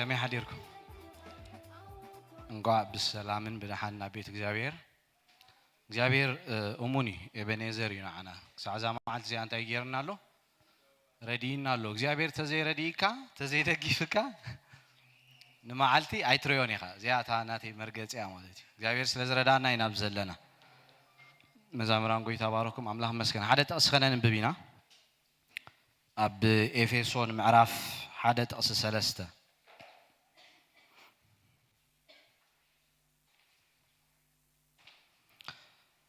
ከመይ ሓዲርኩም? እንኳዕ ብሰላምን ብደሓን ናብ ቤት እግዚኣብሔር። እግዚኣብሔር፣ እ፣ እሙን እዩ፣ ኤቤኔዘር እዩ ንዓና። ክሳዕ እዛ መዓልቲ እዚኣ እንታይ ይገርና ኣሎ? ረድእና ኣሎ። እግዚኣብሔር ተዘይረድእካ፣ ተዘይደጊፍካ፣ ንመዓልቲ ኣይትረዮን ኢኻ። እዚኣ እታ ናተይ መርገጺ እያ ማለት እዩ። እግዚኣብሔር ስለ ዝረዳእና ኢና ኣብዚ ዘለና። መዛምራን ጎይታ ባረኩም፣ ኣምላኽ መስገን። ሓደ ጥቕሲ ከነንብብ ኢና። ኣብ ኤፌሶን ምዕራፍ ሓደ ጥቕሲ ሰለስተ።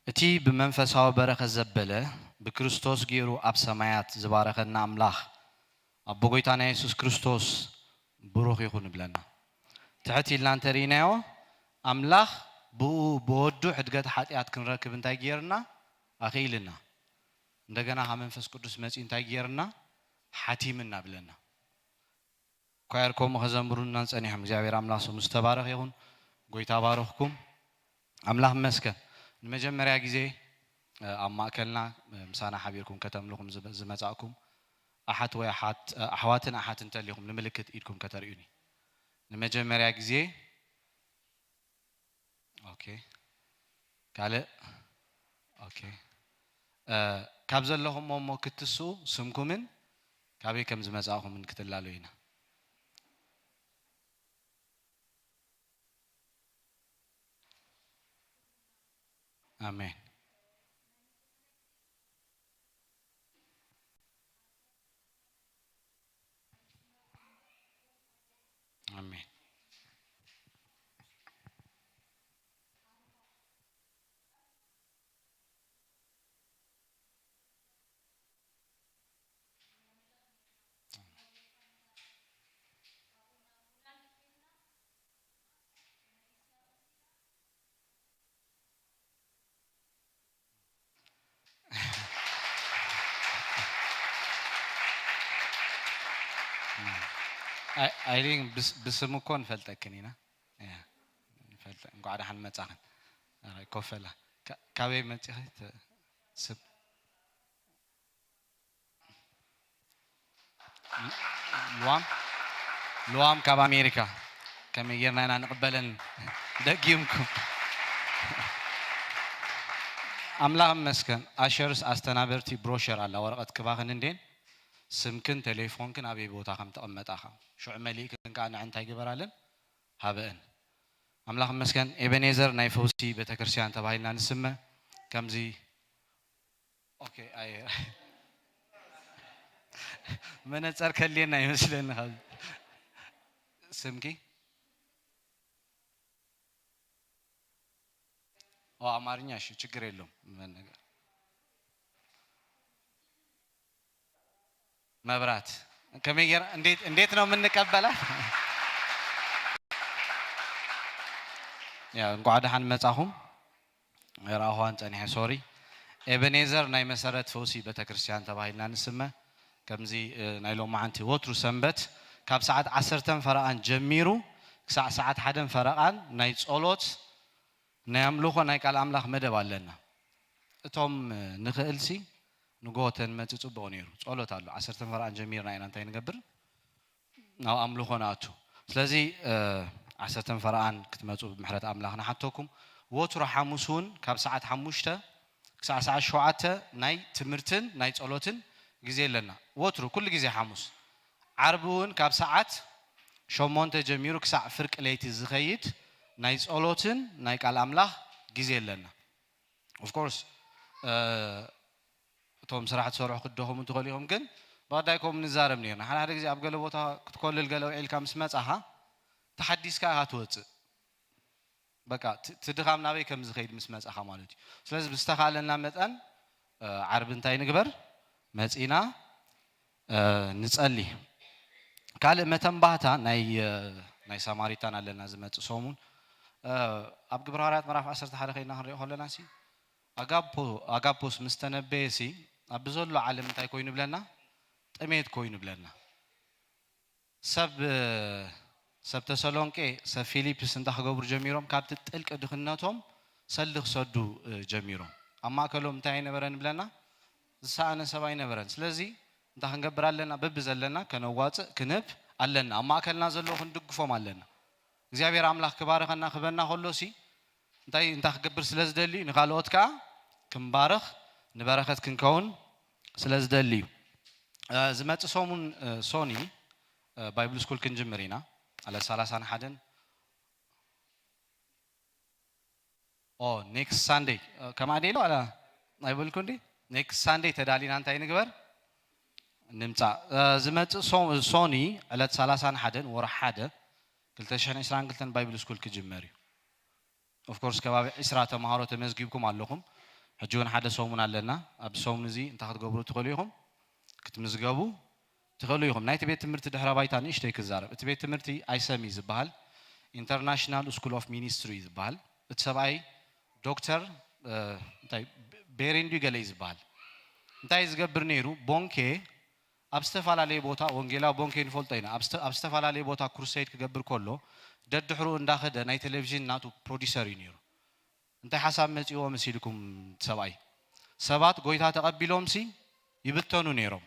እቲ ብመንፈሳዊ በረኸት ዘበለ ብክርስቶስ ገይሩ ኣብ ሰማያት ዝባረኸና ኣምላኽ ኣቦ ጎይታና የሱስ ክርስቶስ ብሩኽ ይኹን እብለና። ትሕት ኢልና እንተርኢናዮ ኣምላኽ ብኡ ብወዱ ሕድገት ሓጢኣት ክንረክብ እንታይ ገይርና? ኣኽኢልና። እንደገና ካብ መንፈስ ቅዱስ መጺኡ እንታይ ገይርና? ሓቲምና ብለና። ኳየር ከምኡ ከዘምሩና ጸኒሖም። እግዚኣብሔር ኣምላኽ ስሙ ዝተባረኸ ይኹን። ጎይታ ባረኽኩም። ኣምላኽ መስከን። ንመጀመርያ ግዜ ኣብ ማእከልና ምሳና ሓቢርኩም ከተምልኹም ዝመጻእኩም ኣሓት ወይ ኣሓት ኣሕዋትን ኣሓት እንተሊኹም ንምልክት ኢድኩም ከተርእዩኒ። ንመጀመርያ ግዜ። ኦኬ። ካልእ። ኦኬ። ካብ ዘለኹም እሞ ክትስኡ ስምኩምን ካበይ ከም ዝመጻእኹምን ክትላለዩ ኢና። ኣሜን። ኣሜን። ኣይሪን ብስም እኮ ንፈልጠክን ኢና። እንኳዕ ደሓን መጻኽን። ኮፈላ ካበይ መጺኺ? ስም ሉዋም ሉዋም ካብ ኣሜሪካ። ከመይ ጌርና ኢና ንቕበለን? ደጊምኩም። ኣምላኽ መስከን። ኣሸርስ ኣስተናበርቲ ብሮሸር ኣላ ወረቐት ክባኽን እንዴን ስምክን ቴሌፎንክን ኣበይ ቦታ ከም ተቐመጣኻ ሽዑ መሊእክን ከዓ ንዐ እንታይ ግበራለን ሃበእን። ኣምላኽ መስከን። ኤቤኔዘር ናይ ፈውሲ ቤተክርስትያን ተባሂልና ንስመ ከምዚ ኦኬ። ኣየ መነጸር ከልየና ይመስለኒ። ካብ ስምኪ ኦ ኣማርኛ እሺ፣ ችግር የለውም። መነገር መብራት ከመይ ጌር እንዴት እንዴት ነው የምንቀበላት? ያ እንኳዕ ደሓን መጻኹም። ረኣኹዋን ጸኒሐ ሶሪ። ኤበኔዘር ናይ መሰረት ፈውሲ ቤተክርስትያን ተባሂልና ንስመ። ከምዚ ናይ ሎማዓንቲ ወትሩ ሰንበት ካብ ሰዓት ዓሰርተ ፈረቓን ጀሚሩ ክሳዕ ሰዓት ሓደ ፈረቓን ናይ ጸሎት ናይ ኣምልኾ ናይ ቃል ኣምላኽ መደብ ኣለና። እቶም ንኽእልሲ ንግሆ ተንመጽእ ጽቡቕ ነይሩ። ጸሎት ኣሎ። ዓሰርተ ፈረቓን ጀሚርና ኢና እንታይ ንገብር? ናብ ኣምልኾ ንኣቱ። ስለዚ ዓሰርተ ፈረቓን ክትመጹ ብምሕረት ኣምላኽ ንሓተኩም። ወትሩ ሓሙስ እውን ካብ ሰዓት ሓሙሽተ ክሳዕ ሰዓት ሸውዓተ ናይ ትምህርትን ናይ ጸሎትን ግዜ ኣለና። ወትሩ ኩሉ ግዜ ሓሙስ። ዓርቢ እውን ካብ ሰዓት ሸሞንተ ጀሚሩ ክሳዕ ፍርቂ ለይቲ ዝኸይድ ናይ ጸሎትን ናይ ቃል ኣምላኽ ግዜ ኣለና። ኦፍኮርስ እቶም ስራሕ ትሰርሑ ክትደኸሙ ትኽእሉ ኢኹም፣ ግን ብቐዳይ ከምኡ ንዛረብ ነርና። ሓደ ሓደ ግዜ ኣብ ገለ ቦታ ክትኮልል ገለ ውዒልካ ምስ መጻኻ ተሓዲስካ ኢኻ ትወጽእ። በቃ እቲ ድኻም ናበይ ከም ዝኸይድ ምስ መጻኻ ማለት እዩ። ስለዚ ብዝተኻለና መጠን ዓርቢ እንታይ ንግበር? መጺና ንጸሊ። ካልእ መተንባህታ ናይ ናይ ሳማሪታን ኣለና ዝመጽእ ሰሙን። ኣብ ግብረ ሃዋርያት ምዕራፍ ዓሰርተ ሓደ ከይድና ክንሪኦ ከለና ሲ ኣጋፖ ኣጋፖስ ምስ ተነበየ ሲ ኣብ ዘሎ ዓለም እንታይ ኮይኑ ብለና? ጥሜት ኮይኑ ብለና። ሰብ ሰብ ተሰሎንቄ ሰብ ፊሊፕስ እንታይ ክገብሩ ጀሚሮም? ካብቲ ጥልቂ ድኽነቶም ሰልዲ ክሰዱ ጀሚሮም። ኣብ ማእከሎም እንታይ ኣይነበረን ብለና? ዝሰኣነ ሰብ ኣይነበረን። ስለዚ እንታይ ክንገብር ኣለና? በቢ ዘለና ከነዋፅእ ክንህብ ኣለና፣ ኣብ ማእከልና ዘለዉ ክንድግፎም ኣለና። እግዚኣብሔር ኣምላኽ ክባርኸና ክበና ከሎ ሲ እንታይ እንታይ ክገብር ስለ ዝደሊ እዩ፣ ንኻልኦት ከኣ ክንባርኽ ንበረኸት ክንከውን ስለ ዝደሊ እዩ። ዝመጽእ ሰሙን ሶኒ ባይብል ስኩል ክንጅምር ኢና። ኣለ ሰላሳን ሓደን ኦ ኔክስት ሳንደይ ከማዴሎ ኣላ ኣይበልኩ እንዲ። ኔክስት ሳንደይ ተዳሊና እንታይ ንግበር? ንምጻእ ዝመጽእ ሶኒ ዕለት ሰላሳን ሓደን ወርሒ ሓደ ክልተ ሽሕን ዕስራን ክልተን ባይብል ስኩል ክጅመር እዩ። ኦፍኮርስ ከባቢ ዕስራ ተምሃሮ ተመዝጊብኩም ኣለኹም። ሕጂ እውን ሓደ ሰሙን ኣለና። ኣብዚ ሰሙን እዚ እንታይ ክትገብሩ ትኽእሉ ኢኹም? ክትምዝገቡ ትኽእሉ ኢኹም። ናይቲ ቤት ትምህርቲ ድሕረ ባይታ ንእሽተይ ክዛረብ። እቲ ቤት ትምህርቲ ኣይሰም እዩ ዝበሃል። ኢንተርናሽናል ስኩል ኦፍ ሚኒስትሪ እዩ ዝበሃል። እቲ ሰብኣይ ዶክተር እንታይ ቤሬንዲ ገለ እዩ ዝበሃል። እንታይ ዝገብር ነይሩ? ቦንኬ ኣብ ዝተፈላለየ ቦታ ወንጌላዊ ቦንኬ ንፈልጦ ኢና። ኣብ ዝተፈላለየ ቦታ ክሩሰይድ ክገብር ከሎ ደድሕሩ እንዳኸደ ናይ ቴሌቪዥን ናቱ ፕሮዲሰር እዩ ነይሩ። እንታይ ሓሳብ መጺዎ መሲልኩም? ሰብኣይ ሰባት ጎይታ ተቐቢሎምሲ ይብተኑ ነይሮም።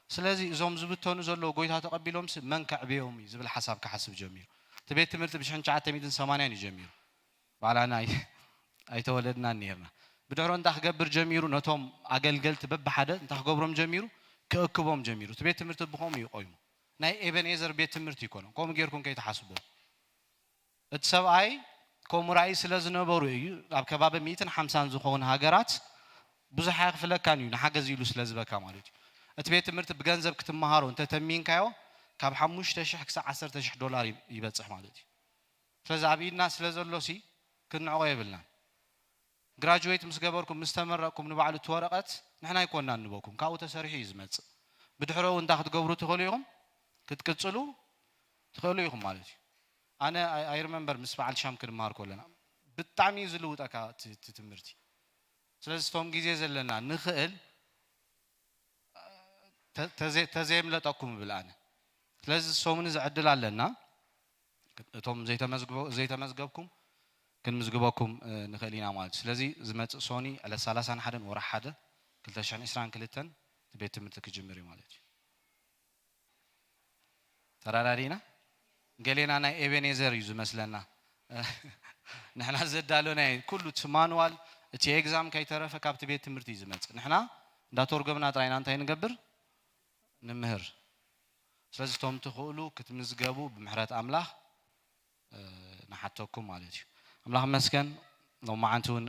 ስለዚ እዞም ዝብተኑ ዘለዉ ጎይታ ተቐቢሎምሲ መን ከዕብዮም እዩ ዝብል ሓሳብ ክሓስብ ጀሚሩ። እቲ ቤት ትምህርቲ ብሽሕን ትሽዓተ ሚእትን ሰማንያን እዩ ጀሚሩ። ባዕላና ኣይተወለድናን ነርና። ብድሕሮ እንታይ ክገብር ጀሚሩ? ነቶም ኣገልገልቲ በብሓደ እንታይ ክገብሮም ጀሚሩ? ክእክቦም ጀሚሩ። እቲ ቤት ትምህርቲ ብኸምኡ እዩ ቆይሙ። ናይ ኤበኔዘር ቤት ትምህርቲ ይኮነ። ከምኡ ጌርኩም ከይትሓስቦ። እቲ ሰብኣይ ከምኡ ራእይ ስለ ዝነበሩ እዩ ኣብ ከባቢ ሚእትን ሓምሳን ዝኸውን ሃገራት ብዙሕ ኣይኽፍለካን እዩ ንሓገዝ ኢሉ ስለ ዝበካ ማለት እዩ። እቲ ቤት ትምህርቲ ብገንዘብ ክትመሃሮ እንተተሚንካዮ ካብ ሓሙሽተ ሽሕ ክሳብ ዓሰርተ ሽሕ ዶላር ይበፅሕ ማለት እዩ። ስለዚ ኣብ ኢድና ስለ ዘሎ ሲ ክንዕቆ የብልናን። ግራጁዌት ምስ ገበርኩም ምስ ተመረቕኩም ንባዕሉ እቲ ወረቐት ንሕና ኣይኮንና ንበኩም ካብኡ ተሰሪሑ እዩ ዝመፅእ። ብድሕረኡ እንታይ ክትገብሩ ትኽእሉ ኢኹም? ክትቅፅሉ ትኽእሉ ኢኹም ማለት እዩ። ኣነ ኣይሪመምበር ምስ በዓል ሻም ክንምሃር ከለና ብጣዕሚ እዩ ዝልውጠካ እቲ ትምህርቲ። ስለዚ እቶም ግዜ ዘለና ንኽእል ተዘየምለጠኩም እብል ኣነ። ስለዚ ሰሙን እዚ ዕድል ኣለና። እቶም ዘይተመዝገብኩም ክንምዝግበኩም ንኽእል ኢና ማለት እዩ። ስለዚ ዝመፅእ ሶኒ ዕለት ሰላሳን ሓደን ወርሒ ሓደ ክልተ ሽሕን ዕስራን ክልተን እቲ ቤት ትምህርቲ ክጅምር እዩ ማለት እዩ። ተረዳዲእና? ገሌና ናይ ኤቤኔዘር እዩ ዝመስለና። ንሕና ዘዳለናዮ ኩሉ እቲ ማንዋል እቲ ኤግዛም ከይተረፈ ካብቲ ቤት ትምህርቲ እዩ ዝመፅእ። ንሕና እንዳተርጎምና ጥራይና እንታይ ንገብር? ንምህር። ስለዚ እቶም ትኽእሉ ክትምዝገቡ ብምሕረት ኣምላኽ ንሓተኩም ማለት እዩ። ኣምላኽ ይመስገን። ሎማዓንቲ እውን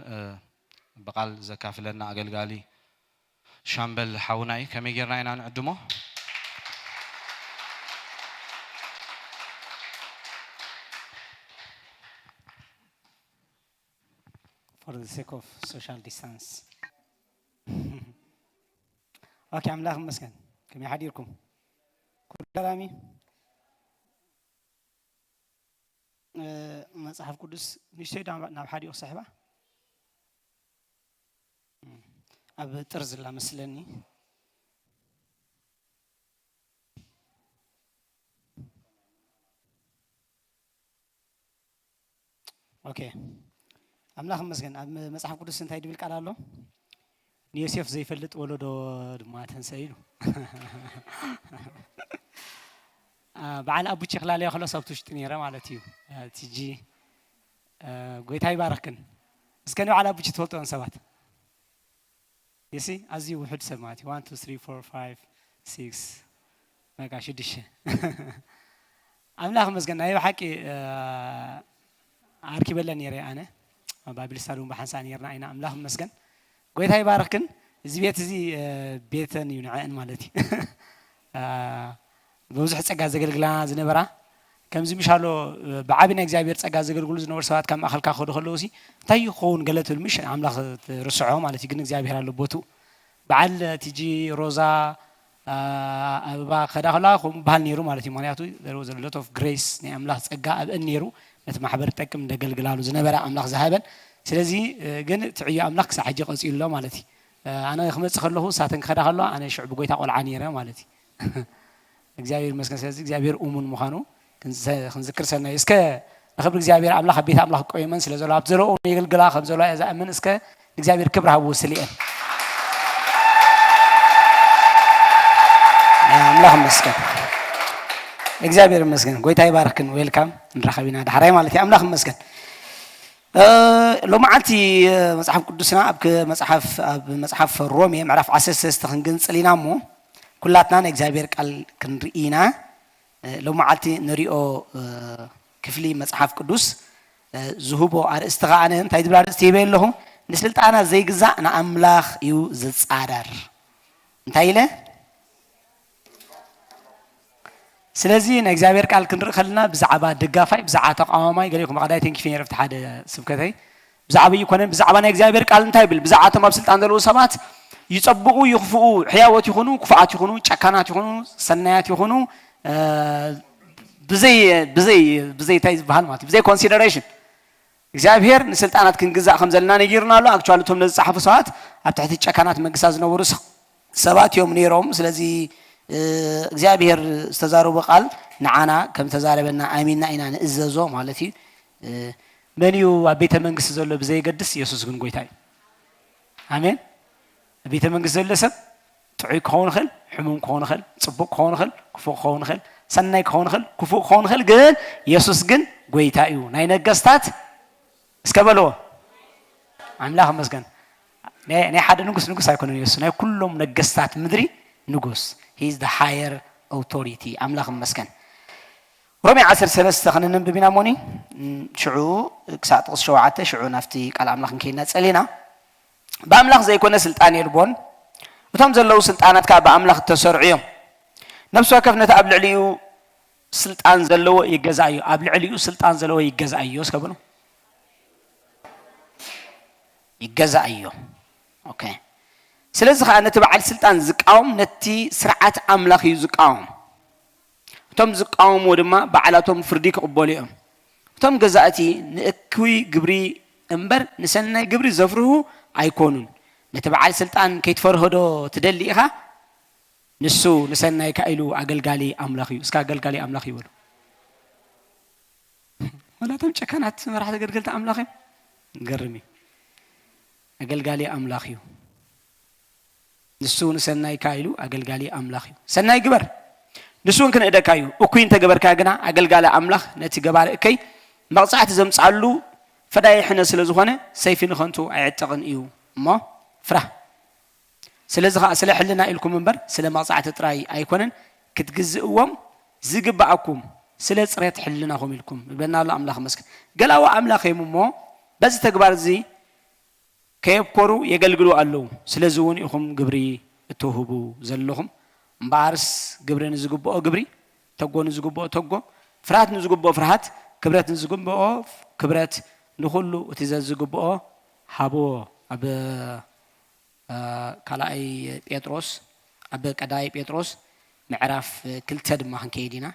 ብቓል ዘካፍለና ኣገልጋሊ ሻምበል ሓውና እዩ። ከመይ ጌርና ኢና ንዕድሞ? For the sake of social distance. ኦኬ፣ ኣምላኽ ይመስገን። ከመይ ሓዲርኩም? ኩሉ ሰላም እዩ? መጽሓፍ ቅዱስ ንእሽተይ ናብ ሓዲኡ ክስሕባ ኣብ ጥርዝ ኣላ መስለኒ። ኦኬ፣ ኣምላኽ ይመስገን። ኣብ መጽሓፍ ቅዱስ እንታይ ድብል ቃል ኣሎ? ንዮሴፍ ዘይፈልጥ ወለዶ ድማ ተንሰእ ኢሉ። በዓል ኣቡቼ ክላለዮ ከሎ ሰብቲ ውሽጢ ነይረ ማለት እዩ። ቲጂ ጎይታ ይባረክን። እስከ ንበዓል ኣቡቼ ትፈልጥዎን ሰባት ሲ ኣዝዩ ውሑድ ሰብ ማለት እዩ። ዋን ቱ ስሪ ፎር ፋይቭ ሲክስ በቃ ሽዱሽተ። ኣምላኽ ይመስገን። ናይ ብሓቂ ኣርኪበለ ነይረ ኣነ ኣብ ባይብል ስታዲ እውን ብሓንሳእ ነይርና ኢና። ኣምላኽ ይመስገን። ጎይታ ይባርኽክን። እዚ ቤት እዚ ቤተን እዩ ንዐአን ማለት እዩ። ብብዙሕ ጸጋ ዘገልግላ ዝነበራ ከምዚ ምሻሎ ብዓቢ ናይ እግዚኣብሔር ጸጋ ዘገልግሉ ዝነበሩ ሰባት ካብ ማእኸልካ ክኸዱ ከለዉ ሲ እንታይ እዩ ክኸውን ገለ ትብል ምሽ ኣምላኽ ትርስዖ ማለት እዩ። ግን እግዚኣብሔር ኣሎ ቦትኡ። በዓል ቲጂ ሮዛ ኣበባ ከዳ ከላ ከምኡ በሃል ነይሩ ማለት እዩ። ምክንያቱ there was a lot of grace ናይ ኣምላኽ ጸጋ ኣብአን ነይሩ ነቲ ማሕበር ጠቅም እንደገልግላሉ ዝነበረ ኣምላኽ ዝሃበን። ስለዚ ግን ትዕዮ ኣምላኽ ክሳብ ሕጂ ቀጺሉ ኣሎ ማለት እዩ። ኣነ ክመጽእ ከለኹ እሳተን ክኸዳ ከለዋ ኣነ ሽዑ ብጎይታ ቆልዓ ነይረ ማለት እዩ። እግዚኣብሔር ይመስገን። ስለዚ እግዚኣብሔር እሙን ምዃኑ ክንዝክር ሰናይ። እስከ ንኽብሪ እግዚኣብሔር ኣምላኽ ኣብ ቤት ኣምላኽ ቆይመን ስለ ዘሎ ኣብቲ ዘለኦም የገልግላ ከም ዘለዋ እየ ዝኣምን። እስከ ንእግዚኣብሔር ክብሪ ሃብዎ ስልኤን ኣምላኽ ይመስገን። እግዚኣብሔር ይመስገን። ጎይታ ይባርክን። ዌልካም። ንራኸብ ኢና ዳሕራይ ማለት እዩ። ኣምላኽ ይመስገን። እ፣ ሎመዓልቲ፣ እ፣ መጽሓፍ ቅዱስና ኣብ ክ-፣ መጽሓፍ፣ ኣብ መጽሓፍ ሮሜ ምዕራፍ ዓሰርተ ሰለስተ ክንግንጽል ኢና እሞ፣ ኩላትና ናይ እግዚኣብሔር ቃል ክንርኢ ኢና። እ፣ ሎመዓልቲ ንሪኦ፣ እ፣ ክፍሊ መጽሓፍ ቅዱስ፣ እ፣ ዝህቦ ኣርእስቲ ከኣ እንታይ ዝብል ኣርእስቲ ሂበ ኣለኹ? ንስልጣናት ዘይግዛእ ንኣምላኽ እዩ ዝጻረር። እንታይ ኢለ? ስለዚ ናይ እግዚኣብሔር ቃል ክንርኢ ከለና ብዛዕባ ደጋፋይ፣ ብዛዕባ ተቃዋማይ፣ ገሊኹም ቀዳይ ተንኪፈ ነይረ ኣብቲ ሓደ ስብከተይ። ብዛዕባ ኣይኮነን፣ ብዛዕባ ናይ እግዚኣብሔር ቃል እንታይ ይብል? ብዛዕባ እቶም ኣብ ስልጣን ዘለዉ ሰባት ይጸብቑ፣ ይኽፍኡ፣ ሕያዎት ይኹኑ፣ ክፉኣት ይኹኑ፣ ጨካናት ይኹኑ፣ ሰናያት ይኹኑ፣ እ፣ ብዘይ፣ ብዘይ፣ ብዘይ እንታይ ዝበሃል ማለት እዩ? ብዘይ ኮንሲደሬሽን። እግዚኣብሔር ንስልጣናት ክንግዛእ ከም ዘለና ነጊሩና ኣሎ። ኣክቹዋሊ እቶም ነዚ ዝጸሓፉ ሰባት ኣብ ትሕቲ ጨካናት መንግስታት ዝነበሩ ስ-፣ ሰባት እዮም ነይሮም። ስለዚ፣ እ፣ እግዚኣብሔር ዝተዛረቦ ቃል ንዓና ከም ተዛረበና ኣሚንና ኢና ንእዘዞ ማለት እዩ። እ፣ መን እዩ ኣብ ቤተ መንግስቲ ዘሎ ብዘየገድስ የሱስ ግን ጎይታ እዩ። ኣሜን። ኣብ ቤተ መንግስቲ ዘሎ ሰብ ጥዑይ ክኸውን ይኽእል፣ ሕሙም ክኸውን ይኽእል፣ ጽቡቕ ክኸውን ይኽእል፣ ክፉእ ክኸውን ይኽእል፣ ሰናይ ክኸውን ይኽእል፣ ክፉእ ክኸውን ይኽእል፣ ግን የሱስ ግን ጎይታ እዩ። ናይ ነገስታት እስከ በልዎ። ኣምላኽ ይመስገን። ናይ፣ ናይ ሓደ ንጉስ ንጉስ ኣይኮነን የሱስ፣ ናይ ኩሎም ነገስታት ምድሪ ንጉስ። He is the higher authority። ኣምላኽ ይመስገን። ሮሜ ዓሰርተ ሰለስተ ከነንብብ ኢና እሞኒ፣ እም፣ ሽዑ ክሳዕ ጥቕሲ ሸውዓተ፣ ሽዑ ናብቲ ቃል ኣምላኽ ክንከይድና ጸሊና። ብኣምላኽ ዘይኮነ ስልጣን የልቦን፣ እቶም ዘለዉ ስልጣናት ከኣ ብኣምላኽ እተሰርዑ እዮም። ነፍሲ ወከፍ ነቲ ኣብ ልዕሊኡ ስልጣን ዘለዎ ይገዛእዮ፣ ኣብ ልዕሊኡ ስልጣን ዘለዎ ይገዛእዮ። እስከ በሉ። ይገዛእዮ። ኦኬ። ስለዚ ከኣ ነቲ በዓል ስልጣን ዝቃወም ነቲ ስርዓት ኣምላኽ እዩ ዝቃወም። እቶም ዝቃወምዎ ድማ ባዕላቶም ፍርዲ ክቕበሉ እዮም። እቶም ገዛእቲ ንእኩይ ግብሪ እምበር ንሰናይ ግብሪ ዘፍርሁ ኣይኮኑን። ነቲ በዓል ስልጣን ከይትፈርሆ ዶ ትደሊ ኢኻ? ንሱ ንሰናይካ ኢሉ ኣገልጋሊ ኣምላኽ እዩ። እስከ ኣገልጋሊ ኣምላኽ እዩ በሉ። ወላ እቶም ጨካናት መራሕቲ ኣገልገልቲ ኣምላኽ እዮም። ገርም እዩ። ኣገልጋሊ ኣምላኽ እዩ። ንሱ ንሰናይካ ኢሉ ኣገልጋሊ ኣምላኽ እዩ። ሰናይ ግበር፣ ንሱ እውን ክንእደካ እዩ። እኩይ እንተገበርካ ግና ኣገልጋሊ ኣምላኽ ነቲ ገባሪ እከይ መቕጻዕቲ ዘምጽኣሉ ፈዳይ ሕነ ስለ ዝኾነ ሰይፊ ንኸንቱ ኣይዕጠቕን እዩ። እሞ ፍራህ። ስለዚ ኸኣ ስለ ሕልና ኢልኩም እምበር ስለ መቕጻዕቲ ጥራይ ኣይኮነን ክትግዝእዎም ዝግብኣኩም፣ ስለ ጽሬት ሕልናኹም ኢልኩም ይብለና ኣሎ። ኣምላኽ ይመስገን። ገላዊ ኣምላኽ እዮም እሞ በዚ ተግባር እዚ ከየብኮሩ የገልግሉ ኣለዉ። ስለዚ እውን ኢኹም ግብሪ እትውህቡ ዘለኹም። እምበኣርስ ግብሪ ንዝግብኦ ግብሪ፣ ተጎ ንዝግብኦ ተጎ፣ ፍርሃት ንዝግብኦ ፍርሃት፣ ክብረት ንዝግብኦ ክብረት፣ ንኹሉ እቲ ዘዝግብኦ ሃብዎ። ኣብ፣ እ፣ ካልኣይ ጴጥሮስ፣ ኣብ ቀዳማይ ጴጥሮስ ምዕራፍ ክልተ ድማ ክንከይድ ኢና።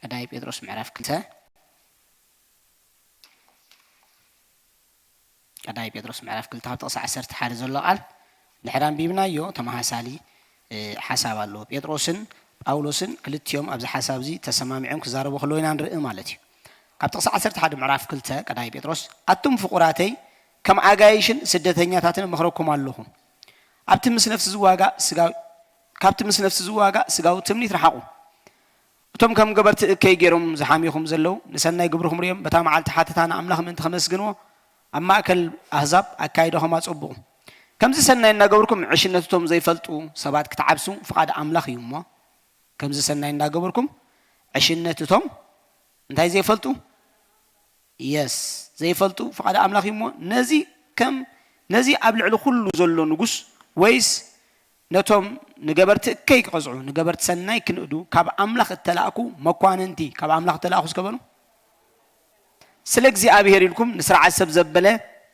ቀዳማይ ጴጥሮስ ምዕራፍ ክልተ። ቀዳማይ ጴጥሮስ ምዕራፍ ክልተ ካብ ጥቕሲ ዓሰርተ ሓደ ዘሎ ቃል ድሕሪ ኣንቢብናዮ ተመሳሳሊ፣ እ፣ ሓሳብ ኣለዎ። ጴጥሮስን ጳውሎስን ክልቲኦም ኣብዚ ሓሳብ እዚ ተሰማሚዖም ክዛረቡ ከለዉ ኢና ንርኢ ማለት እዩ። ካብ ጥቕሲ ዓሰርተ ሓደ ምዕራፍ ክልተ ቀዳማይ ጴጥሮስ፣ ኣቱም ፍቑራተይ ከም ኣጋይሽን ስደተኛታትን እመኽረኩም ኣለኹ። ኣብቲ ምስ ነፍሲ ዝዋጋእ ስጋዊ፣ ካብቲ ምስ ነፍሲ ዝዋጋእ ስጋዊ ትምኒት ረሓቑ። እቶም ከም ገበርቲ እከይ ገይሮም ዝሓምዩኹም ዘለዉ፣ ንሰናይ ግብርኹም ርእዮም በታ መዓልቲ ሓተታ ንኣምላኽ ምእንቲ ከመስግንዎ፣ ኣብ ማእከል ኣህዛብ ኣካይዳኹም ኣጸብቑ። ከምዚ ሰናይ እናገበርኩም ዕሽነት እቶም ዘይፈልጡ ሰባት ክትዓብሱ ፍቓድ ኣምላኽ እዩ እሞ፣ ከምዚ ሰናይ እናገበርኩም ዕሽነት እቶም እንታይ ዘይፈልጡ? የስ፣ ዘይፈልጡ ፍቓድ ኣምላኽ እዩ እሞ፣ ነዚ ከም፣ ነዚ ኣብ ልዕሊ ኩሉ ዘሎ ንጉስ ወይስ ነቶም ንገበርቲ እከይ ክቐጽዑ፣ ንገበርቲ ሰናይ ክንእዱ ካብ ኣምላኽ እተላእኩ መኳንንቲ፣ ካብ ኣምላኽ እተላእኩ እስከ በሉ። ስለ እግዚኣብሔር ኢልኩም ንስርዓት ሰብ ዘበለ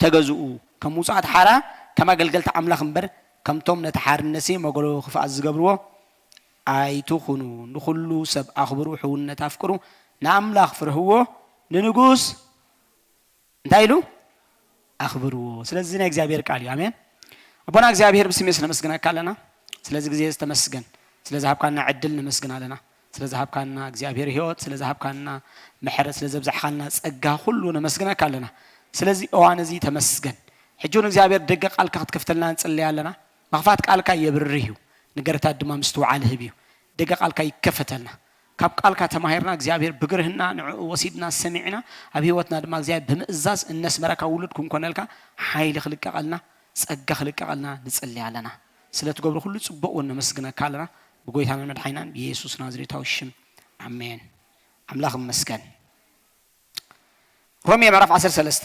ተገዝኡ። ከም ውጹኣት ሓራ፣ ከም ኣገልገልቲ ኣምላኽ እምበር፣ ከምቶም ነቲ ሓርነትሲ መጎለዊ ክፍኣት ዝገብርዎ ኣይትኹኑ። ንኹሉ ሰብ ኣኽብሩ፣ ሕውነት ኣፍቅሩ፣ ንኣምላኽ ፍርህዎ፣ ንንጉስ እንታይ ኢሉ? ኣኽብርዎ። ስለዚ ናይ እግዚኣብሔር ቃል እዩ። ኣሜን። ኣቦና እግዚኣብሔር ብስሜት ነመስግነካ ኣለና። ስለዚ ግዜ ዝተመስገን። ስለ ዝሃብካና ዕድል ነመስግን ኣለና። ስለ ዝሃብካና እግዚኣብሔር ህይወት፣ ስለ ዝሃብካና ምሕረት፣ ስለ ዘብዛሕካልና ጸጋ ኩሉ ነመስግነካ ኣለና። ስለዚ እዋን እዚ ተመስገን። ሕጂ እውን እግዚኣብሔር ደገ ቃልካ ክትከፍተልና ንጽልይ ኣለና። ምኽፋት ቃልካ የብርህ እዩ። ንገርታት ድማ ምስትውዓል ህብ እዩ። ደገ ቃልካ ይከፈተልና። ካብ ቃልካ ተማሂርና እግዚኣብሔር ብግርህና ንዕኡ ወሲድና ሰሚዕና ኣብ ህይወትና ድማ እግዚኣብሔር ብምእዛዝ እነስመረካ ውሉድ ክንኮነልካ ሓይሊ ክልቀቐልና ጸጋ ክልቀቐልና ንጽሊ ኣለና። ስለ ትገብሮ ኩሉ ጽቡቕ እውን ነመስግነካ ኣለና። ብጎይታናን መድሓኒናን ብየሱስ ናዝሬታዊ ሽም ኣሜን። ኣምላኽ ይመስገን። ሮሜ ምዕራፍ ዓሰርተ ሰለስተ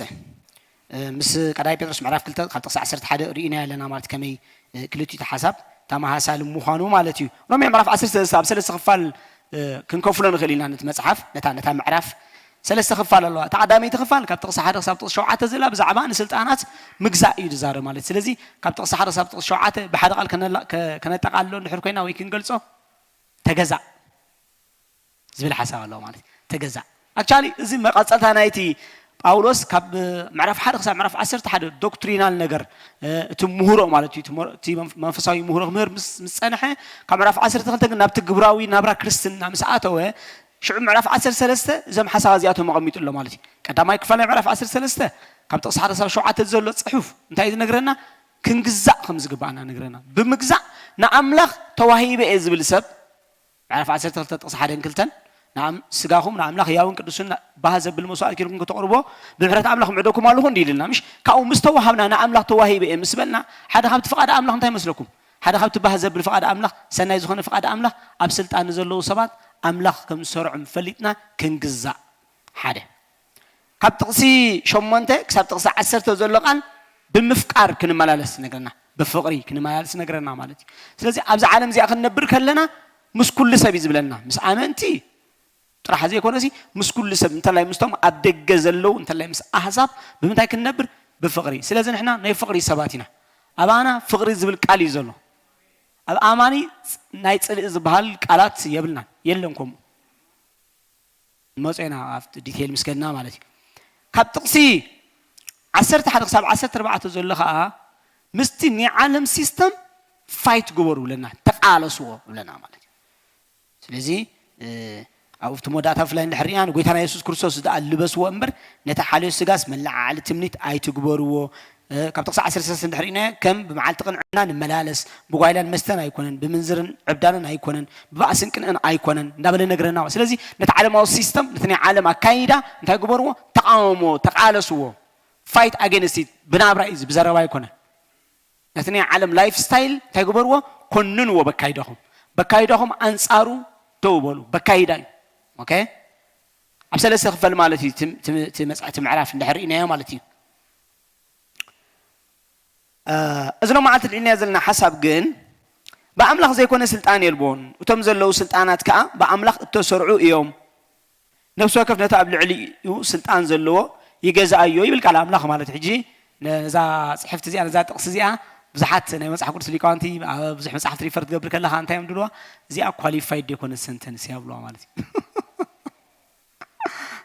ምስ ቀዳይ ጴጥሮስ ምዕራፍ ክልተ ካብ ጥቕሲ ዓሰርተ ሓደ ርኢና ኣለና ማለት ከመይ ክልቲቱ ሓሳብ ተመሳሳሊ ምዃኑ ማለት እዩ። ሮሜ ምዕራፍ ዓሰርተ ሰለስተ ኣብ ሰለስተ ክፋል ክንከፍሎ ንኽእል ኢና ነቲ መጽሓፍ ነታ ነታ ምዕራፍ ሰለስተ ክፋል ኣለዋ። እታ ቀዳመይቲ ክፋል ካብ ጥቕሲ ሓደ ክሳብ ጥቕሲ ሸውዓተ ዘላ ብዛዕባ ንስልጣናት ምግዛእ እዩ ዝዛረብ ማለት። ስለዚ ካብ ጥቕሲ ሓደ ክሳብ ጥቕሲ ሸውዓተ ብሓደ ቃል ከነጠቓልሎ እንድሕር ኮይና ወይ ክንገልጾ ተገዛእ ዝብል ሓሳብ ኣለዎ ማለት እዩ። ተገዛእ ኣክቻሊ እዚ መቐፀልታ ናይቲ ጳውሎስ ካብ ምዕራፍ ሓደ ክሳብ ምዕራፍ ዓሰርተ ሓደ ዶክትሪናል ነገር እቲ ምሁሮ ማለት እዩ እቲ መንፈሳዊ ምሁሮ ክምህር ምስ ፀንሐ ካብ ምዕራፍ ዓሰርተ ክልተ ግን ናብቲ ግብራዊ ናብራ ክርስትና ምስ ኣተወ ሽዑ ምዕራፍ ዓሰርተ ሰለስተ እዞም ሓሳብ እዚኣቶም ኣቐሚጡ ኣሎ ማለት እዩ። ቀዳማይ ክፋል ናይ ምዕራፍ ዓሰርተ ሰለስተ ካብ ጥቕሲ ሓደ ክሳብ ሸውዓተ ዘሎ ፅሑፍ እንታይ ዝነግረና? ክንግዛእ ከም ዝግባኣና ነግረና። ብምግዛእ ንኣምላኽ ተዋሂበ እየ ዝብል ሰብ ምዕራፍ ዓሰርተ ክልተ ጥቕሲ ሓደን ክልተን ስጋኹም ንኣምላኽ ህያውን ቅዱስን ባህ ዘብል መስዋእቲ ኪልኩም ከተቕርቦ ብምሕረት ኣምላኽ ምዕደኩም ኣለኹ እንዲ ኢልና ምሽ ካብኡ ምስ ተዋሃብና ንኣምላኽ ተዋሂበ እየ ምስ በልና ሓደ ካብቲ ፍቓድ ኣምላኽ እንታይ መስለኩም ሓደ ካብቲ ባህ ዘብል ፍቓድ ኣምላኽ ሰናይ ዝኾነ ፍቓድ ኣምላኽ ኣብ ስልጣን ንዘለዉ ሰባት ኣምላኽ ከም ዝሰርዖም ፈሊጥና ክንግዛእ ሓደ ካብ ጥቕሲ ሸሞንተ ክሳብ ጥቕሲ ዓሰርተ ዘሎ ቃል ብምፍቃር ክንመላለስ ነግረና ብፍቕሪ ክንመላለስ ነግረና ማለት እዩ። ስለዚ ኣብዚ ዓለም እዚኣ ክንነብር ከለና ምስ ኩሉ ሰብ እዩ ዝብለና ምስ ኣመንቲ ጥራሕ ዘይኮነሲ ምስ ኩሉ ሰብ እንተላይ ምስቶም ኣብ ደገ ዘለዉ እንተላይ ምስ ኣህዛብ ብምንታይ ክንነብር ብፍቕሪ። ስለዚ ንሕና ናይ ፍቕሪ ሰባት ኢና። ኣባና ፍቕሪ ዝብል ቃል እዩ ዘሎ። ኣብ ኣማኒ ናይ ፅልኢ ዝበሃል ቃላት የብልናን የለን ከምኡ ንመፁ ኢና ኣብቲ ዲቴይል ምስ ከድና ማለት እዩ። ካብ ጥቕሲ ዓሰርተ ሓደ ክሳብ ዓሰርተ ኣርባዕተ ዘሎ ከዓ ምስቲ ናይ ዓለም ሲስተም ፋይት ግበሩ ብለና ተቃለስዎ ብለና ማለት እዩ። ስለዚ ኣብቲ መወዳእታ ብፍላይ እንድሕር ሪኣ ንጎይታና የሱስ ክርስቶስ ዝኣ ልበስዎ እምበር ነቲ ሓልዮ ስጋስ መለዓዓሊ ትምኒት ኣይትግበርዎ ካብ ጥቕሲ ዓሰርተ ሰለስተ እንድሕር ኢና ከም ብመዓልቲ ቅንዕና ንመላለስ ብጓይላን መስተን ኣይኮነን ብምንዝርን ዕብዳንን ኣይኮነን ብባእስን ቅንእን ኣይኮነን እንዳበለ ነግረና ስለዚ ነቲ ዓለማዊ ሲስተም ነቲ ናይ ዓለም ኣካይዳ እንታይ ግበርዎ ተቃወሞ ተቃለስዎ fight against it ብናብራ እዩ ብዘረባ ኣይኮነን ነቲ ናይ ዓለም ላይፍ ስታይል እንታይ ግበርዎ ኮንንዎ በካይዳኹም በካይዳኹም ኣንፃሩ ደው በሉ በካይዳ እዩ okay ኣብ ሰለስተ ክፈል ማለት እዩ እቲ ምዕራፍ እንድሕር ኢናዮ ማለት እዩ እዚ ሎማዓልቲ ልዕልና ዘለና ሓሳብ ግን ብኣምላኽ ዘይኮነ ስልጣን የልቦን እቶም ዘለዉ ስልጣናት ከዓ ብኣምላኽ እተሰርዑ እዮም ነፍሲ ወከፍ ነቲ ኣብ ልዕሊኡ ስልጣን ዘለዎ ይገዝኣዮ ይብል ቃል ኣምላኽ ማለት ሕጂ ነዛ ፅሕፍቲ እዚኣ ነዛ ጥቕሲ እዚኣ ብዙሓት ናይ መፅሓፍ ቅዱስ ሊቃውንቲ ብዙሕ መፅሓፍቲ ሪፈር ትገብር ከለካ እንታይ እዮም ድልዋ እዚኣ ኳሊፋይድ ዘይኮነ ሰንተንስ እያ ብልዋ ማለት እዩ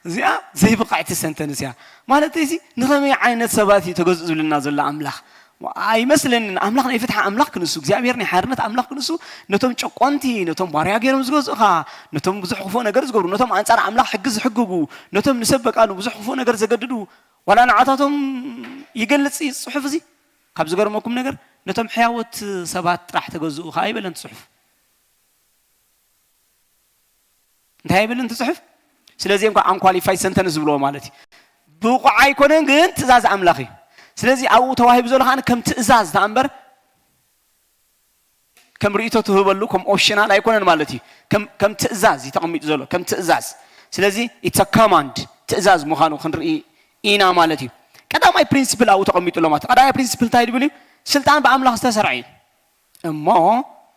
እዚኣ ዘይብቕዕቲ ሰንተንስ እያ ማለት እዚ ንኸመይ ዓይነት ሰባት እዩ ተገዝኡ ዝብልና ዘሎ ኣምላኽ ኣይመስለንን ኣምላኽ ናይ ፍትሒ ኣምላኽ ክንሱ እግዚኣብሔር ናይ ሓርነት ኣምላኽ ክንሱ ነቶም ጨቆንቲ ነቶም ባርያ ገይሮም ዝገዝኡኻ ነቶም ብዙሕ ክፉእ ነገር ዝገብሩ ነቶም ኣንጻር ኣምላኽ ሕጊ ዝሕግጉ ነቶም ንሰብ በቃ ንብዙሕ ክፉእ ነገር ዘገድዱ ዋላ ንዓታቶም ይገልጽ እዩ ጽሑፍ እዚ ካብ ዝገርመኩም ነገር ነቶም ሕያወት ሰባት ጥራሕ ተገዝኡ ከዓ ይበለን ጽሑፍ እንታይ ይብል እንት ጽሑፍ ስለዚኦም ከዓ unqualified sentence ዝብልዎ ማለት እዩ ብቑዕ ኣይኮነን ግን ትእዛዝ ኣምላኽ እዩ ስለዚ ኣብኡ ተዋሂቡ ዘሎ ከዓ ከም ትእዛዝ ተኣምበር ከም ርእቶ ትህበሉ ከም ኦፕሽናል ኣይኮነን ማለት እዩ ከም ትእዛዝ እዩ ተቐሚጡ ዘሎ ከም ትእዛዝ ስለዚ it's command ትእዛዝ ምዃኑ ክንርኢ ኢና ማለት እዩ ቀዳማይ ፕሪንስፕል ኣብኡ ተቐሚጡ ኣሎ ማለት ቀዳማይ ፕሪንስፕል እንታይ ድብል እዩ ስልጣን ብኣምላኽ ዝተሰርዐ እዩ እሞ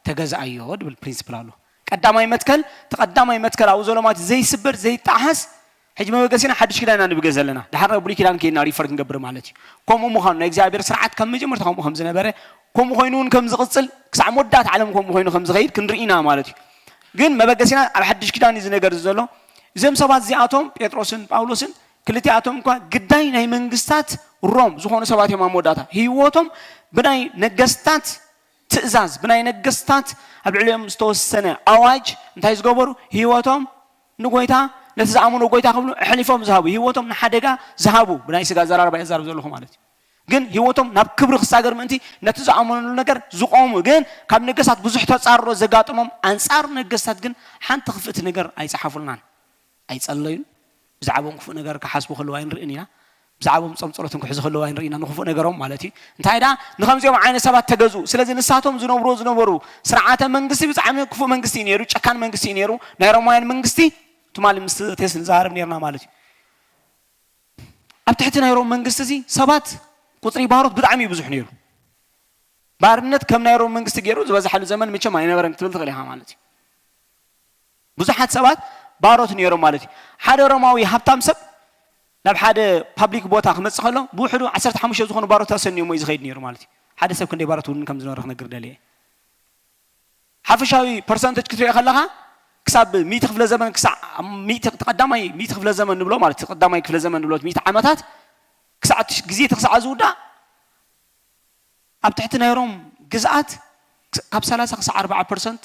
ተገዝኣዮ ድብል ፕሪንስፕል ኣሎ ቀዳማይ መትከል ተቐዳማይ መትከል ኣብኡ ዘሎ ማለት ዘይስበር ዘይጣሓስ ሕጂ መበገሲና ሓድሽ ኪዳን ኢና ንብገ ዘለና ድሓር ናብ ብሉይ ኪዳን ከይድና ሪፈር ክንገብር ማለት እዩ ከምኡ ምዃኑ ናይ እግዚኣብሔር ስርዓት ካብ መጀመርታ ከምኡ ከም ዝነበረ ከምኡ ኮይኑ እውን ከም ዝቕፅል ክሳዕ መወዳእታ ዓለም ከምኡ ኮይኑ ከም ዝኸይድ ክንርኢ ኢና ማለት እዩ ግን መበገሲና ኣብ ሓድሽ ኪዳን እዩ ዝነገር ዘሎ እዞም ሰባት እዚኣቶም ጴጥሮስን ጳውሎስን ክልቲኣቶም እኳ ግዳይ ናይ መንግስታት ሮም ዝኾኑ ሰባት እዮም ኣብ መወዳእታ ህይወቶም ብናይ ነገስታት ትእዛዝ ብናይ ነገስታት ኣብ ልዕሊኦም ዝተወሰነ ኣዋጅ እንታይ ዝገበሩ ህይወቶም ንጎይታ ነቲ ዝኣምኖ ጎይታ ክብሉ ኣሕሊፎም ዝሃቡ ህይወቶም ንሓደጋ ዝሃቡ ብናይ ስጋ ኣዘራርባ የዛርብ ዘለኹ ማለት እዩ ግን ህይወቶም ናብ ክብሪ ክሳገር ምእንቲ ነቲ ዝኣመኑሉ ነገር ዝቆሙ፣ ግን ካብ ነገስታት ብዙሕ ተጻርሮ ዘጋጥሞም፣ ኣንጻር ነገስታት ግን ሓንቲ ክፍእቲ ነገር ኣይጸሓፉልናን። ኣይጸለዩን። ብዛዕባኦም ክፉእ ነገር ክሓስቡ ከለዉ ኣይንርእን ኢና። ብዛዕባኦም ጾም ጸሎትን ክሕዙ ከለዉ ኣይንርእን ኢና፣ ንክፉእ ነገሮም ማለት እዩ። እንታይ ደኣ ንኸምዚኦም ዓይነት ሰባት ተገዝኡ። ስለዚ ንሳቶም ዝነብርዎ ዝነበሩ ስርዓተ መንግስቲ ብጣዕሚ ክፉእ መንግስቲ እዩ ነይሩ፣ ጨካን መንግስቲ እዩ ነይሩ። ናይ ሮማውያን መንግስቲ ትማሊ ምስ ቴስ ንዛረብ ነርና ማለት እዩ። ኣብ ትሕቲ ናይ ሮም መንግስቲ እዚ ሰባት ቁፅሪ ባሮት ብጣዕሚ እዩ ብዙሕ ነይሩ። ባርነት ከም ናይ ሮም መንግስቲ ገይሩ ዝበዝሓሉ ዘመን ምቸም ኣይነበረን ክትብል ትኽእል ኢኻ ማለት እዩ። ብዙሓት ሰባት ባሮት ነይሮም ማለት እዩ። ሓደ ሮማዊ ሃብታም ሰብ ናብ ሓደ ፓብሊክ ቦታ ክመፅእ ከሎ ብውሕዱ ዓሰርተ ሓሙሽተ ዝኾኑ ባሮት ኣሰንዮሞ እዩ ዝኸይድ ነይሩ ማለት እዩ። ሓደ ሰብ ክንደይ ባሮት እውን ከም ዝነበረ ክነግር ደልየ። ሓፈሻዊ ፐርሰንተጅ ክትሪኦ ከለኻ ክሳብ ሚእቲ ክፍለ ዘመን ክሳዕ ሚእቲ ቀዳማይ ሚእቲ ክፍለ ዘመን ንብሎ ማለት እዩ። ቀዳማይ ክፍለ ዘመን ንብሎ ሚእቲ ዓመታት ክሳዕ እቲ ግዜ እቲ ክሳዕ ዝውዳእ ኣብ ትሕቲ ናይ ሮም ግዝኣት ካብ ሰላሳ ክሳዕ ኣርባዓ ፐርሰንት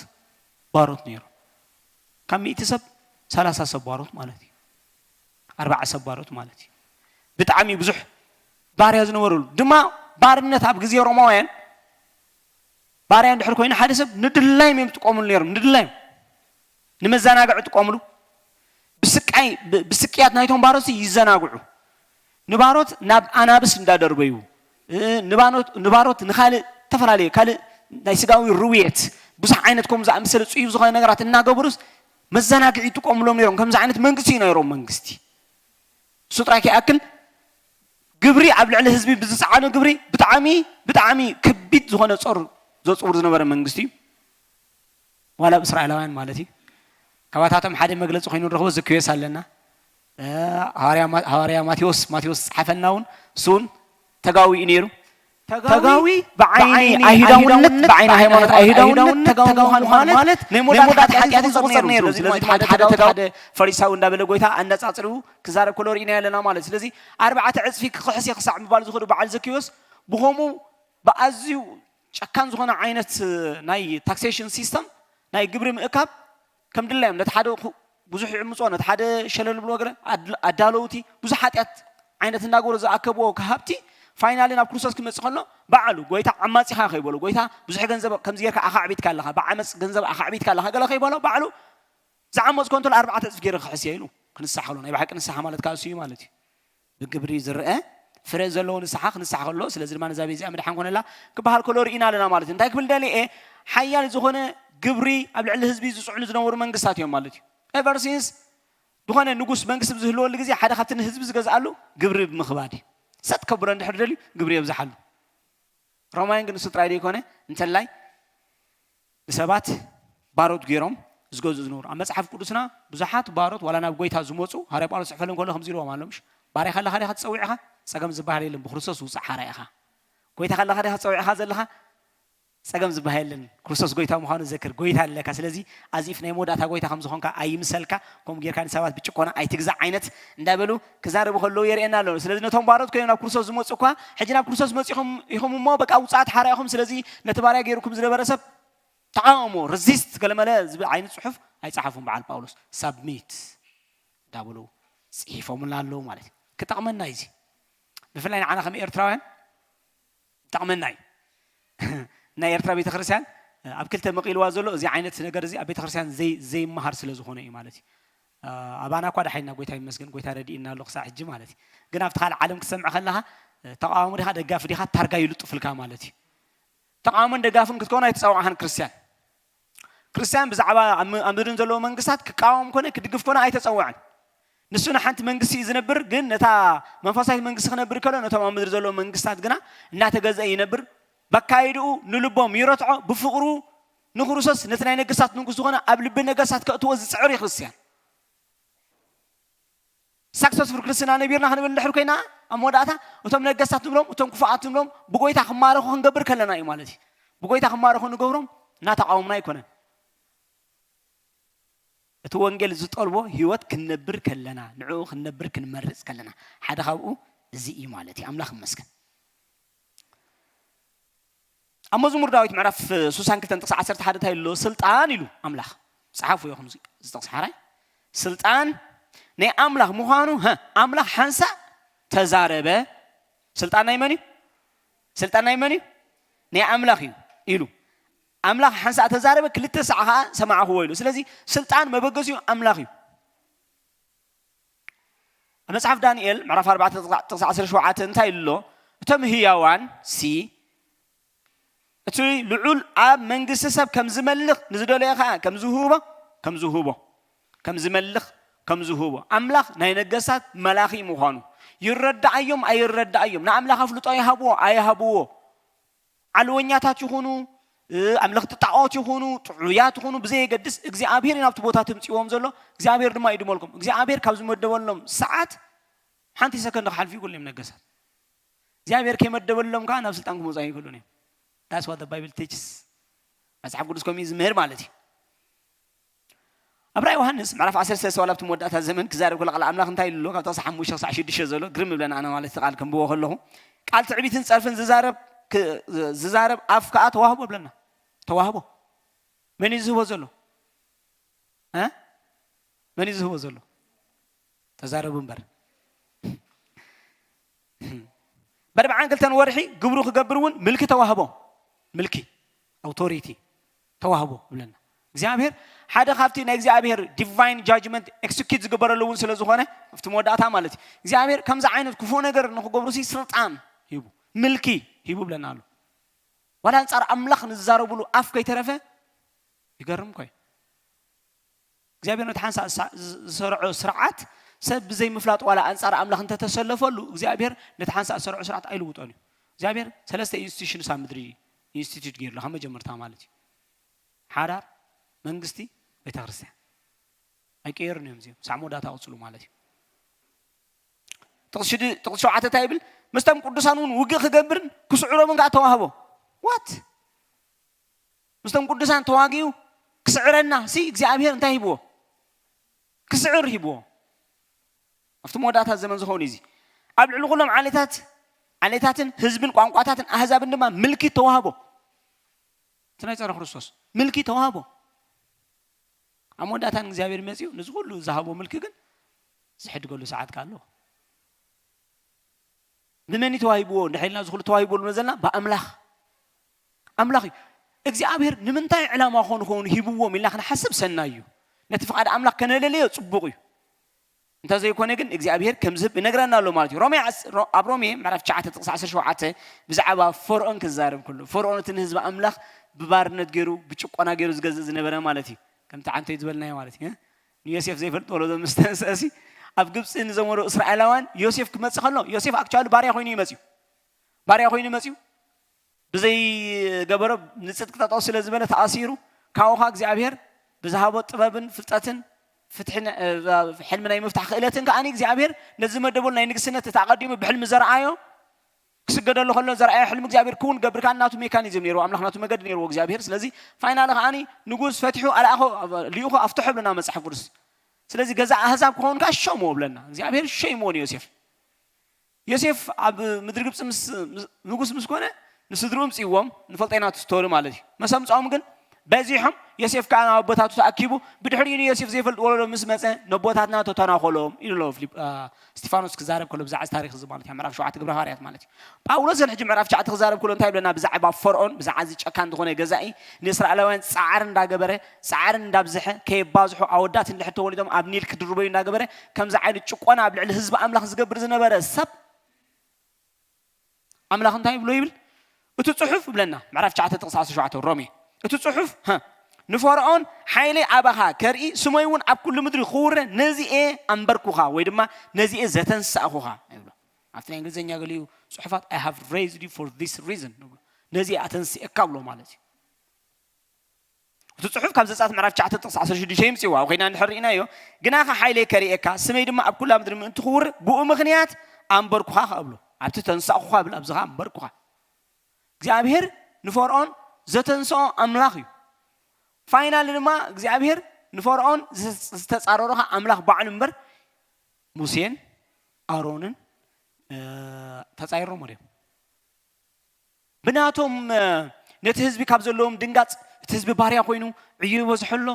ባሮት ነይሩ። ካብ ሚእቲ ሰብ ሰላሳ ሰብ ባሮት ማለት እዩ። ኣርባዓ ሰብ ባሮት ማለት እዩ። ብጣዕሚ ብዙሕ ባርያ ዝነበረሉ ድማ ባርነት ኣብ ግዜ ሮማውያን ባርያ እንድሕር ኮይኑ ሓደ ሰብ ንድላይም እዮም ዝጥቀሙሉ ነይሮም። ንድላይም ንመዘናግዒ ይጥቀሙሉ። ብስቃይ ብ- ብስቅያት ናይቶም ባሮት ይዘናግዑ። ንባሮት ናብ ኣናብስ እንዳደርበዩ እ፣ ንባኖት- ንባሮት ንካልእ ዝተፈላለየ ካልእ ናይ ስጋዊ ርውየት ብዙሕ ዓይነት ከምኡ ዝኣመሰለ ፅዩፍ ዝኾነ ነገራት እናገበሩስ መዘናግዒ ይጥቀሙሎም ነይሮም። ከምዚ ዓይነት መንግስቲ እዩ ናይ ሮም መንግስቲ። እሱ ጥራይ ከይኣክል ግብሪ ኣብ ልዕሊ ህዝቢ ብዝፀዓኖ ግብሪ ብጣዕሚ ብጣዕሚ ከቢድ ዝኾነ ጾር ዘፅውር ዝነበረ መንግስቲ እዩ። ዋላ ኣብ እስራኤላውያን ማለት እዩ። ካባታቶም ሓደ መግለፂ ኮይኑ ንረኽቦ ዘኪዮስ ኣለና። እ፣ ሃዋርያ ማ- ሃዋርያ ማቴዎስ ማቴዎስ ዝፀሓፈልና እውን እሱ እውን ተጋዊ እዩ ነይሩ። ተጋዊ ብዓይኒ ኣይሁዳውነት ብዓይኒ ሃይማኖት ኣይሁዳውነት ተጋዊ ምዃን ማለት ናይ መወዳእታ ሓጢኣት እዩ ዝቑፀር ነይሩ። ስለዚ ድማ ሓደ ሓደ ተጋዊ ሓደ ፈሪሳዊ እንዳበለ ጎይታ ኣነፃፅሩ ክዛረብ ከሎ ርኢና ኣለና ማለት። ስለዚ ኣርባዕተ ዕፅፊ ክኽሕስ እየ ክሳዕ ምባል ዝኽእሉ በዓል ዘኪዮስ ብኸምኡ ብኣዝዩ ጨካን ዝኾነ ዓይነት ናይ ታክሴሽን ሲስተም ናይ ግብሪ ምእካብ ከም ድላዮም ነቲ ሓደ ኩ- ብዙሕ ይዕምጾ ነቲ ሓደ ሸለል ብሎ ገለ ኣድ- ኣዳለውቲ ብዙሕ ሓጢኣት ዓይነት እንዳገበሩ ዝኣከብዎ ሃብቲ ፋይናሊ ናብ ክርስቶስ ክመጽእ ከሎ ባዕሉ ጎይታ ዓማጺኻ ከይበሎ ጎይታ ብዙሕ ገንዘብ ከምዚ ጌርካ ኣኻዕቢትካ ኣለኻ ብዓመፅ ገንዘብ ኣኻዕቢትካ ኣለኻ ገለ ከይበሎ ባዕሉ ዝዓመፅኮ እንተሎ ኣርባዕተ ዕፅፍ ገይረ ክሕስ እየ ኢሉ ክንሳሕ ከሎ ናይ ብሓቂ ንስሓ ማለት ከዓ እሱ እዩ ማለት እዩ። ብግብሪ ዝረአ ፍረ ዘለዎ ንስሓ ክንስሓ ከሎ ስለዚ ድማ ነዛ ቤዚኣ ምድሓን ኮነላ ክበሃል ከሎ ርኢና ኣለና ማለት እዩ። እንታይ ክብል ደልየ ሓያል ዝኾነ ግብሪ ኣብ ልዕሊ ህዝቢ ዝፅዕኑ ዝነበሩ መንግስታት እዮም ማለት እዩ። ኤቨር ሲንስ ዝኾነ ንጉስ መንግስቲ ብዝህልወሉ ግዜ ሓደ ካብቲ ንህዝቢ ዝገዝኣሉ ግብሪ ብምኽባድ እዩ። ሰጥ ከብሎ እንድሕር ደልዩ ግብሪ የብዝሓሉ። ሮማይን ግን ንሱ ጥራይ ዘይኮነ እንተላይ ንሰባት ባሮት ገይሮም ዝገዝኡ ዝነበሩ ኣብ መፅሓፍ ቅዱስና ብዙሓት ባሮት ዋላ ናብ ጎይታ ዝመፁ ሃዋርያ ጳውሎስ ዝፅሕፈሎም ከሎ ከምዚ ኢልዎም ኣሎ ምሽ ባርያ ከለኻ ዲኻ ትፀዊዕኻ ፀገም ዝበሃል የለን ብክርስቶስ ውፃእ ሓራ ኢኻ ጎይታ ከለኻ ዲኻ ትፀዊዕኻ ዘለኻ ፀገም ዝበሃል የለን ክርስቶስ ጎይታ ምዃኑ ዘክር ጎይታ ኣለካ ስለዚ ኣዚፍ ናይ መወዳእታ ጎይታ ከም ዝኾንካ ኣይምሰልካ ከምኡ ጌርካ ንሰባት ብጭቆና ኣይትግዛእ ዓይነት እንዳበሉ ክዛረቡ ከለዉ የርእየና ኣሎ ስለዚ ነቶም ባሮት ኮይኖም ናብ ክርስቶስ ዝመፁ እኳ ሕጂ ናብ ክርስቶስ መፂኹም ኢኹም እሞ በቃ ውፃእት ሓራ ኢኹም ስለዚ ነቲ ባርያ ገይርኩም ዝነበረ ሰብ ተቃውሞ ሬዚስት ገለመለ ዝብል ዓይነት ፅሑፍ ኣይፀሓፉን በዓል ጳውሎስ ሳብሚት እንዳበሉ ፅሒፎምና ኣለዉ ማለት እዩ ክጠቕመና እዩ እዚ ብፍላይ ንዓና ከም ኤርትራውያን ይጠቕመና እዩ ናይ ኤርትራ ቤተክርስትያን ኣብ ክልተ መቂልዋ ዘሎ እዚ ዓይነት ነገር እዚ ኣብ ቤተክርስትያን ዘይመሃር ስለ ዝኾነ እዩ ማለት እዩ ኣባና እኳ ደሓይና ጎይታ ይመስገን ጎይታ ረዲእና ኣሎ ክሳዕ ሕጂ ማለት እዩ ግን ኣብቲ ካልእ ዓለም ክትሰምዕ ከለኻ ተቃዋሚ ዲኻ ደጋፊ ዲኻ ታርጋ ይልጥፍልካ ማለት እዩ ተቃውሞን ደጋፍን ክትከውን ኣይተፀዋዕኻን ክርስትያን ክርስትያን ብዛዕባ ኣብ ምድርን ዘለዎ መንግስታት ክቃወም ኮነ ክድግፍ ኮነ ኣይተፀወዐን ንሱ ንሓንቲ መንግስቲ እዩ ዝነብር ግን ነታ መንፈሳዊት መንግስቲ ክነብር ከሎ ነቶም ኣብ ምድሪ ዘለዎ መንግስታት ግና እናተገዘአ ይነብር በካይድኡ ንልቦም ይረትዖ ብፍቅሩ ንክርስቶስ ነቲ ናይ ነገስታት ንጉስ ዝኾነ ኣብ ልቢ ነገስታት ከእትዎ ዝፅዕር እዩ ክርስትያን ሳክሰስፉል ክርስትና ነቢርና ክንብል እንድሕር ኮይና ኣብ መወዳእታ እቶም ነገስታት ንብሎም እቶም ክፉኣት ንብሎም ብጎይታ ክማረኹ ክንገብር ከለና እዩ ማለት እዩ ብጎይታ ክማረኹ ንገብሮም እናተቃወምና ኣይኮነን እቲ ወንጌል ዝጠልቦ ህይወት ክንነብር ከለና ንዕኡ ክንነብር ክንመርፅ ከለና ሓደ ካብኡ እዚ እዩ ማለት እዩ ኣምላኽ ይመስገን ኣብ መዝሙር ዳዊት ምዕራፍ ሱሳን ክልተን ጥቕሲ ዓሰርተ ሓደ እንታይ ኣሎ ስልጣን ኢሉ ኣምላኽ ጸሓፉ ኢኹም ዝጥቕሲ ሓራይ ስልጣን ናይ ኣምላኽ ምዃኑ ኣምላኽ ሓንሳእ ተዛረበ ስልጣን ናይ መን እዩ ስልጣን ናይ መን እዩ? ናይ ኣምላኽ እዩ ኢሉ። ኣምላኽ ሓንሳእ ተዛረበ፣ ክልተ ሳዕ ኸዓ ሰማዕኽዎ ኢሉ። ስለዚ ስልጣን መበገሲኡ ኣምላኽ እዩ። ኣብ መጽሓፍ ዳንኤል ምዕራፍ ኣርባዕተ ጥቕሲ ዓሰርተ ሸውዓተ እንታይ ኢሉ ኣሎ? እቶም ህያዋን ሲ እቲ ልዑል ኣብ መንግስቲ ሰብ ከም ዝመልኽ ንዝደለዮ ኸዓ ከም ዝህቦ ከም ዝህቦ ከም ዝመልኽ ከም ዝህቦ ኣምላኽ ናይ ነገስታት መላኺ ምዃኑ ይረዳኣዮም ኣይረዳኣዮም ንኣምላኽ ኣፍልጦ ይሃብዎ ኣይሃብዎ ዓልወኛታት ይኹኑ ኣምለኽቲ ጣዖት ይኹኑ ጥዑያት ይኹኑ ብዘየገድስ እግዚኣብሔር ናብቲ ቦታ ትምፅዎም ዘሎ እግዚኣብሔር ድማ ይድመልኩም እግዚኣብሔር ካብ ዝመደበሎም ሰዓት ሓንቲ ሰከንድ ክሓልፉ ይክእሉ እዮም ነገስታት እግዚኣብሔር ከይመደበሎም ከዓ ናብ ስልጣን ክመፁ ኣይክእሉን እዮም that's what the Bible teaches መፅሓፍ ቅዱስ ከምኡ ዝምህር ማለት እዩ ኣብ ራእይ ዮሃንስ ምዕራፍ ዓሰርተ ሰለስተ ዋላ ኣብቲ መወዳእታ ዘመን ክዛረብ ከሎ ቃል ኣምላኽ እንታይ ኢሉ ኣሎ ካብ ጥቕሲ ሓሙሽተ ክሳዕ ሽዱሽተ ዘሎ ግርም ይብለና ኣነ ማለት እቲ ቃል ከንብቦ ከለኹ ቃል ትዕቢትን ፀርፍን ዝዛረብ ዝዛረብ ኣፍ ከዓ ተዋህቦ ብለና ተዋህቦ መን እዩ ዝህቦ ዘሎ መን እዩ ዝህቦ ዘሎ ተዛረቡ እምበር በርብዓን ክልተን ወርሒ ግብሩ ክገብር እውን ምልኪ ተዋህቦ ምልኪ ኣውቶሪቲ ተዋህቦ ብለና እግዚኣብሔር ሓደ ካብቲ ናይ እግዚኣብሔር ዲቫይን ጃጅመንት ኤክስኪዩት ዝግበረሉ እውን ስለ ዝኾነ ኣብቲ መወዳእታ ማለት እዩ እግዚኣብሔር ከምዚ ዓይነት ክፉእ ነገር ንክገብሩ ሲ ስልጣን ሂቡ ምልኪ ሂቡ ብለና ኣሎ ዋላ ኣንፃር ኣምላኽ ንዝዛረብሉ ኣፍ ከይተረፈ ይገርም ኮይ እግዚኣብሔር ነቲ ሓንሳእ ዝሰርዖ ስርዓት ሰብ ብዘይምፍላጥ ዋላ ኣንፃር ኣምላኽ እንተተሰለፈሉ እግዚኣብሔር ነቲ ሓንሳእ ዝሰርዖ ስርዓት ኣይልውጦን እዩ እግዚኣብሔር ሰለስተ ኢንስቲቱሽንስ ኣብ ምድሪ ኢንስቲቱት ገይርሉ ካብ መጀመርታ ማለት እዩ ሓዳር መንግስቲ ቤተክርስትያን ኣይቀየሩን እዮም እዚኦም ሳዕ መወዳእታ ቅፅሉ ማለት እዩ ጥቕሲ ሸውዓተ እንታይ ይብል ምስቶም ቅዱሳን እውን ውግእ ክገብርን ክስዕሮምን ከዓ ተዋህቦ ዋት ምስቶም ቅዱሳን ተዋጊኡ ክስዕረና ሲ እግዚኣብሔር እንታይ ሂብዎ ክስዕር ሂብዎ ኣብቲ መወዳእታ ዘመን ዝኸውን እዚ ኣብ ልዕሊ ኩሎም ዓሌታት ዓሌታትን ህዝብን ቋንቋታትን ኣህዛብን ድማ ምልኪ ተዋህቦ እቲ ናይ ፀረ ክርስቶስ ምልኪ ተዋህቦ ኣብ መወዳእታ እግዚኣብሔር መፅኡ ነዚ ኩሉ ዝሃቦ ምልኪ ግን ዝሕድገሉ ሰዓት ከ ኣለዎ ብመን ተዋሂብዎ እንድሕር ኢልና ዝኽሉ ተዋሂብዎ ዘለና ብኣምላኽ ኣምላኽ እዩ እግዚኣብሔር ንምንታይ ዕላማ ኾኑ ኾኑ ሂብዎም ኢልና ክንሓስብ ሰናይ እዩ ነቲ ፍቓድ ኣምላኽ ከነለለዮ ፅቡቕ እዩ እንተዘይኮነ ግን እግዚኣብሔር ከም ዝህብ ይነግረና ኣሎ ማለት እዩ ሮሜ ኣብ ሮሜ ምዕራፍ ትሽዓተ ጥቕሲ ዓሰርተ ሸውዓተ ብዛዕባ ፈርኦን ክዛረብ ከሎ ፈርኦን እቲ ንህዝቢ ኣምላኽ ብባርነት ገይሩ ብጭቆና ገይሩ ዝገዝእ ዝነበረ ማለት እዩ ከምቲ ዓንተይ ዝበልናዮ ማለት እዩ ንዮሴፍ ዘይፈልጥዎ ሎ ምስ ተንስአ ሲ ኣብ ግብፂ ንዘመዶ እስራኤላውያን ዮሴፍ ክመፅእ ከሎ ዮሴፍ ኣክቹዋሊ ባርያ ኮይኑ እዩ መፅዩ ባርያ ኮይኑ መፅዩ ብዘይገበሮ ንፅድቂ ጠጠው ስለ ዝበለ ተኣሲሩ ካብኡ ከዓ እግዚኣብሔር ብዝሃቦ ጥበብን ፍልጠትን ፍትሒ ሕልሚ ናይ ምፍታሕ ክእለትን ከዓኒ እግዚኣብሔር ነዚ ዝመደበሉ ናይ ንግስነት እቲ ኣቐዲሙ ብሕልሚ ዘረኣዮ ክስገደሉ ከሎ ዘርኣዮ ሕልሚ እግዚኣብሔር ክውን ገብር ከዓ ናቱ ሜካኒዝም ነይርዎ ኣምላኽ ናቱ መገዲ ነይርዎ እግዚኣብሔር ስለዚ ፋይናሊ ከዓኒ ንጉስ ፈቲሑ ኣልኣኾ ልኢኹ ኣፍትሖ ብለና መፅሓፍ ቅዱስ ስለዚ ገዛ ኣህዛብ ክኸውን ከዓ ሸምዎ ብለና እግዚኣብሔር ሸይምዎ ንዮሴፍ ዮሴፍ ኣብ ምድሪ ግብፂ ንጉስ ምስ ኮነ ንስድርኡ ምፅእዎም ንፈልጦ ኢና እቲ ስቶሪ ማለት እዩ መሰምፅኦም ግን በዚሖም ዮሴፍ ከዓ ናብ ኣቦታቱ ተኣኪቡ ብድሕሪኡ ንዮሴፍ ዘይፈልጥ ወለዶ ምስ መፀ ነቦታትና ተተናኾሎም ኢሉ ኣሎ እስጢፋኖስ ክዛረብ ከሎ ብዛዕባ ታሪክ እዚ ማለት እዩ ምዕራፍ ሸውዓተ ግብረ ሃዋርያት ማለት እዩ ጳውሎስ ዘን ሕጂ ምዕራፍ ትሽዓተ ክዛረብ ከሎ እንታይ ይብለና ብዛዕባ ፈርኦን ብዛዕባ እዚ ጨካን ዝኾነ ገዛኢ ንእስራኤላውያን ፃዕሪ እንዳገበረ ፃዕሪ እንዳብዝሐ ከየባዝሑ ኣወዳት እንድሕር ተወሊዶም ኣብ ኒል ክድርበዩ እንዳገበረ ከምዚ ዓይነት ጭቆና ኣብ ልዕሊ ህዝቢ ኣምላኽ ዝገብር ዝነበረ ሰብ ኣምላኽ እንታይ ይብሎ ይብል እቲ ፅሑፍ ይብለና ምዕራፍ ትሽዓተ ጥቕሲ ዓሰርተ ሸውዓተ ሮሜ እቲ ፅሑፍ ንፈርኦን ሓይለይ ኣባኻ ከርኢ ስመይ እውን ኣብ ኩሉ ምድሪ ክውረ ነዚኤ ኣንበርኩኻ ወይ ድማ ነዚኤ ዘተንሳእኹኻ ይብሎ ኣብቲ ናይ እንግሊዝኛ ገሊኡ ፅሑፋት I have raised you for this reason ነዚኤ ኣተንስኤካ ብሎ ማለት እዩ እቲ ጽሑፍ ካብ ዘጻት ምዕራፍ ትሽዓተ ጥቕሲ ዓሰርተ ሽዱሽተ ይምጽእዋ ኣብ ኮይና እንድሕር ርኢናዮ፣ ግናኸ ሓይለይ ከርእየካ፣ ስመይ ድማ ኣብ ኩላ ምድሪ ምእንቲ ክውር፣ ብኡ ምኽንያት ኣንበርኩኻ ከኣ ብሎ። ኣብቲ ተንሳእኩኻ ብል፣ ኣብዚ ኸኣ ኣንበርኩኻ። እግዚኣብሔር ንፈርዖን ዘተንስኦ ኣምላኽ እዩ። ፋይናሊ ድማ እግዚኣብሔር ንፈርዖን ዝተጻረሮ ኸኣ ኣምላኽ ባዕሉ እምበር ሙሴን ኣሮንን ተጻይሮም እዮም። ብናቶም ነቲ ህዝቢ ካብ ዘለዎም ድንጋጽ እቲ ህዝቢ ባርያ ኮይኑ ዕዮ ይበዝሖ ኣሎ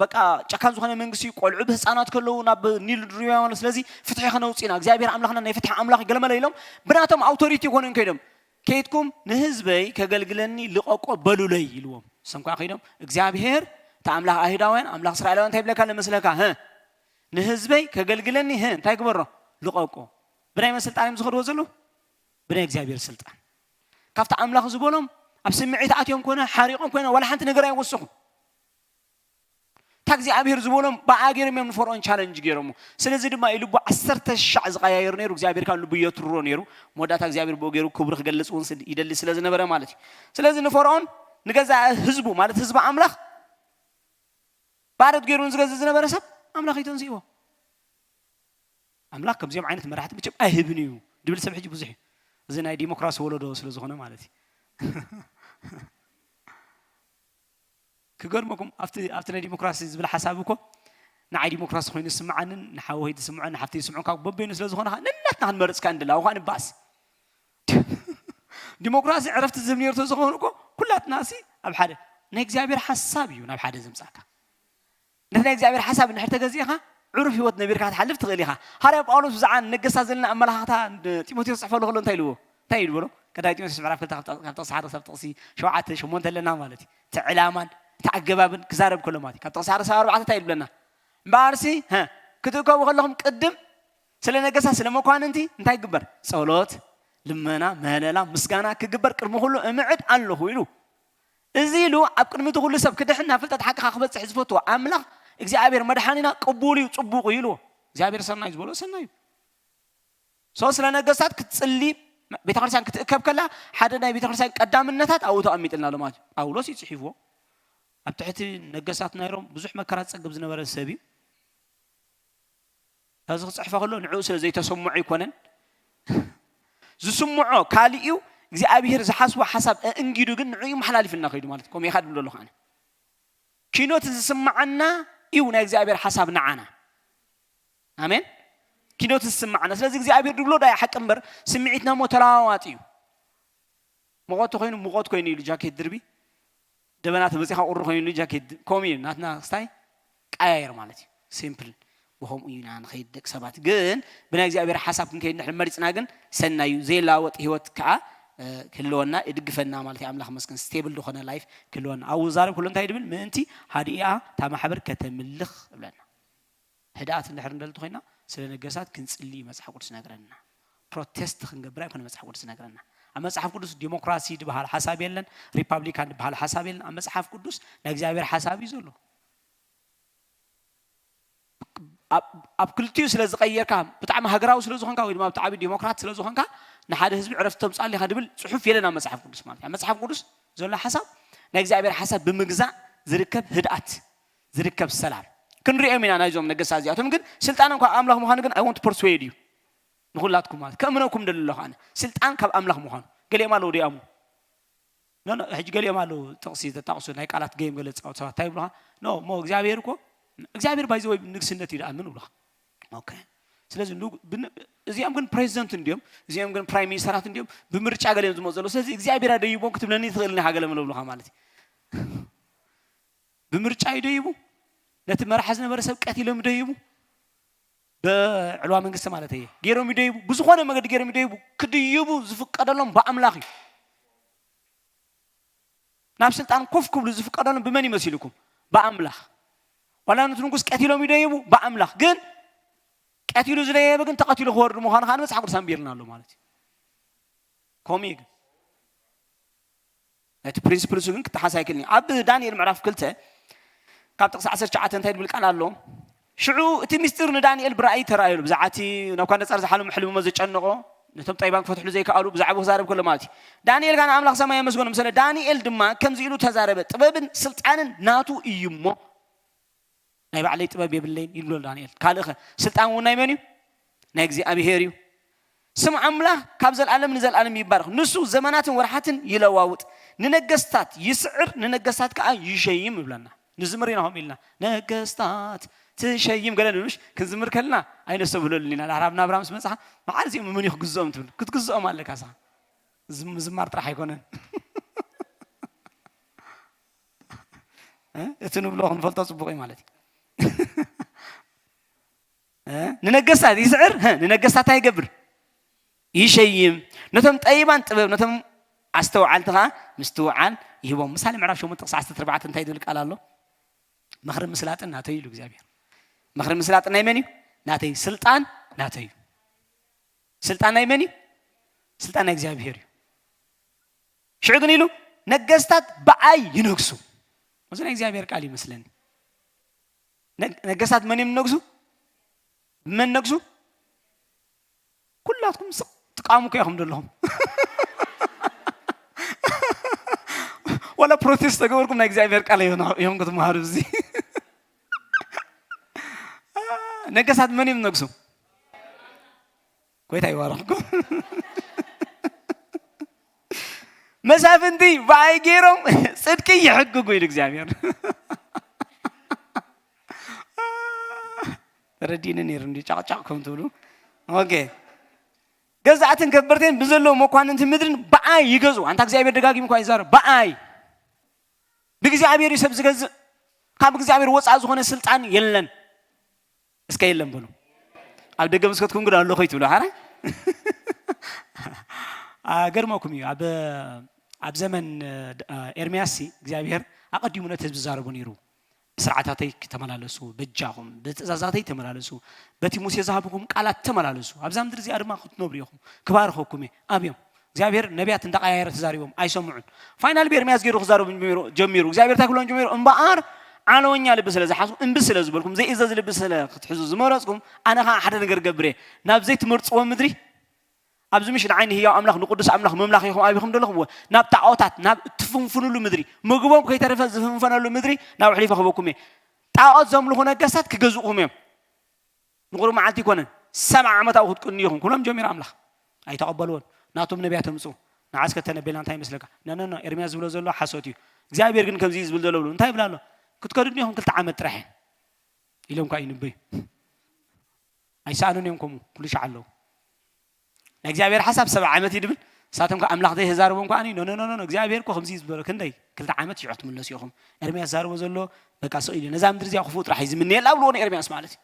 በቃ ጨካን ዝኾነ መንግስቲ እዩ ቆልዑ ብህፃናት ከለዉ ናብ ኒል ድርብያ ማለት ስለዚ ፍትሒ ከነውፅእ ኢና እግዚኣብሔር ኣምላኽና ናይ ፍትሒ ኣምላኽ ገለመለ ኢሎም ብናቶም ኣውቶሪቲ ይኮኑ ከይዶም ከይድኩም ንህዝበይ ከገልግለኒ ልቐቆ በሉለይ ኢልዎም። እሶም ከዓ ከይዶም እግዚኣብሔር እቲ ኣምላኽ ኣይሁዳውያን ኣምላኽ እስራኤላውያን እንታይ ይብለካ ኣሎ መስለካ? ህ ንህዝበይ ከገልግለኒ ህ እንታይ ግበሮ? ልቐቆ። ብናይ መን ስልጣን እዮም ዝኸድዎ ዘለዉ? ብናይ እግዚኣብሔር ስልጣን። ካብቲ ኣምላኽ ዝበሎም ኣብ ስምዒት ኣትዮም ኮነ ሓሪቖም ኮይነ ዋላ ሓንቲ ነገር ኣይወሰኹ። እታ እግዚኣብሔር ዝበሎም ብኣ ገይሮም እዮም ንፈርዖን ቻለንጅ ገይሮሞ። ስለዚ ድማ ኢሉ ብዓሰርተ ሻዕ ዝቀያየሩ ነይሩ እግዚኣብሔር ካብ ልቡ የትርሮ ነይሩ። መወዳእታ እግዚኣብሔር ብኡ ገይሩ ክብሪ ክገልጽ እውን ስል- ይደሊ ስለ ዝነበረ ማለት እዩ። ስለዚ ንፈርዖን ንገዛ ህዝቡ ማለት ህዝቢ ኣምላኽ ባርት ገይሩ ንዝገዝእ ዝነበረ ሰብ ኣምላኽ ይተንስእዎ። ኣምላኽ ከምዚኦም ዓይነት መራሕቲ መቸም ኣይህብን እዩ ድብል ሰብ ሕጂ ብዙሕ እዩ። እዚ ናይ ዲሞክራሲ ወለዶ ስለ ዝኾነ ማለት እዩ። ክገርመኩም ኣብቲ ኣብቲ ናይ ዲሞክራሲ ዝብል ሓሳብ እኮ ንዓይ ዲሞክራሲ ኮይኑ ዝስምዓንን ንሓወይ ዝስምዖ ንሓፍቲ ዝስምዖ ካብ በበይኑ ስለ ዝኾነ ነናትና ክንመርጽ ከኣ ንድላ ውኻ ንባስ ዲሞክራሲ ዕረፍቲ ዝህብ ነርቶ ዝኾኑ እኮ ኩላትና ሲ ኣብ ሓደ ናይ እግዚኣብሔር ሓሳብ እዩ ናብ ሓደ ዘምጻካ ነቲ ናይ እግዚኣብሔር ሓሳብ እንድሕር ተገዚእኻ ዕሩፍ ህይወት ነቢርካ ክትሓልፍ ትኽእል ኢኻ። ሃርያ ጳውሎስ ብዛዕባ ነገሳ ዘለና ኣመላኻኽታ ጢሞቴዎስ ዝፅሕፈሉ ከሎ እንታይ ኢልዎ? እንታይ ኢሉ በሎ? ቀዳይ ጢሞቴዎስ ምዕራፍ ክልተ ካብ ጥቕሲ ሓደ ክሳብ ጥቕሲ ሸውዓተ ሸሞንተ ኣለና ማለት እዩ። እቲ ዕላማን እቲ ኣገባብን ክዛረብ ከሎ ማለት እዩ። ካብ ጥቕሲ ሓደ ክሳብ ኣርባዕተ እንታይ ኢሉ ብለና? እምበኣርሲ ክትእከቡ ከለኹም ቅድም ስለ ነገሳ ስለ መኳንንቲ እንታይ ይግበር? ጸሎት፣ ልመና፣ ምህለላ፣ ምስጋና ክግበር ቅድሚ ኩሉ እምዕድ ኣለኹ ኢሉ። እዚ ኢሉ ኣብ ቅድሚ እቲ ኩሉ ሰብ ክድሕን ናብ ፍልጠት ሓቅኻ ክበጽሕ ዝፈትዎ ኣምላኽ እግዚኣብሔር መድሓኒና ቅቡል እዩ፣ ጽቡቕ እዩ ኢልዎ። እግዚኣብሔር ሰናይ ዝበሎ ሰናይ እዩ። ሶ ስለ ነገስታት ክትጽሊ ቤተክርስትያን ክትእከብ ከላ ሓደ ናይ ቤተክርስትያን ቀዳምነታት ኣብኡ ተቐሚጥልና ኣሎ ማለት እዩ። ጳውሎስ እዩ ጽሒፍዎ። ኣብ ትሕቲ ነገስታት ናይ ሮም ብዙሕ መከራ ዝጸግብ ዝነበረ ሰብ እዩ። ካብዚ ክፅሕፎ ከሎ ንዕኡ ስለ ዘይተሰምዖ ኣይኮነን ዝስምዖ ካልእ እዩ። እግዚኣብሄር ዝሓስቦ ሓሳብ ኣእንጊዱ ግን ንዕኡ ይመሓላልፍልና ከይዱ ማለት እዩ። ከምኡ ኢኻ ድብል ዘለኹ ኣነ ኪኖት ዝስምዓና እዩ ናይ እግዚኣብሔር ሓሳብ ንዓና። ኣሜን። ኪኖት ዝስምዓና ስለዚ እግዚኣብሔር ድብሎ ዳይ ሓቂ እምበር ስምዒትና እሞ ተለዋዋጢ እዩ። ሙቐት ተኮይኑ ሙቐት ኮይኑ ኢሉ ጃኬት ድርቢ ደበና ተመፂኻ ቁሪ ኮይኑ ጃኬት ከምኡ እዩ ናትና ክስታይ ቀያየር ማለት እዩ። ሲምፕል ብከምኡ ኢና ንኸይድ ደቂ ሰባት ግን ብናይ እግዚኣብሔር ሓሳብ ክንከይድ ንድሕር መሪፅና ግን ሰናይ እዩ። ዘይለዋወጥ ህይወት ከዓ ክህልወና ይድግፈና ማለት እዩ። ኣምላኽ መስገን ስቴብል ዝኾነ ላይፍ ክህልወና ኣብኡ ዛረብ ኩሉ እንታይ ድብል ምእንቲ ሃዲኣ እታ ማሕበር ከተምልኽ እብለና። ህድኣት እንድሕር እንደልቲ ኮይና ስለ ነገሳት ክንፅሊ መፅሓፍ ቅዱስ ነግረና። ፕሮቴስት ክንገብር ኣይኮነ መፅሓፍ ቅዱስ ነግረና። ኣብ መፅሓፍ ቅዱስ ዲሞክራሲ ዝበሃል ሓሳብ የለን፣ ሪፓብሊካን ዝበሃል ሓሳብ የለን። ኣብ መፅሓፍ ቅዱስ ናይ እግዚኣብሔር ሓሳብ እዩ ዘሎ። ኣብ ክልቲኡ ስለ ዝቀየርካ ብጣዕሚ ሃገራዊ ስለ ዝኾንካ ወይ ድማ ብጣዕሚ ዲሞክራት ስለ ዝኾንካ ንሓደ ህዝቢ ዕረፍቲ ተምፅኣሉ ኢኻ ድብል ፅሑፍ የለን ኣብ መፅሓፍ ቅዱስ ማለት እዩ። ኣብ መፅሓፍ ቅዱስ ዘሎ ሓሳብ ናይ እግዚኣብሔር ሓሳብ ብምግዛእ ዝርከብ ህድኣት ዝርከብ ሰላም ክንሪኦም ኢና። ናይዞም ነገስታት እዚኣቶም ግን ስልጣኖም ካብ ኣምላኽ ምዃኑ ግን I want to persuade you ንኹላትኩም ማለት ከእምነኩም ደሊ ኣለኹ ኣነ ስልጣን ካብ ኣምላኽ ምዃኑ። ገሊኦም ኣለዉ ዲኣሙ ኖ ኖ ሕጂ ገሊኦም ኣለዉ ጥቕሲ ተጣቕሱ ናይ ቃላት ገይም ገለ ዝፃወቱ ሰባት እንታይ ይብሉኻ? ኖ እሞ እግዚኣብሔር እኮ እግዚኣብሔር ባይዘ ወይ ንግስነት እዩ ደኣምን ይብሉኻ። ኦኬ ስለዚ እዚኦም ግን ፕሬዚደንት እንዲዮም እዚኦም ግን ፕራይም ሚኒስተራት እንዲዮም ብምርጫ ገለ እዮም ዝመፁ ዘለዉ ስለዚ እግዚኣብሔር ኣደይቦም ክትብለኒ ትኽእል ኒኻ ገለ ምለብሉኻ ማለት እዩ። ብምርጫ እዩ ደይቡ ነቲ መራሒ ዝነበረ ሰብ ቀቲሎም ደይቡ ብዕልዋ መንግስቲ ማለት እየ ገይሮም ይደይቡ ብዝኾነ መገዲ ገይሮም ይደይቡ ክድይቡ ዝፍቀደሎም ብኣምላኽ እዩ። ናብ ስልጣን ኮፍ ክብሉ ዝፍቀደሎም ብመን ይመሲልኩም? ብኣምላኽ። ዋላ ነቲ ንጉስ ቀቲሎም ይደይቡ ብኣምላኽ ግን ቀቲሉ ዝደየበ ግን ተቐቲሉ ክወርድ ምዃኑ ከዓ መፅሓፍ ቅዱስ ኣንቢርና ኣሎ ማለት እዩ። ከምኡ እዩ ግን ነቲ ፕሪንስፕል እሱ ግን ክጠሓስ ኣይክልን እዩ። ኣብ ዳንኤል ምዕራፍ ክልተ ካብ ጥቕሲ ዓሰርተ ትሽዓተ እንታይ ዝብል ቃል ኣሎ? ሽዑ እቲ ምስጢር ንዳንኤል ብራእይ ተራእየሉ። ብዛዕባ እቲ ናቡካደነፃር ዝሓለሞ ሕልሚ እሞ ዘጨነቖ ነቶም ጠቢባን ክፈትሕሉ ዘይከኣሉ ብዛዕባኡ ክዛረብ ከሎ ማለት እዩ። ዳንኤል ጋና ኣምላኽ ሰማይ ኣመስገኖ ምሰለ ዳንኤል ድማ ከምዚ ኢሉ ተዛረበ፣ ጥበብን ስልጣንን ናቱ እዩ እሞ ናይ ባዕለይ ጥበብ የብለይን ይብሎ ዳንኤል። ካልእኸ ስልጣን እውን ናይ መን እዩ? ናይ እግዚኣብሄር እዩ። ስም ኣምላኽ ካብ ዘልኣለም ንዘልኣለም ይባረኽ። ንሱ ዘመናትን ወርሓትን ይለዋውጥ፣ ንነገስታት ይስዕር፣ ንነገስታት ከዓ ይሸይም ይብለና። ንዝምር ኢና ከምኡ ኢልና ነገስታት ትሸይም ገለ ንብሽ ክንዝምር ከልና ኣይነስተብህለሉን ኢና። ዳሕር ኣብ ናብራ ምስ መፅኻ መዓር እዚኦም መን እዩ ክግዝኦም ትብል ክትግዝኦም ኣለካ ሳ ምዝማር ጥራሕ ኣይኮነን። እቲ ንብሎ ክንፈልጦ ፅቡቅ እዩ ማለት እዩ። ንነገስታት ይስዕር ንነገስታት እንታይ ይገብር? ይሸይም። ነቶም ጠይባን ጥበብ ነቶም ኣስተውዓልቲ ኸዓ ምስትውዓል ይህቦም። ምሳሌ ምዕራፍ ሸሞንተ ጥቕሲ ዓሰርተ ኣርባዕተ እንታይ ዝብል ቃል ኣሎ? ምኽሪ ምስላጥን ናተይ ኢሉ እግዚኣብሔር። ምኽሪ ምስላጥን ናይ መን እዩ? ናተይ። ስልጣን ናተይ እዩ። ስልጣን ናይ መን እዩ? ስልጣን ናይ እግዚኣብሔር እዩ። ሽዑ ግን ኢሉ ነገስታት ብኣይ ይነግሱ። እዚ ናይ እግዚኣብሔር ቃል ይመስለኒ። ነገስታት መን እዮም ነግሱ? መን ነግሱ? ኩላትኩም ስቕ ትቃሙ እኮ ኢኹም ዘለኹም። ወላ ፕሮቴስት ተገበርኩም ናይ እግዚኣብሔር ቃል እዮም ክትመሃሩ። እዚ ነገስታት መን እዮም ነግሱ? ጎይታ ይባርኽኩም። መሳፍንቲ ብኣይ ገይሮም ጽድቂ ይሕግጉ ኢሉ እግዚኣብሔር። ተረዲኒ ነይሩ እንዲ ጫቕጫቕ ከም ትብሉ። ኦኬ። ገዛእትን ከበርቴን ብዘለዉ መኳንንቲ ምድርን ብኣይ ይገዙ። ኣንታ እግዚኣብሔር ደጋጊሙ እኳ ይዛረብ። ብኣይ። ብእግዚኣብሔር እዩ ሰብ ዝገዝእ። ካብ እግዚኣብሔር ወፃእ ዝኾነ ስልጣን የለን። እስከ የለን በሉ። ኣብ ደገ ምስ ከድኩም ግዳ ኣለኹ ይትብሉ ሓራ። ኣገርመኩም እዩ። ኣብ ኣብ ዘመን ኤርምያስ እግዚኣብሔር ኣቐዲሙ ነቲ ህዝቢ ዛረቡ ነይሩ። ብስርዓታተይ ተመላለሱ፣ በጃኹም ብትእዛዛተይ ተመላለሱ፣ በቲ ሙሴ ዝሃብኩም ቃላት ተመላለሱ፣ ኣብዛ ምድሪ እዚኣ ድማ ክትነብሩ ኢኹም፣ ክባርኸኩም እየ። ኣብዮም እግዚኣብሔር ነቢያት እንዳቀያየረ ተዛሪቦም ኣይሰምዑን። ፋይናል ብኤርምያስ ገይሩ ክዛረቡ ጀሚሩ። እግዚኣብሔር እንታይ ክብሎም ጀሚሩ? እምበኣር ዓለወኛ ልቢ ስለ ዝሓዝኩም፣ እምቢ ስለ ዝበልኩም፣ ዘይእዘዝ ልቢ ስለ ክትሕዙ ዝመረፅኩም፣ ኣነ ከዓ ሓደ ነገር ገብር እየ። ናብ ዘይትመርፅዎ ምድሪ ኣብዚ ምሽ ንዓይ ንህያው ኣምላኽ ንቅዱስ ኣምላኽ ምምላኽ ኢኹም ኣቢኹም ዘለኹም እወ ናብ ጣዖታት ናብ እትፍንፍኑሉ ምድሪ ምግቦም ከይተረፈ ዝፍንፈነሉ ምድሪ ናብ ሕሊፈ ክበኩም እየ። ጣዖት ዘምልኹ ነገስታት ክገዝእኹም እዮም። ንቁሩብ መዓልቲ ይኮነን ሰብዓ ዓመት ኣብኡ ክትቅኑ ኢኹም ክብሎም ጀሚሩ ኣምላኽ። ኣይተቐበልዎን። ናቶም ነቢያት ኣምፅኡ። ንዓስ ከተነቤላ እንታይ ይመስለካ? ነነኖ ኤርምያስ ዝብሎ ዘሎ ሓሶት እዩ። እግዚኣብሔር ግን ከምዚ ዝብል ዘሎ ብሉ እንታይ ይብላ ኣሎ? ክትከዱ እኒኹም ክልተ ዓመት ጥራሕ እየ ኢሎም ኳ ይንበዩ። ኣይሰኣኑን እዮም ከምኡ ኩሉ ሻዕ ኣለዉ። ናይ እግዚኣብሔር ሓሳብ ሰብዓ ዓመት እዩ ድብል። ንሳቶም ከ ኣምላኽ ዘይተዛረቦም ከኣ ኖ ኖ ኖ ኖ እግዚኣብሔር እኮ ከምዚ እዩ ዝበሎ ክንደይ ክልተ ዓመት ሽዑ ክትምለሱ ኢኹም። ኤርምያስ ዛርቦ ዘሎ በቃ ስቕ ኢሉ ነዛ ምድሪ እዚኣ ክፉእ ጥራሕ እዩ ዝምነየላ ብልዎ ንኤርምያስ ማለት እዩ።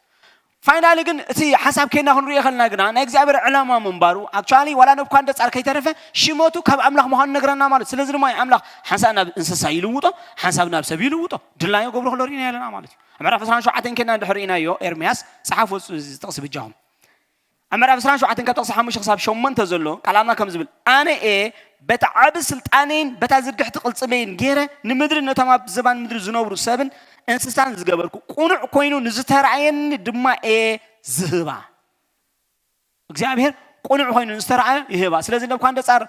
ፋይናሊ ግን እቲ ሓሳብ ኬና ክንሪኦ ከለና ግና ናይ እግዚኣብሔር ዕላማ ምንባሩ ኣክቹዋሊ ዋላ ነብኳንደጻር ከይተረፈ ሽመቱ ካብ ኣምላኽ ምዃኑ ነግረና ማለት እዩ። ስለዚ ድማ ኣምላኽ ሓንሳብ ናብ እንስሳ ይልውጦ ሓንሳብ ናብ ሰብ ይልውጦ ድላዮ ገብሮ ከሎ ርኢና ኣለና ማለት እዩ። ኣብ ምዕራፍ ዕስራን ሸውዓተን ኬና እንድሕር ርኢናዮ ኤርምያስ ጸሓፍ ወፁ እዚ ጥቕሲ ብጃኹም ኣብ ምዕራፍ ዕስራን ሸውዓተን ካብ ጥቕሲ ሓሙሽተ ክሳብ ሸሞንተ ዘሎ ቃል ኣምላኽ ከም ዝብል ኣነ እየ በቲ ዓቢ ስልጣነይን በታ ዝርግሕቲ ቅልጽመይን ገይረ ንምድሪ ነቶም ኣብ ዝባን ምድሪ ዝነብሩ ሰብን እንስሳን ዝገበርኩ ቅኑዕ ኮይኑ ንዝተራእየኒ ድማ እየ ዝህባ። እግዚኣብሔር ቅኑዕ ኮይኑ ንዝተራእየ ይህባ። ስለዚ ነብኳንደጻር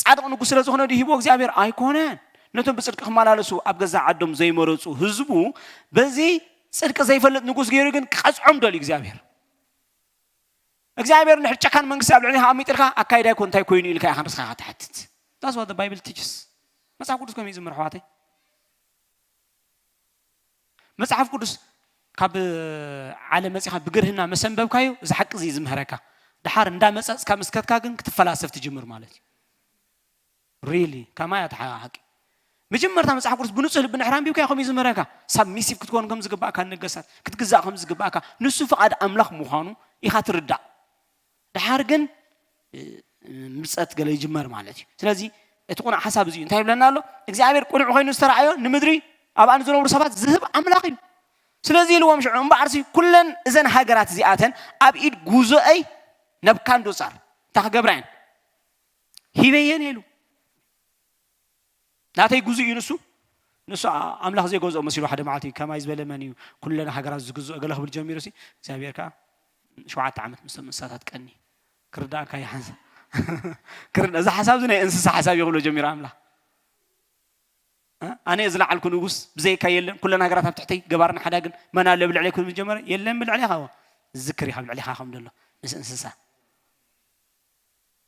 ጻድቕ ንጉስ ስለ ዝኾነ ድዩ ሂብዎ እግዚኣብሔር? ኣይኮነን። ነቶም ብጽድቂ ክመላለሱ ኣብ ገዛ ዓዶም ዘይመረጹ ህዝቡ በዚ ጽድቂ ዘይፈልጥ ንጉስ ገይሩ ግን ክቐጽዖም ደልዩ እግዚኣብሔር። እግዚኣብሔር ንድሕር ጨካን መንግስቲ ኣብ ልዕሊኻ ኣሚጥልካ ኣካይዳ ይኮን እንታይ ኮይኑ ኢልካ ኢኻ ንስኻ ኢኻ ትሓትት። That's what the Bible teaches። መጽሓፍ ቅዱስ ከም ይዝምር ኣሕዋተይ። መጽሓፍ ቅዱስ ካብ ዓለም መጺኻ ብግርህና መሰንበብካዩ እዚ ሓቂ እዚ ዝምህረካ። ድሓር እንዳመጸጽካ ምስከትካ ግን ክትፈላሰፍ ትጅምር ማለት እዩ። ሪሊ ከማይ ኣትሓቂ መጀመርታ መጽሓፍ ቅዱስ ብንጹህ ልቢ ንሕር ኣንቢብካ ከምኡ ዝምህረካ ሳብሚሲቭ ክትኮን ከም ዝግባእካ ነገስታት ክትግዛእ ከም ዝግባእካ ንሱ ፍቓድ ኣምላኽ ምዃኑ ኢኻ ትርዳእ። ድሓር ግን ምጸት ገለ ይጅመር ማለት እዩ። ስለዚ እቲ ቁኑዕ ሓሳብ እዚ እዩ። እንታይ ይብለና ኣሎ? እግዚኣብሔር ቁኑዕ ኮይኑ ዝተረኣዮ ንምድሪ ኣብኣ ንዝነብሩ ሰባት ዝህብ ኣምላኽ እዩ። ስለዚ ኢልዎም ሽዑ እምበኣርሲ ኩለን እዘን ሃገራት እዚኣተን ኣብ ኢድ ጉዞአይ ነብካንዶጻር እንታይ ክገብራ እየን? ሂበየን ኢሉ። ናተይ ግዙእ እዩ ንሱ። ንሱ ኣምላኽ ዘይገዝኦ መሲሉ ሓደ መዓልቲ ከማይ ዝበለ መን እዩ ኩለን ሃገራት ዝግዝኦ ገለ ክብል ጀሚሩ ሲ እግዚኣብሔር ከዓ ሸውዓተ ዓመት ምስቶም እንስሳታት ቀኒ ክርዳእካ ይሓንሳ ክርዳ እዚ ሓሳብ እዚ ናይ እንስሳ ሓሳብ እዩ ክብሎ ጀሚሩ ኣምላኽ ኣነ ዝለዓልኩ ንጉስ ብዘይካ የለን ኩለን ሃገራት ኣብ ትሕተይ ገባርን ሓዳግን መን ኣሎ ብልዕለይ ክብል ጀመረ የለን ብልዕለይ ካዎ ዝክር ኢኻ ብልዕለኻ ከም ዘሎ ምስ እንስሳ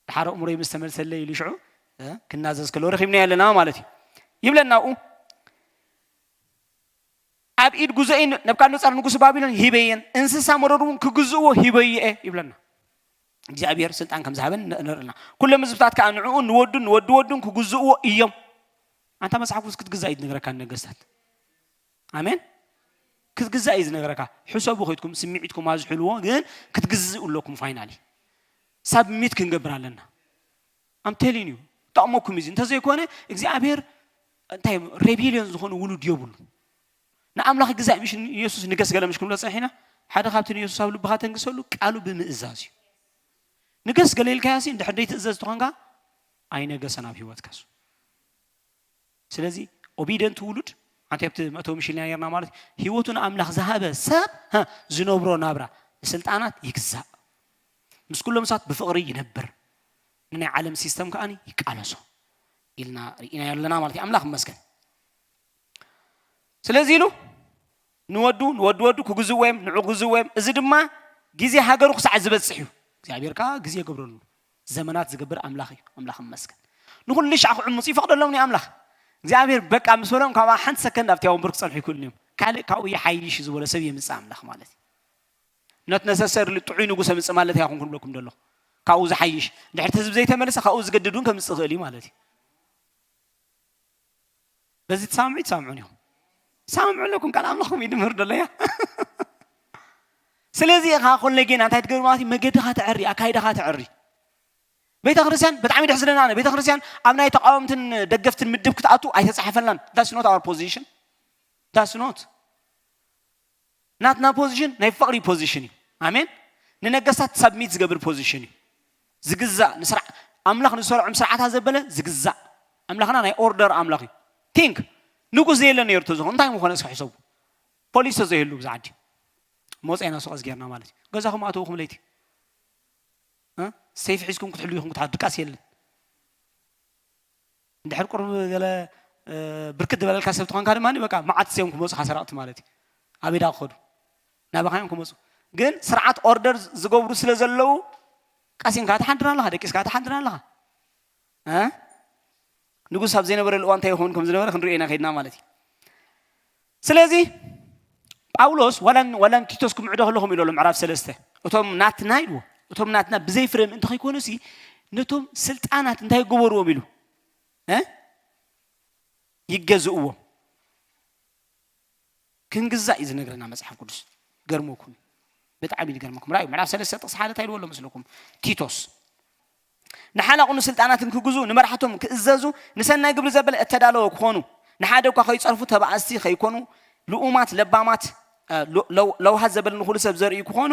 ድሓር ኣእምሮይ ምስ ተመልሰለይ ኢሉ ሽዑ ክናዘዝ ከሎ ረኺብናዮ ኣለና ማለት እዩ። ይብለና ኣብኡ ኣብ ኢድ ጉዞኤን ነብካድነፃር ንጉስ ባቢሎን ሂበየን፣ እንስሳ መረሩ እውን ክግዝእዎ ሂበዮ እየ ይብለና። እግዚኣብሔር ስልጣን ከም ዝሃበን ንርእና። ኩሎም ህዝብታት ከዓ ንዕኡን ንወዱን ንወዲ ወዱን ክግዝእዎ እዮም። ኣንታ መፅሓፍ ቅዱስ ክትግዛእ እዩ ዝነግረካ ንነገስታት። ኣሜን። ክትግዛእ እዩ ዝነግረካ። ሕሰቡ ከይድኩም ስምዒትኩም ኣዝሕልዎ ግን ክትግዝኡ ኣለኩም። ፋይናሊ ሳብሚት ክንገብር ኣለና። ኣምቴሊን እዩ። ክጠቕመኩም እዩ። እንተዘይኮነ እግዚኣብሔር እንታይ ሬቢልዮን ዝኾነ ውሉድ የብሉ። ንኣምላኽ ግዛእ ምሽ ኢየሱስ ንገስ ገለ ምሽ ክንብሎ ጸኒሕና፣ ሓደ ካብቲ ንየሱስ ኣብ ልብኻ ተንግሰሉ ቃሉ ብምእዛዝ እዩ። ንገስ ገለ ኢልካዮ ሲ እንድሕር ደይትእዘዝ ተኾንካ ኣይነገሰን ኣብ ህይወትካስ። ስለዚ ኦቢደንት ውሉድ ሓንቲ ኣብቲ መእተዊ ምሽልና ነርና ማለት ህይወቱ ንኣምላኽ ዝሃበ ሰብ ዝነብሮ ናብራ ንስልጣናት ይግዛእ፣ ምስ ኩሎም ሰባት ብፍቕሪ ይነብር፣ ንናይ ዓለም ሲስተም ከኣ ይቃለሶ ኢልና ርኢና ኣለና ማለት እዩ። ኣምላኽ ይመስገን። ስለዚ ኢሉ ንወዱ ንወዱ ወዱ ክግዝዎ እዮም፣ ንዑ ክግዝዎ እዮም። እዚ ድማ ግዜ ሃገሩ ክሳዕ ዝበጽሕ እዩ። እግዚኣብሔር ከዓ ግዜ ይገብረሉ። ዘመናት ዝገብር ኣምላኽ እዩ። ኣምላኽ ይመስገን። ንኹሉ ሻዕ ክዕምፁ ይፈቕደሎም እዩ ኣምላኽ። እግዚኣብሔር በቃ ምስ በሎም ካብኣ ሓንቲ ሰከንድ ኣብቲ ወንበር ክፀንሑ ይክእሉ እዮም። ካልእ ካብኡ ይሓይሽ ዝበሎ ሰብ የምፅእ ኣምላኽ ማለት እዩ። ኖት ነሰሰርሊ ጥዑይ ንጉሰ ምፅእ ማለት ኣይኹን ክብለኩም ደሎ ካብኡ ዝሓይሽ ድሕርቲ ህዝቢ ዘይተመለሰ ካብኡ ዝገድድ እውን ከምፅእ ይኽእል እዩ ማለት እዩ። በዚ ትሳምዑ ትሳምዑን ኢኹም ትሳምዑ ኣለኩም ቃል ኣምላኹም ይድምህር ደለያ ስለዚ ኢኻ ኮለ ጌና እንታይ ትገብር ማለት እዩ መገድኻ ተዕሪ ኣካይዳኻ ተዕሪ ቤተ ክርስቲያን ብጣዕሚ ደስ ዝለና ቤተ ክርስቲያን ኣብ ናይ ተቃወምትን ደገፍትን ምድብ ክትኣቱ ኣይተፃሓፈልናን that's not our position that's not ናትና position ናይ ፍቕሪ position እዩ ኣሜን ንነገስታት submit ዝገብር position እዩ ዝግዛእ ንስርዓ ኣምላኽ ንዝሰርዖም ስርዓታት ዘበለ ዝግዛእ ኣምላኽና ናይ order ኣምላኽ እዩ think ንጉስ ዘየለ ነይሩ ተዝኾን እንታይ ምኾነ እስኪ ሕሰቡ ፖሊስ ተዘይህሉ ብዛ ዓዲ መወፅኣና ሱቐስ ጌርና ማለት እዩ ገዛኹም ኣተውኹም ለይቲ ሰይፊ ሒዝኩም ክትሕሉ ኢኹም ክትሓ ድቃስ የለን እንድሕር ቁርብ ገለ ብርክት ዝበለልካ ሰብ ትኾንካ ድማ በቃ መዓት እዮም ክመፁ ሰረቕቲ ማለት እዩ ኣበይ ዳ ክኸዱ ናባኻ እዮም ክመፁ ግን ስርዓት order ዝገብሩ ስለ ዘለዉ ቀሲንካ ትሓድር ኣለኻ ደቂስካ ትሓድር ኣለኻ ንጉስ ኣብ ዘይነበረሉ እዋን እንታይ ይኸውን ከም ዝነበረ ክንሪኦ ኢና ከይድና ማለት እዩ ስለዚ ጳውሎስ ዋላን ዋላን ቲቶስ ክምዕዶ ከለኹም ኢሎ ምዕራፍ ሰለስተ እቶም ናትና ኢልዎ እቶም ናትና ብዘይ ፍረ ምእንቲ ከይኮኑ ሲ ነቶም ስልጣናት እንታይ ይገበርዎም ኢሉ ይገዝእዎም ክንግዛእ እዩ ዝነግረና መፅሓፍ ቅዱስ ገርመኩም ብጣዕሚ ዝገርመኩም ራእዩ ምዕራፍ ሰለስተ ጥቕሲ ሓደ እንታይ ኢልዎ ኣሎ መስለኩም ቲቶስ ንሓላቑ ንስልጣናትን ክግዙ ንመራሕቶም ክእዘዙ ንሰናይ ግብሪ ዘበለ እተዳለወ ክኾኑ ንሓደ እኳ ከይፀርፉ ተባእስቲ ከይኮኑ ልኡማት ለባማት ለውሃት ዘበለ ንኩሉ ሰብ ዘርእዩ ክኾኑ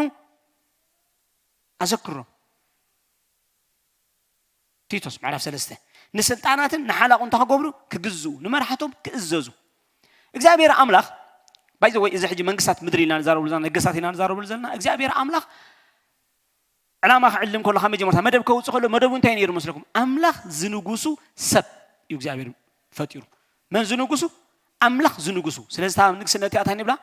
ኣዘክሮም ቲቶስ ምዕራፍ ሰለስተ ንስልጣናትን ንሓላቑ እንታይ ክገብሩ ክግዝኡ ንመራሕቶም ክእዘዙ እግዚኣብሔር ኣምላኽ ባይዘ ወይ እዚ ሕጂ መንግስታት ምድሪ ኢና ንዛረብሉ ዘለና ነገስታት ኢና ንዛረብሉ ዘለና እግዚኣብሔር ኣምላኽ ዕላማ ክዕልም ከሎ ካብ መጀመርታ መደብ ከውፅእ ከሎ መደቡ እንታይ ነይሩ መስለኩም ኣምላኽ ዝንጉሱ ሰብ እዩ እግዚኣብሔር ፈጢሩ መን ዝንጉሱ ኣምላኽ ዝንጉሱ ስለዚ እታ ንግስነት እቲኣ እንታይ ንብላ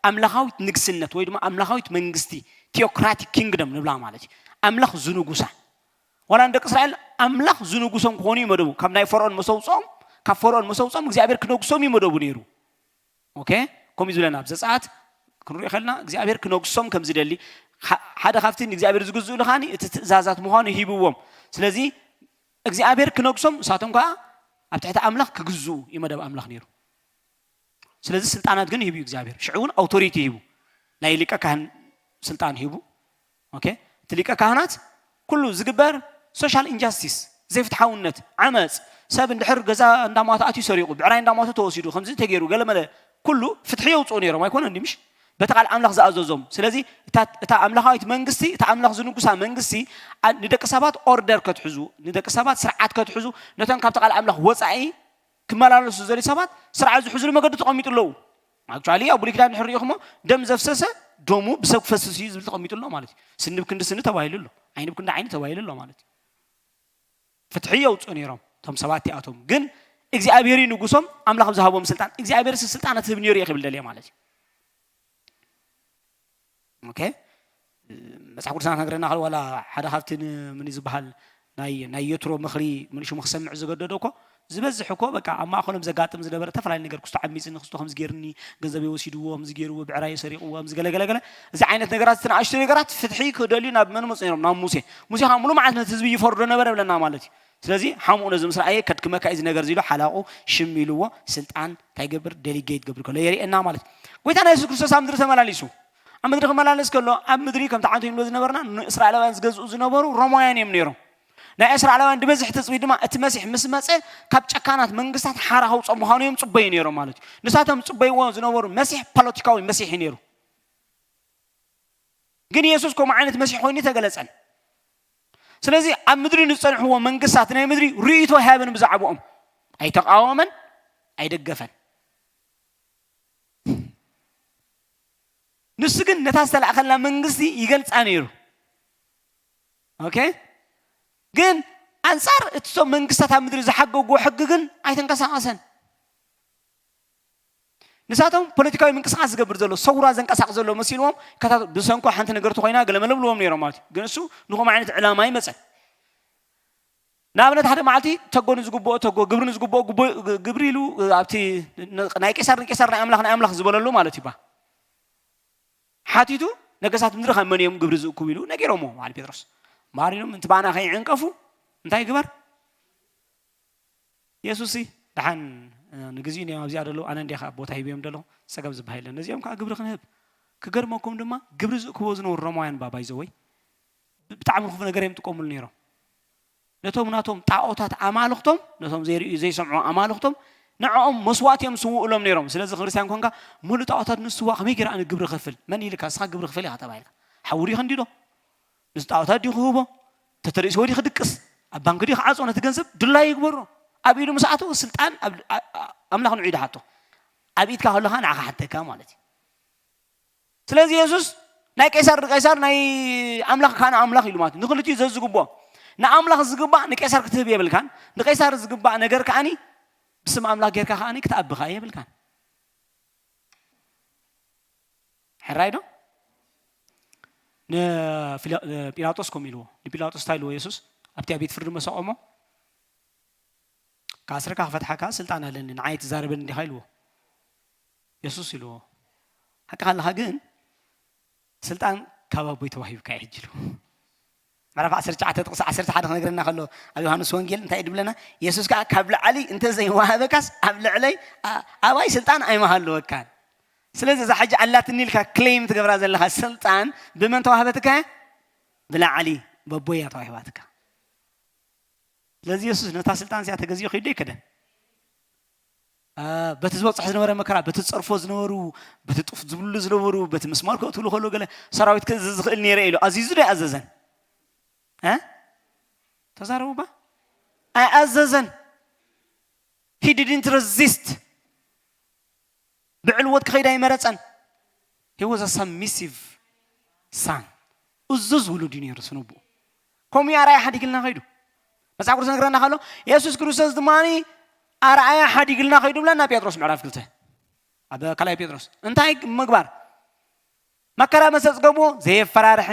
ኣምላኻዊት ንግስነት ወይ ድማ ኣምላኻዊት መንግስቲ theocratic kingdom ንብላ ማለት እዩ ኣምላኽ ዝንጉሳ ዋላ ንደቂ እስራኤል ኣምላኽ ዝንጉሶም ክኾኑ እዩ መደቡ ካብ ናይ ፈርኦን መሰውፅኦም ካብ ፈርኦን መሰውፅኦም እግዚኣብሔር ክነጉሶም እዩ መደቡ ነይሩ ኦኬ ከምኡ ዝብለና ኣብ ዘፀኣት ክንሪኦ ከለና እግዚኣብሔር ክነግሶም ከም ዝደሊ ሓደ ካብቲ ንእግዚኣብሔር ዝግዝኡ ልኻኒ እቲ ትእዛዛት ምዃኑ ሂብዎም ስለዚ እግዚኣብሔር ክነግሶም ንሳቶም ከዓ ኣብ ትሕቲ ኣምላኽ ክግዝኡ እዩ መደብ ኣምላኽ ነይሩ ስለዚ ስልጣናት ግን ሂቡ እግዚኣብሔር ሽዑ እውን ኣውቶሪቲ ሂቡ ናይ ሊቀ ካህን ስልጣን ሂቡ ኦኬ እቲ ሊቀ ካህናት ኩሉ ዝግበር social injustice ዘይፍትሓውነት ዓመፅ ሰብ እንድሕር ገዛ እንዳማተ ኣትዩ ሰሪቑ ብዕራይ እንዳማተ ተወሲዱ ከምዚ ተገይሩ ገለመለ ኩሉ ፍትሒ የውፅኡ ነይሮም ኣይኮነን ድምሽ በቲ ቃል ኣምላኽ ዝኣዘዞም ስለዚ እታ ኣምላኻዊት መንግስቲ እታ ኣምላኽ ዝንጉሳ መንግስቲ ንደቂ ሰባት ኦርደር ከትሕዙ ንደቂ ሰባት ስርዓት ከትሕዙ ነቶም ካብቲ ቃል ኣምላኽ ወፃኢ ክመላለሱ ዘሊ ሰባት ስርዓት ዝሕዝሉ መገዲ ተቐሚጡ ኣለዉ actually ኣብ ብሉይ ኪዳን ንሕር ሪኢኹሞ ደም ዘፍሰሰ ደሙ ብሰብ ክፈስስ እዩ ዝብል ተቐሚጡ ኣሎ ማለት እዩ ስኒ ብክንዲ ስኒ ተባሂሉ ኣሎ ዓይኒ ብክንዲ ዓይኒ ተባሂሉ ኣሎ ማለት እዩ ፍትሒ የውፅኡ ነይሮም እቶም ሰባት እቲኣቶም ግን እግዚኣብሔር ንጉሶም ኣምላኽ ዝሃቦም ስልጣን እግዚኣብሔር ስልጣን ትህብ ነይሩ እየ ክብል ደልየ ማለት እዩ ኦኬ መፅሓፍ ቅዱስና ክነግረና ከል ዋላ ሓደ ካብቲ ምን ዝበሃል ናይ ናይ የትሮ ምኽሪ ምንሽሙ ክሰምዕ ዝገደዶ እኮ ዝበዝሕ እኮ በቃ ኣብ ማእኸሎም ዘጋጥም ዝነበረ ተፈላለዩ ነገር ክስቶ ዓሚፅኒ ክስቶ ከምዚ ገይርኒ ገንዘብ ወሲድዎ ከምዚ ገይርዎ ብዕራይ ሰሪቕዎ ከምዚ ገለገለገለ እዚ ዓይነት ነገራት እቲ ንኣሽቱ ነገራት ፍትሒ ክደልዩ ናብ መን መፁ ነሮም ናብ ሙሴ ሙሴ ከዓ ሙሉ መዓት ነቲ ህዝቢ ይፈርዶ ነበረ ብለና ማለት እዩ ስለዚ ሓምኡ ነዚ ምስ ረኣየ ከድክመካ እዚ ነገር ኢሉ ሓላቑ ሽም ኢልዎ ስልጣን እንታይ ገብር ደሊጌት ገብር ከሎ የርእየና ማለት ጎይታና የሱስ ክርስቶስ ኣብ ምድሪ ተመላሊሱ ኣብ ምድሪ ክመላለስ ከሎ ኣብ ምድሪ ከምቲ ዓንቶ ይብሎ ዝነበርና ንእስራኤላውያን ዝገዝኡ ዝነበሩ ሮማውያን እዮም ነይሮም ናይ እስራኤላውያን ዝበዝሕ ትጽቢት ድማ እቲ መሲሕ ምስ መጸ ካብ ጨካናት መንግስታት ሓራ ከውጾም ምዃኑ እዮም ጽበዩ ነይሮም ማለት እዩ። ንሳቶም ጽበይዎ ዝነበሩ መሲሕ ፖለቲካዊ መሲሕ እዩ ነይሩ። ግን የሱስ ከምኡ ዓይነት መሲሕ ኮይኑ ተገለጸን። ስለዚ ኣብ ምድሪ ንዝጸንሕዎ መንግስታት ናይ ምድሪ ርእይቶ ኣይሃበን ብዛዕባኦም። ኣይተቃወመን፣ ኣይደገፈን። ንሱ ግን ነታ ዝተላእኸላ መንግስቲ ይገልጻ ነይሩ። ኦኬ? ግን ኣንጻር እቶም መንግስታት ኣብ ምድሪ ዝሓገግዎ ሕጊ ግን ኣይተንቀሳቐሰን። ንሳቶም ፖለቲካዊ ምንቅስቃስ ዝገብር ዘሎ፣ ሰውራ ዘንቀሳቕስ ዘሎ መሲልዎም፣ ከታ ብሰንኮ ሓንቲ ነገር ተኾይና ገለ መለ ብልዎም ነይሮም ማለት እዩ። ግን እሱ ንኸምኡ ዓይነት ዕላማ ኣይመጸን። ንኣብነት ሓደ መዓልቲ ተጎ ንዝግብኦ ተጎ፣ ግብሪ ንዝግብኦ ግቦ-፣ ግብሪ ኢሉ ኣብቲ ን-፣ ናይ ቄሳር ንቄሳር ናይ ኣምላኽ ናይ ኣምላኽ ዝበለሉ ማለት እዩ። ሓቲቱ፣ ነገስታት ምድሪ ካብ መን እዮም ግብሪ ዝእክቡ ኢሉ ነጊሮምዎ በዓል ጴጥሮስ። ማሪኖም እንቲ ባና ከይዕንቀፉ እንታይ ግበር? የሱስ ደሓን ንግዜኡ እዮም ኣብዚኣ ዘለዉ፣ ኣነ እንዲያ ከኣ ቦታ ሂበዮም ዘለኹ፣ ጸገም ዝበሃል የለን። ነዚኦም ከኣ ግብሪ ክንህብ። ክገርመኩም ድማ ግብሪ ዝእክቦ ዝነበሩ ሮማውያን ባባይ ዘወይ ብጣዕሚ ክፉ ነገር እዮም ጥቀሙሉ ነይሮም። ነቶም ናቶም ጣዖታት ኣማልኽቶም፣ ነቶም ዘይርእዩ ዘይሰምዑ ኣማልኽቶም፣ ንዕኦም መስዋእቲ እዮም ዝስውእሎም ነይሮም። ስለዚ ክርስትያን ኮንካ ሙሉ ጣዖታት ንስዋ ከመይ ገይረ ኣነ ግብሪ ከፍል? መን ኢልካ? እስኻ ግብሪ ክፈል ኢኻ ተባሂልካ። ሓዊ ድዩ ከንዲዶ? ንጣዖታት ድዩ ክህቦ? ተተርእስዎ ድዩ ክድቅስ? ኣብ ባንክ ድዩ ክዓጾ? ነቲ ገንዘብ ድላይ ይግበሮ። ኣብ ኢዱ ምስ ኣተወ ስልጣን ኣብ-፣ ኣ-፣ ኣ-፣ ኣምላኽ ንዑ ይድሓቶ። ኣብ ኢድካ ከለኻ ንዓኻ ሓተካ ማለት እዩ። ስለዚ የሱስ ናይ ቄሳር ንቄሳር ናይ ኣምላኽ ካን ኣምላኽ ኢሉ ማለት እዩ። ንኽልቲኡ ዘዝግብኦ ንኣምላኽ ዝግባእ ንቄሳር ክትህብ የብልካን፣ ንቄሳር ዝግባእ ነገር ከኣኒ ብስም ኣምላኽ ጌርካ ከኣኒ ክትኣብኻ የብልካን። ሕራይ ዶ? ንፊላ-፣ ንጲላጦስ ከምኡ ኢልዎ። ንጲላጦስ እንታይ ኢልዎ የሱስ? ኣብቲ ኣብ ቤት ፍርዲ መሰቆሞ፣ "ካስረካ ክፈትሓካ ስልጣን ኣለኒ፣ ንዓይ ትዛረበኒ እንዲኻ?" ኢልዎ። የሱስ ኢልዎ፣ "ሓቅኻ ኣለኻ፣ ግን ስልጣን ካብ ኣቦይ ተዋሂብካ እዩ ሕጂ" ኢልዎ። ምዕራፍ ዓሰርተ ትሽዓተ ጥቕሲ ዓሰርተ ሓደ ክነግረና ከሎ፣ ኣብ ዮሃንስ ወንጌል እንታይ እዩ ድብለና? የሱስ ከኣ፣ "ካብ ላዕሊ እንተ ዘይወሃበካስ፣ ኣብ ልዕለይ፣ ኣ-፣ ኣባይ ስልጣን ኣይምሃለወካን።" ስለዚ እዛ ሕጂ ኣላትኒ ኢልካ ክሌም ትገብራ ዘለኻ ስልጣን ብመን ተዋህበትካ? ብላዕሊ፣ በቦያ ተዋሂባትካ። ስለዚ የሱስ ነታ ስልጣን እዚኣ ተገዚኡ ከይዱ ኣይከደን። አ፣ በቲ ዝበጽሖ ዝነበረ መከራ፣ በቲ ዝጸርፎ ዝነበሩ፣ በቲ ጡፍ ዝብሉ ዝነበሩ፣ በቲ ምስማር ከእትውሉ ከሎ ገለ ሰራዊት ክእዝዝ ዝኽእል ነይረ ኢሉ ኣዚዙ ዶ ኣይኣዘዘን? እ? ተዛረቡ ባ? ኣይኣዘዘን። He didn't resist። ብዕልወት ክኸይድ ኣይመረጸን። He was a submissive son። እዙዝ ውሉድ እዩ ነይሩ ስነቦኡ። ከምኡ እዩ ኣርኣያ ሓዲግልና ከይዱ። መጽሓፍ ቅዱስ ነግረና ከሎ፣ የሱስ ክርስቶስ ድማ ኣርኣያ ሓዲግልና ከይዱ ብለና ጴጥሮስ ምዕራፍ ክልተ። ኣብ ካልኣይ ጴጥሮስ። እንታይ ምግባር? መከራ መሰ ዝገብዎ ዘየፈራርሐ።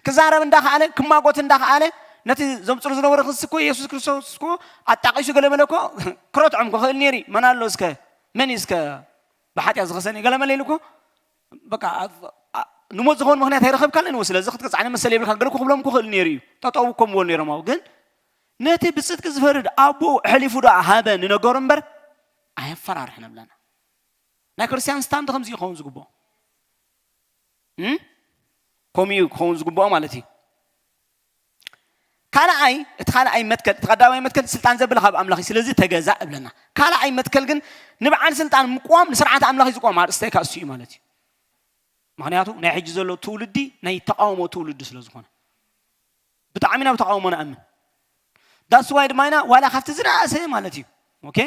ክዛረብ እንዳኸኣለ፣ ክማጎት እንዳኸኣለ፣ ነቲ ዘምጽሩ ዝነበረ ክሲ እኮ የሱስ ክርስቶስ እኮ ኣጣቒሱ ገለ መለ እኮ ክረትዖም ክኽእል ነይሩ እዩ። መን ኣሎ እስከ? መን እዩ እስከ ብሓጢኣት ዝኸሰኒ? ገለ መለ ኢሉ እኮ፣ በቃ፣ ኣ-፣ ኣ-፣ ንሞት ዝኾን ምኽንያት ኣይረኸብካለን እዎ። ስለዚ ክትቅጽዓኒ መሰል የብልካ ገለ እኮ ክብሎም ክኽእል ነይሩ እዩ። ጠጠው እኮ ምበሉ ነይሮም። ኣው ግን ነቲ ብጽድቂ ዝፈርድ ኣቦኡ ኣሕሊፉ ዶ ሃበ ንነገሩ እምበር ኣየፈራርሕን እብለና። ናይ ክርስትያን ስታንድ ከምዚ ይኸውን ዝግብኦ። እም? ከምኡ እዩ ክኸውን ዝግብኦ ማለት እዩ። ካልኣይ፣ እቲ ካልኣይ መትከል፣ እቲ ቀዳማይ መትከል ስልጣን ዘብልካ ኣብ ኣምላኽ እዩ። ስለዚ ተገዛእ እብለና። ካልኣይ መትከል ግን ንበዓል ስልጣን ምቅዋም ንስርዓት ኣምላኽ እዩ ዝቆም። ኣርእስተይ ካእ እሱ እዩ ማለት እዩ። ምኽንያቱ ናይ ሕጂ ዘሎ ትውልዲ ናይ ተቃውሞ ትውልዲ ስለ ዝኾነ። ብጣዕሚ ናብ ተቃውሞ ንኣምን። That's why ድማ ኢና ዋላ ካብቲ ዝነኣሰ ማለት እዩ። ኦኬ?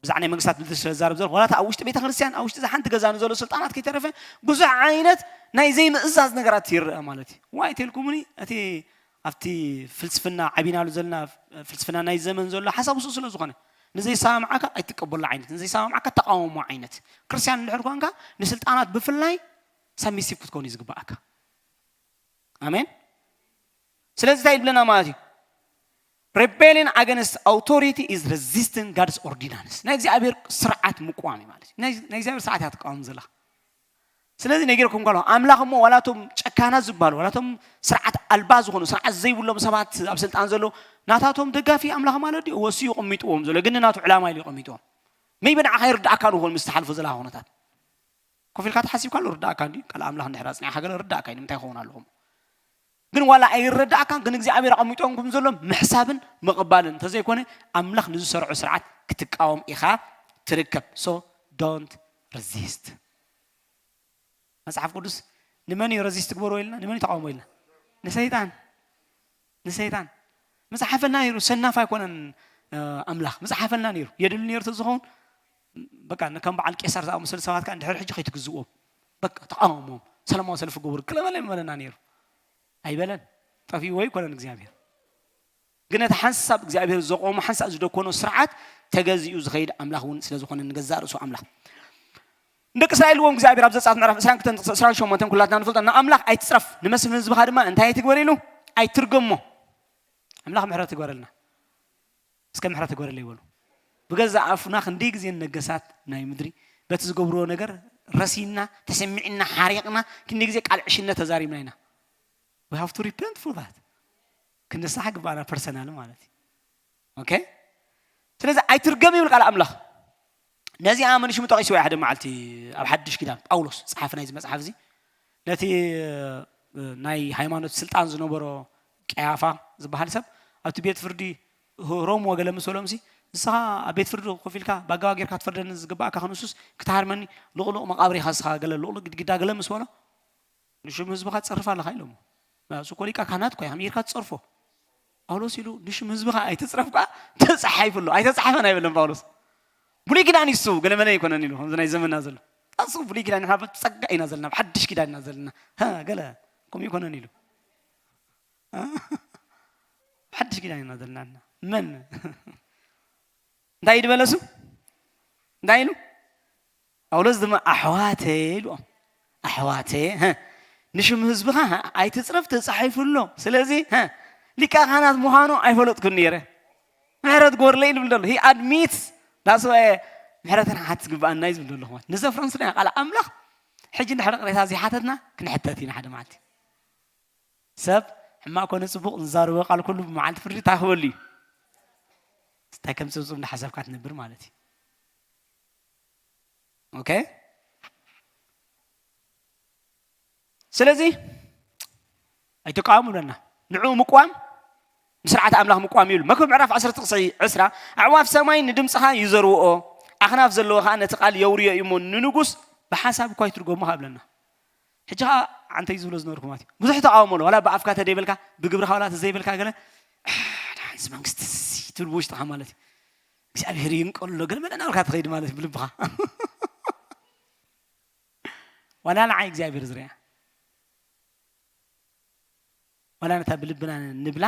ብዛዕባ ናይ መንግስታት ምድሪ ስለ ዝዛረብ ዘሎ፣ ዋላ እቲ ኣብ ውሽጢ ቤተ ክርስቲያን፣ ኣብ ውሽጢ እዛ ሓንቲ ገዛ ንዘሎ ስልጣናት ከይተረፈ ብዙሕ ዓይነት ናይ ዘይምእዛዝ ነገራት ይረአ ማለት እዩ። ዋይ ተልኩምኒ፣ እቲ ኣብቲ ፍልስፍና ዓቢናሉ ዘለና ፍልስፍና ናይ ዘመን ዘሎ ሓሳብ እሱ ስለ ዝኾነ፣ ንዘይሰማምዓካ ኣይትቀበሎ ዓይነት፣ ንዘይሰማምዓካ ተቃውሞ ዓይነት። ክርስቲያን እንድሕር ኮንካ ንስልጣናት ብፍላይ ሳሚሲቭ ክትኮን እዩ ዝግባኣካ። ኣሜን። ስለዚ እንታይ ይብለና ማለት እዩ? Rebellion against authority is resisting God's ordinance። ናይ እግዚኣብሔር ስርዓት ምቋም እዩ ማለት እዩ። ናይ፣ ናይ እግዚኣብሔር ስርዓት እያ ትቃወም ዘላ። ስለዚ ነጊረኩም ከለኹ ኣምላኽ እሞ ዋላቶም ጨካናት ዝበሃሉ፣ ዋላቶም ስርዓት ኣልባ ዝኾኑ፣ ስርዓት ዘይብሎም ሰባት ኣብ ስልጣን ዘለዉ፣ ናታቶም ደጋፊ ኣምላኽ ማለት ድዩ? ወስዩ ቀሚጥዎም ዘሎ፣ ግን ናቱ ዕላማ ኢሉ ቀሚጥዎም። መይበ ንዓኻ ይርድኣካ ንኾን ምስ ትሓልፎ ዘለኻ ኩነታት። ኮፍ ኢልካ ተሓሲብካ ኣሎ ርዳእካ እንዲ ቃል ኣምላኽ እንድሕር ኣጽኒዕካ ገለ ርዳእካ እዩ ንምንታይ ክኸውን ኣለኹም። ግን ዋላ ኣይረዳእካን፣ ግን እግዚኣብሔር ኣቐሚጦም ከም ዘሎ ምሕሳብን ምቕባልን እንተዘይኮነ፣ ኣምላኽ ንዝሰርዖ ስርዓት ክትቃወም ኢኻ ትርከብ። So don't resist። መጽሓፍ ቅዱስ ንመን እዩ ረዚስት ትግበርዎ ኢልና? ንመን እዩ ተቃውሞ ኢልና? ንሰይጣን። ንሰይጣን። መጽሓፈና ነይሩ፣ ሰናፍ ኣይኮነን። ኣምላኽ መጽሓፈና ነይሩ፣ የድሊ ነይሩ ተዝኸውን፣ በቃ ከም በዓል ቄሳር ዝኣመሰሉ ሰባት ከዓ እንድሕር ሕጂ ከይትግዝዎም፣ በቃ ተቃወሞም፣ ሰላማዊ ሰልፊ ግበሩ ክለመለ ይመለና ነይሩ። ኣይበለን። ጠፊእዎ ኣይኮነን እግዚኣብሔር። ግን እቲ ሓንሳብ እግዚኣብሔር ዘቆሞ ሓንሳብ ዝደኮኖ ስርዓት ተገዚኡ ዝኸይድ ኣምላኽ እውን ስለ ዝኾነ፣ ንገዛእ ርእሱ ኣምላኽ። ንደቂ እስራኤል እውን እግዚኣብሔር ኣብ ዘጸኣት ምዕራፍ ዕስራን ክልተን ጥቕሲ ዕስራን ሸሞንተን ኩላትና ንፈልጦ፣ ንኣምላኽ ኣይትጽረፍ፣ ንመስፍን ህዝብኻ ድማ እንታይ ኣይትግበር ኢሉ? ኣይትርገሞ። ኣምላኽ ምሕረት ይግበረልና። እስከ ምሕረት ይግበረለይ በሉ። ብገዛእ ኣፉና ክንደይ ግዜ ንነገሳት ናይ ምድሪ በቲ ዝገብርዎ ነገር ረሲና፣ ተሰሚዕና፣ ሓሪቕና፣ ክንደይ ግዜ ቃል ዕሽነት ተዛሪብና ኢና። We have to repent for that። ክንስሓ ግባና ፐርሰናል ማለት እዩ። ኦኬ? ስለዚ ኣይትርገም ይብል ቃል ኣምላኽ። ነዚኣ መን ሽሙ ጠቒስዎ ሓደ መዓልቲ ኣብ ሓድሽ ኪዳን ጳውሎስ ጸሓፊ ናይዚ መጽሓፍ እዚ ነቲ ናይ ሃይማኖት ስልጣን ዝነበሮ ቀያፋ ዝበሃል ሰብ ኣብቲ ቤት ፍርዲ ሮም ወገለ ምስ በሎም ሲ ንስኻ ኣብ ቤት ፍርዲ ኮፍ ኢልካ ብኣገባብ ጌርካ ትፈርደኒ ዝግባእካ ክንሱስ ክትሃርመኒ ልቕሉቕ መቓብር ኢኻ ንስኻ ገለ ልቕሉቕ ግድግዳ ገለ ምስ በሎ ንሽም ህዝብኻ ትጸርፍ ኣለኻ ኢሎሞ። እሱ እኮ ሊቀ ካህናት እኮ ኢኻ፣ ከመይ ጌርካ ትጸርፎ? ጳውሎስ ኢሉ ንሽም ህዝብኻ ኣይትጽረፍ ከኣ ተጻሒፉ ኣሎ። ኣይተጻሕፈን ኣይበለን ጳውሎስ። ብሉይ ኪዳን እዩ እሱ፣ ገለ መለ ኣይኮነን ኢሉ፣ ከምዚ ናይ ዘመና ዘሎ። እሱ ብሉይ ኪዳን ንሕና ብጸጋ ኢና ዘለና፣ ብሓድሽ ኪዳን ኢና ዘለና። ሃ፣ ገለ ከምኡ ኣይኮነን ኢሉ። ብሓድሽ ኪዳን ኢና ዘለና። መን? እንታይ እዩ ዝበለ እሱ? እንታይ ኢሉ? ጳውሎስ ድማ ኣሕዋተይ ኢልዎም። ኣሕዋተይ፣ ህ፣ ንሽም ህዝብኻ ኣይትጽረፍ ተጻሒፉ ኣሎ። ስለዚ፣ ህ፣ ሊቀ ካህናት ምዃኑ ኣይፈለጥኩን ነይረ። ምሕረት ግበርለይ ኢሉ ዝብል ዘሎ። He admits፣ that's why ምሕረት ክንሓትት ዝግብኣና እዩ ዝብል ዘሎ። ንዘፍረንስ ናይ ቃል ኣምላኽ፣ ሕጂ እንድሕር ቅሬታ ዘይሓተትና ክንሕተት ኢና ሓደ መዓልቲ። ሰብ ሕማቕ ኮነ ጽቡቕ ዝዛረቦ ቃል ኩሉ ብመዓልቲ ፍርዲ እንታይ ክበሉ እዩ? እንታይ ከም ጽብጽብ እንዳሓሰብካ ትነብር ማለት እዩ። ኦኬ? ስለዚ ኣይትቃወሙ ብለና። ንዕኡ ምቋም ንስርዓት ኣምላኽ ምቋም እዩ። መክብብ ምዕራፍ ዓሰርተ ጥቕሲ ዕስራ፣ ኣዕዋፍ ሰማይ ንድምጽኻ ይዘርውኦ፣ ኣኽናፍ ዘለዎ ኸኣ ነቲ ቃል የውርዮ እዩ እሞ፣ ንንጉስ ብሓሳብ እኳ ይትርጎሞ ኸኣ ብለና። ሕጂ ኸኣ ኣንተ እዩ ዝብሎ ዝነበርኩ ማለት እዩ። ብዙሕ ተቃውሞ ኣሎ። ዋላ ብኣፍካ ተደይበልካ፣ ብግብርኻ ዋላ ተዘይበልካ ገለ፣ "ኣሕ፣ ንሓንስ መንግስቲ እዚ" ትብል ብውሽጥኻ ማለት እዩ። "እግዚኣብሔር ይንቀሎ" ገለ መለ እናበልካ ትኸይድ ማለት እዩ ብልብኻ። ዋላ ንዓይ እግዚኣብሔር ዝርኣ። ዋላ ነታ ብልብና ንብላ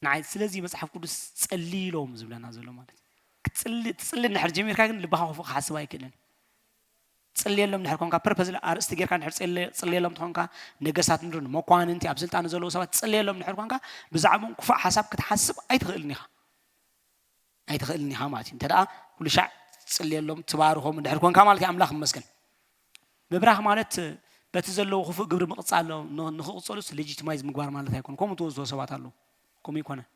ንዓይ። ስለዚ መጽሓፍ ቅዱስ ጸልይሎም ዝብለና ዘሎ ማለት እዩ። ክትጽሊ-፣ ትጽሊ እንድሕር ጀሚርካ ግን ልብኻ ክፉእ ክሓስብ ኣይክእልን። ትጽልየሎም እንድሕር ኮንካ፣ ፐርፐዝ ኣርእስቲ ጌርካ እንድሕር ጽል-፣ ጽልየሎም እንተኾንካ፣ ነገስታት ምድሪ፣ ንመኳንንቲ፣ ኣብ ስልጣን ዘለዉ ሰባት ትጽልየሎም እንድሕር ኮንካ፣ ብዛዕባኦም ክፉእ ሓሳብ ክትሓስብ ኣይትኽእልን ኢኻ። ኣይትኽእልን ኢኻ ማለት እዩ። እንተ ደኣ ኩሉ ሻዕ ትጽልየሎም፣ ትባርኾም እንድሕር ኮንካ ማለት እዩ። ኣምላኽ ይመስገን። ምብራኽ ማለት በቲ ዘለዉ ክፉእ ግብሪ ምቕጻል ኣሎ። ን-፣ ንኽቕጸሉስ ሌጂቲማይዝ ምግባር ማለት ኣይኮነን። ከምኡ ትወስድዎ ሰባት ኣለዉ። ከምኡ ኣይኮነን።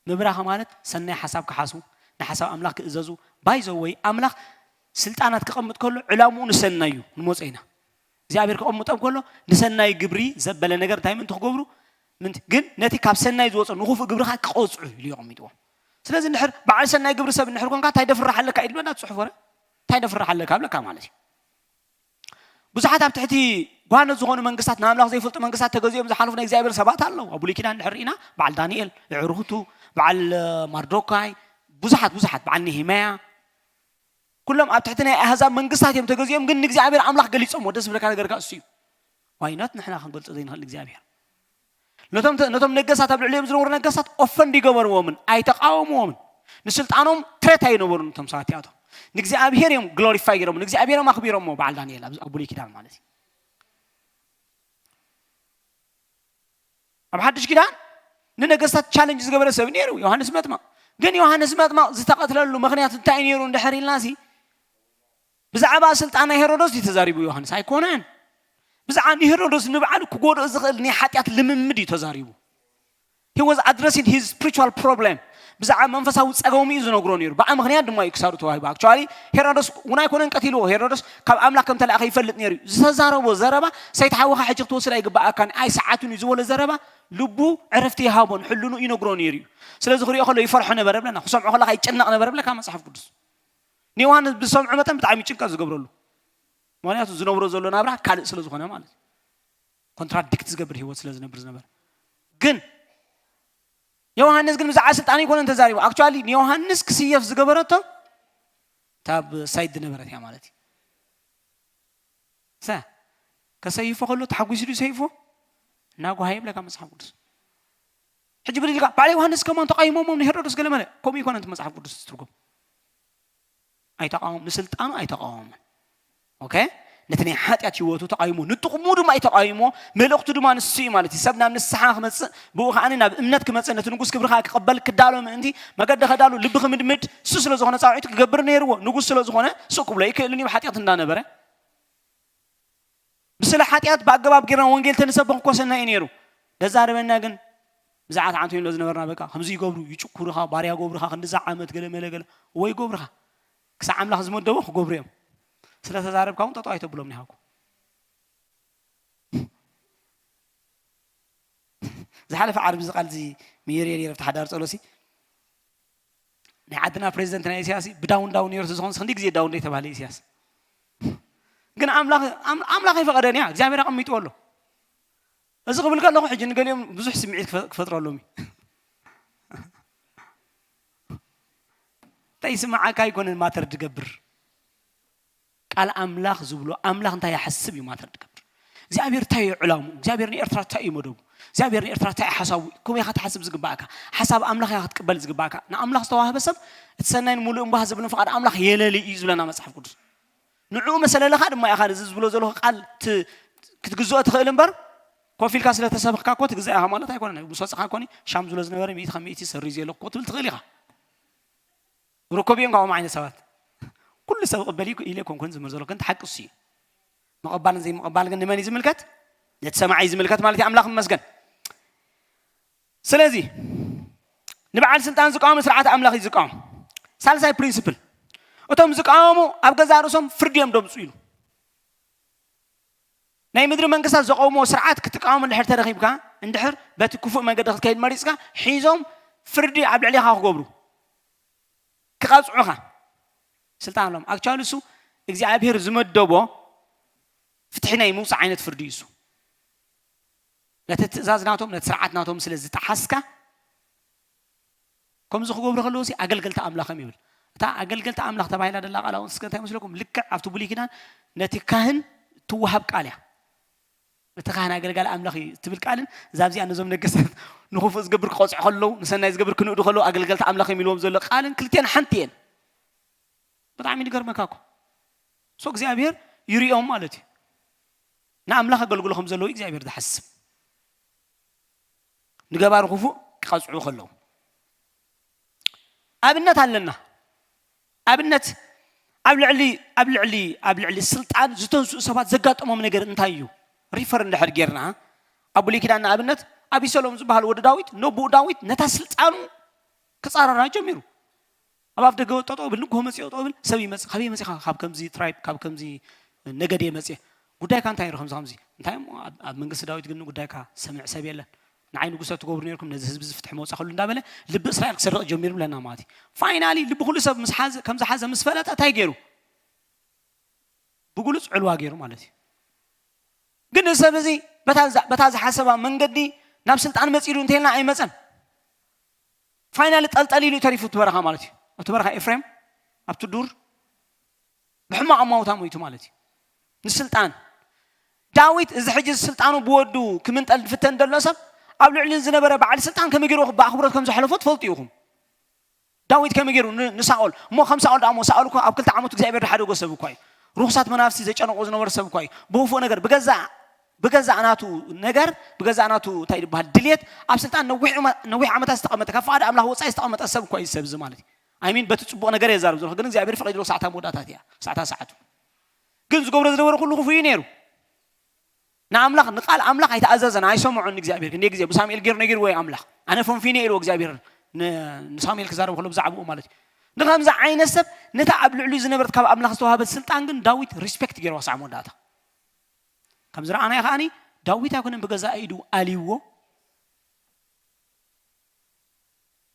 ምብራኽ ማለት ሰናይ ሓሳብ ክሓስቡ፣ ንሓሳብ ኣምላኽ ክእዘዙ። ባይ ዘ ወይ ኣምላኽ ስልጣናት ክቐምጥ ከሎ ዕላምኡ ንሰናይ እዩ። ንመጾ ኢና። እግዚኣብሔር ክቐምጦም ከሎ ንሰናይ ግብሪ ዘበለ ነገር እንታይ ምእንቲ ክገብሩ? ምእንቲ፣ ግን ነቲ ካብ ሰናይ ዝወጾ ንኽፉእ ግብርኻ ክቐጽዑ ኢሉ የቐሚጥዎ። ስለዚ እንድሕር በዓል ሰናይ ግብሪ ሰብ እንድሕር ኮንካ እንታይ ደፍርሕ ኣለካ ኢልበና ጽሑፍ ወረ? እንታይ ደፍርሕ ኣለካ ብለካ ማለት እዩ። ብዙሓት ኣብ ትሕቲ ጓኖት ዝኾኑ መንግስታት፣ ንኣምላኽ ዘይፈልጡ መንግስታት ተገዚኦም ዝሓለፉ ናይ እግዚኣብሔር ሰባት ኣለዉ። ኣብ ብሉይ ኪዳን እንድሕር ርኢና በዓል ዳንኤል፣ ኣዕሩኽቱ፣ በዓል፣ እ፣ ማርዶካይ፣ ብዙሓት፣ ብዙሓት፣ በዓል ነሄምያ፣ ኩሎም ኣብ ትሕቲ ናይ ኣህዛብ መንግስታት እዮም ተገዚኦም፣ ግን ንእግዚኣብሔር ኣምላኽ ገሊጾምዎ። ደስ ዝብለካ ነገር ከኣ እሱ እዩ። ዋይ ኖት ንሕና ክንገልጾ ዘይንኽእል እግዚኣብሔር? ነቶም ተ-፣ ነቶም ነገስታት ኣብ ልዕሊኦም ዝነበሩ ነገስታት ኦፈንድ ይገበርዎምን ኣይተቃወምዎምን። ንስልጣኖም ትሬት ኣይነበሩን እቶም ሰባት እዚኣቶም። ንእግዚኣብሔር እዮም ግሎሪፋይ ገይሮም፣ ንእግዚኣብሔር እዮም ኣኽቢሮምዎ በዓል ዳንኤል ኣብ፣ ኣብ ብሉይ ኪዳን ማለት እዩ። ኣብ ሓድሽ ኪዳን ንነገስታት ቻለንጅ ዝገበረ ሰብ ነይሩ፣ ዮሃንስ መጥምቕ። ግን ዮሃንስ መጥምቕ ዝተቐትለሉ ምኽንያት እንታይ ነይሩ እንድሕር ኢልናሲ፣ ብዛዕባ ስልጣን ናይ ሄሮዶስ እዩ ተዛሪቡ ዮሃንስ፣ ኣይኮነን። ብዛዕባ ንሄሮዶስ ንባዕሉ ክጎድኦ ዝኽእል ናይ ሓጢኣት ልምምድ እዩ ተዛሪቡ። He was addressing his spiritual problem. ብዛዕባ መንፈሳዊ ጸገሙ እዩ ዝነግሮ ነይሩ። ብኣ ምኽንያት ድማ እዩ ክሳዱ ተዋሂቡ። Actually ሄሮድስ እውን ኣይኮነን ቀቲልዎ። ሄሮድስ ካብ ኣምላኽ ከም ተላእኸ ይፈልጥ ነይሩ እዩ። ዝተዛረቦ ዘረባ፣ "ሰይቲ ሓውኻ ሕጂ ክትወስድ ኣይግብኣካን፣ ኣይ ሰዓቱን እዩ" ዝበሎ ዘረባ ልቡ ዕረፍቲ ይሃቦን ሕልኑ ይነግሮ ነይሩ እዩ። ስለዚ ክሪኦ ከሎ ይፈርሖ ነበረ ብለና፣ ክሰምዖ ከለኻ ይጨነቕ ነበረ ብለካ መጽሓፍ ቅዱስ። ንዮሃንስ ብዝሰምዖ መጠን ብጣዕሚ ጭንቀት ዝገብረሉ፣ ምክንያቱ ዝነብሮ ዘሎ ናብራ ካልእ ስለ ዝኾነ ማለት እዩ። ኮንትራዲክት ዝገብር ህይወት ስለ ዝነብር ዝነበረ። ግን ዮሃንስ ግን ብዛዕባ ስልጣን ኣይኮነን ተዛሪቡ። ኣክቹዋሊ ንዮሃንስ ክስየፍ ዝገበረቶ እታ ኣብ ሳይድ ዝነበረት እያ ማለት እዩ። ሰ ከሰይፎ ከሎ ተሓጒሱ ድዩ ሰይፎ? እናጓሃየ ይብለካ መጽሓፍ ቅዱስ። ሕጂ ብድልካ በዓል ዮሃንስ ከማን ተቃይሞሞም ንሄሮድስ ገለመለ። ከምኡ ይኮነ እቲ መጽሓፍ ቅዱስ ትርጉም። ኣይተቃወም፣ ንስልጣኑ ኣይተቃወመን። ኦኬ፣ ነቲ ናይ ሓጢኣት ህይወቱ ተቃይሞ፣ ንጥቕሙ ድማ እዩ ተቃይሞ። መልእኽቱ ድማ ንሱ እዩ ማለት እዩ። ሰብ ናብ ንስሓ ክመጽእ፣ ብኡ ከዓኒ ናብ እምነት ክመጽእ፣ ነቲ ንጉስ ክብሪ ከኣ ክቕበል ክዳሎ ምእንቲ መገዲ ከዳሉ ልቢ ክምድምድ እሱ ስለ ዝኾነ ጻውዒት ክገብር ነይርዎ። ንጉስ ስለ ዝኾነ ስቕ ክብሎ ኣይክእልን እዩ፣ ብሓጢኣት እንዳነበረ። ብስለ ሓጢኣት ብኣገባብ ጌርና ወንጌል ተንሰብኽ እኮ ሰናይ እዩ ነይሩ። ደዛረበና ግን ብዛዕባ ተዓንቶ ኢሎ ዝነበርና በቃ ከምዚ ይገብሩ፣ ይጭኩሩኻ፣ ባርያ ገብሩኻ፣ ክንድዛ ዓመት ገለ መለ ገለ ወይ ገብሩኻ። ክሳዕ ኣምላኽ ዝመደቦ ክገብሩ እዮም። ስለ ተዛረብካ እውን ጠጠው ኣይተብሎም ኒሃኩ። ዝሓለፈ ዓርቢ እዚ ቃል እዚ ምይር የር ኣብቲ ሓዳር ጸሎሲ ናይ ዓድና ፕሬዚደንት ናይ ኢሳያስ ብዳውን ዳውን ነይሩ ዝኾን ክንዲ ግዜ ዳውን ዶ የተባህለ ኢሳያስ ግን ኣምላኽ ኣም- ኣምላኽ ኣይፈቐደን እያ እግዚኣብሔር ኣቐሚጥዎ ኣሎ። እዚ ክብል ከለኹ ሕጂ ንገሊኦም ብዙሕ ስምዒት ክፈ- ክፈጥረሎም እዩ። እንታይ ይስምዓካ ኣይኮነን ማተር ድገብር ቃል ኣምላኽ ዝብሎ ኣምላኽ እንታይ ይሓስብ እዩ ማተር ድገብር እግዚኣብሔር እንታይ እዩ ዕላሙ እግዚኣብሔር ንኤርትራ እንታይ እዩ መደቡ እግዚኣብሔር ንኤርትራ እንታይ ሓሳቡ ከመይ ኢኻ ትሓስብ ዝግባእካ ሓሳብ ኣምላኽ ኢኻ ክትቅበል ዝግባእካ ንኣምላኽ ዝተዋህበ ሰብ እቲ ሰናይን ሙሉእን ባህ ዝብልን ፍቓድ ኣምላኽ የለሊ እዩ ዝብለና መጽሓፍ ቅዱስ ንዕኡ መሰለለኻ ድማ ኢኻ ነዚ ዝብሎ ዘለኹ ቃል ክትግዝኦ ትኽእል እምበር ኮፍ ኢልካ ስለ ተሰብኽካ እኮ ትግዛእ ኢኻ ማለት ኣይኮነን ምስ ወፅኻ ኮኒ ሻም ዝብሎ ዝነበረ ሚእቲ ካብ ሚእቲ ሰሪዘ ኣለኩ ክትብል ትኽእል ኢኻ ርኮብዮም ካብኦም ዓይነት ሰባት ኩሉ ሰብ ቅበል ኢለ ኮንኮን ዝምር ዘሎ ግን ሓቂ እሱ እዩ ምቕባልን ዘይምቕባል ግን ንመን እዩ ዝምልከት ነቲ ሰማዒ ዝምልከት ማለት እዩ ኣምላኽ መስገን ስለዚ ንበዓል ስልጣን ዝቃወሙ ስርዓት ኣምላኽ እዩ ዝቃወም ሳልሳይ ፕሪንስፕል እቶም ዝቃወሙ ኣብ ገዛ ርእሶም ፍርዲ እዮም ደምፁ ኢሉ ናይ ምድሪ መንግስታት ዘቐውሞ ስርዓት ክትቃወም እንድሕር ተረኺብካ እንድሕር በቲ ክፉእ መንገዲ ክትከይድ መሪፅካ ሒዞም ፍርዲ ኣብ ልዕሊኻ ክገብሩ ክቐፅዑኻ ስልጣን ኣለዎም ኣክቹዋሊ እሱ እግዚኣብሔር ዝመደቦ ፍትሒ ናይ ምውፃእ ዓይነት ፍርዲ እዩ እሱ ነቲ ትእዛዝ ናቶም ነቲ ስርዓት ናቶም ስለ ዝጠሓስካ ከምዚ ክገብሩ ከለዉ ሲ ኣገልገልቲ ኣምላኽ እዮም ይብል እታ ኣገልገልቲ ኣምላኽ ተባሂላ ደላ ቃል ኣውን ስከ እንታይ መስለኩም ልክዕ ኣብቲ ብሉይ ኪዳን ነቲ ካህን ትወሃብ ቃል እያ እቲ ካህን ኣገልጋሊ ኣምላኽ እዩ ትብል ቃልን እዛ ኣብዚኣ ነዞም ነገስታት ንኽፉእ ዝገብር ክቐፅዑ ከለዉ ንሰናይ ዝገብር ክንእዱ ከለዉ ኣገልገልቲ ኣምላኽ እዮም ኢልዎም ዘሎ ቃልን ክልቴን ሓንቲ እየን ብጣዕሚ ዝገርመካ እኮ ሶ እግዚኣብሔር ይሪኦም ማለት እዩ ንኣምላኽ ኣገልግሎ ከም ዘለዉ እግዚኣብሔር ዝሓስብ ንገባሪ ክፉእ ክቐፅዑ ከለዉ ኣብነት ኣለና ኣብነት ኣብ ልዕሊ ኣብ ልዕሊ ኣብ ልዕሊ ስልጣን ዝተንስኡ ሰባት ዘጋጠሞም ነገር እንታይ እዩ ሪፈር እንድሕር ጌርና ኣብ ብሉይ ኪዳን ንኣብነት ኣቢሰሎም ዝበሃል ወዲ ዳዊት ነቡኡ ዳዊት ነታ ስልጣኑ ክፃረራ ጀሚሩ ኣብ ኣፍ ደገ ጠጠው ብል ንግሆ መፅኦ ጠው ብል ሰብ ይመፅእ ካበይ መፂኻ ካብ ከምዚ ትራይብ ካብ ከምዚ ነገድ እየ መፅእ ጉዳይካ እንታይ ይሩ ከምዚ ከምዚ እንታይ እሞ ኣብ መንግስቲ ዳዊት ግን ጉዳይካ ሰምዕ ሰብ የለን ንዓይ ንጉሰ ትገብሩ ነርኩም ነዚ ህዝቢ ዝፍትሕ መውፃ ክሉ እንዳበለ ልቢ እስራኤል ክሰርቕ ጀሚሩ ብለና ማለት እዩ ፋይናሊ ልቢ ኩሉ ሰብ ምስ ሓዘ ከም ዝሓዘ ምስ ፈለጠ እንታይ ገይሩ ብግሉፅ ዕልዋ ገይሩ ማለት እዩ ግን እዚ ሰብ እዚ በታ ዝሓሰባ መንገዲ ናብ ስልጣን መፂሉ እንተልና ኣይመፀን ፋይናሊ ጠልጠል ኢሉ ተሪፉ እቲ በረኻ ማለት እዩ እቲ በረኻ ኤፍሬም ኣብቲ ዱር ብሕማቕ ኣማውታ ሞይቱ ማለት እዩ ንስልጣን ዳዊት እዚ ሕጂ ስልጣኑ ብወዱ ክምንጠል ዝፍተን ዘሎ ሰብ ኣብ ልዕሊ ዝነበረ በዓል ስልጣን ከመይ ገይሩ ብኣኽብሮት ከም ዘሕለፎ ትፈልጡ ኢኹም ዳዊት ከመይ ገይሩ ንሳኦል እሞ ከም ሳኦል ደኣ ሳኦል እኮ ኣብ ክልተ ዓመቱ እግዚኣብሔር ዝሓደጎ ሰብ እኳ እዩ ርኩሳት መናፍስቲ ዘጨነቆ ዝነበረ ሰብ እኳ እዩ ብውፉእ ነገር ብገዛእ ብገዛእ ናቱ ነገር ብገዛእ ናቱ እንታይ ዝበሃል ድልየት ኣብ ስልጣን ነዊሕ ዓመታት ዝተቐመጠ ካብ ፍቓድ ኣምላኽ ወፃኢ ዝተቐመጠ ሰብ እኳ እዩ ሰብ እዚ ማለት እዩ ኣይሚን በቲ ፅቡቕ ነገር የዛርብ ዘለኹ ግን እግዚኣብሔር ፈቒድሎ ክሳዕታ መወዳእታት እያ ክሳዕታ ሰዓቱ ግን ዝገብሮ ዝነበረ ኩሉ ክፉ እዩ ነይሩ ንኣምላኽ ንቃል ኣምላኽ ኣይተኣዘዘን ኣይሰምዖን እግዚኣብሔር ክንደ ግዜ ብሳሙኤል ገይሩ ነጊርዎ እዩ ኣምላኽ ኣነ ፈንፊነ ኢልዎ እግዚኣብሔር ንሳሙኤል ክዛረብ ከሎ ብዛዕባኡ ማለት እዩ ንከምዚ ዓይነት ሰብ ነታ ኣብ ልዕሊኡ ዝነበረት ካብ ኣምላኽ ዝተዋህበት ስልጣን ግን ዳዊት ሪስፔክት ገይርዋ ሳዕ መወዳእታ ከም ዝረኣናዮ ከዓኒ ዳዊት ኣይኮነን ብገዛእ ኢዱ ኣልይዎ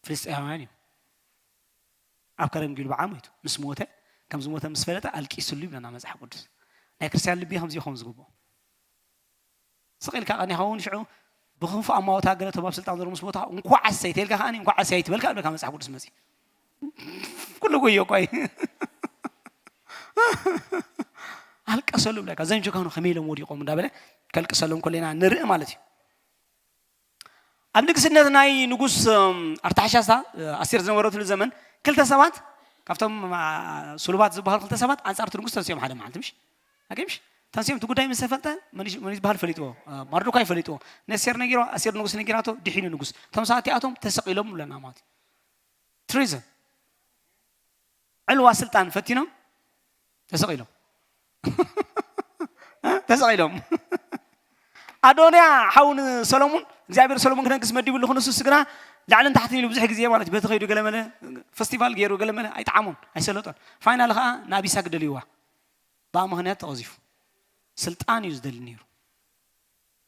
ፍልስጤማውያን እዩ ኣብ ከረን ጊልቦዓ ሞይቱ ምስ ሞተ ከም ዝሞተ ምስ ፈለጠ ኣልቂስሉ ይብለና መፅሓፍ ቅዱስ ናይ ክርስትያን ልቢ ከምዚ ይኸውን ዝግብኦ ስቕ ኢልካ ቀኒኻ እውን ሽዑ ብክንፉ ኣማወታ ገለ ተባብ ስልጣን ዘሎ ምስ ቦታ እንኳዕ ኣሰይ ተልካ ከዓኒ እንኳዕ ኣሰይ ኣይትበልካ ኣለካ መፅሓፍ ቅዱስ መፂ ኩሉ ጉዮ እኳ ኣልቀሰሉ ብለካ ዘን ጀጋኑ ከመይ ኢሎም ወዲቆም እንዳበለ ከልቅሰሎም ከለና ንርኢ ማለት እዩ ኣብ ንግስነት ናይ ንጉስ ኣርታሕሻስታ ኣስቴር ዝነበረትሉ ዘመን ክልተ ሰባት ካብቶም ስሉባት ዝበሃሉ ክልተ ሰባት ኣንፃር እቲ ንጉስ ተንስኦም ሓደ መዓልቲ ምሽ ኣገምሽ ተንስኦም እቲ ጉዳይ ምስ ተፈልጠ መን ዝበሃል ፈሊጥዎ ማርዶካይ ፈሊጥዎ ነስቴር ነጊሮ ኣስቴር ንጉስ ነጊራቶ ድሒኑ ንጉስ እቶም ሰባት እቲኣቶም ተሰቂሎም ብለና ማለት ትሪዝን ዕልዋ ስልጣን ፈቲኖም ተሰቒሎም ተሰቒሎም ኣዶንያ ሓው ንሰሎሙን እግዚኣብሔር ሰሎሙን ክነግስ መዲብሉ ክንሱ ስግና ላዕልን ታሕትን ኢሉ ብዙሕ ግዜ ማለት በቲ ከይዱ ገለመለ ፈስቲቫል ገይሩ ገለመለ ኣይጠዓሞን ኣይሰለጦን ፋይናል ከዓ ንኣቢሳ ክደልይዋ ብኣ ምክንያት ተቐዚፉ ስልጣን እዩ ዝደሊ ነይሩ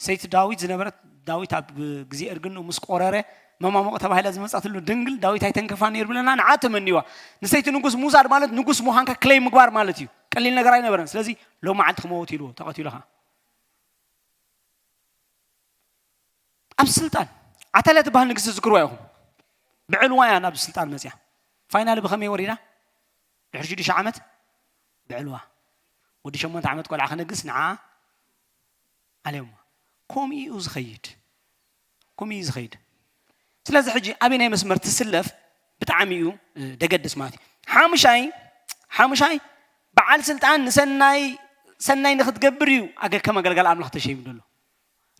ሰይቲ ዳዊት ዝነበረት ዳዊት ኣብ ግዜ እርግንኡ ምስ ቆረረ መማሙቕ ተባሂላ ዝመጻትሉ ድንግል ዳዊት ኣይተንከፋ ነይሩ ብለና ንዓ ተመንዋ ንሰይቲ ንጉስ ሙዛድ ማለት ንጉስ ምዃንካ ክለይ ምግባር ማለት እዩ ቀሊል ነገር ኣይነበረን ስለዚ ሎም መዓልቲ ክመውት ኢልዎ ተቐቲሉ ኸዓ ኣብ ስልጣን ዓታልያ ትበሃል ንግስቲ ዝክርዋ ኢኹም ብዕልዋ እያ ናብ ስልጣን መፅያ ፋይናል ብኸመይ ወሪዳ ድሕሪ ሽዱሽተ ዓመት ብዕልዋ ወዲ ሸሞንተ ዓመት ቆልዓ ክነግስ ንዓ ኣለዮም ከምኡ እዩ ዝኸይድ ከምኡ እዩ ዝኸይድ ስለዚ ሕጂ ኣበይ ናይ መስመር ትስለፍ ብጣዕሚ እዩ ደገድስ ማለት እዩ ሓሙሻይ ሓሙሻይ በዓል ስልጣን ንሰናይ ሰናይ ንክትገብር እዩ ኣገከም ኣገልጋል ኣምላኽ ተሸይሙ ዘሎ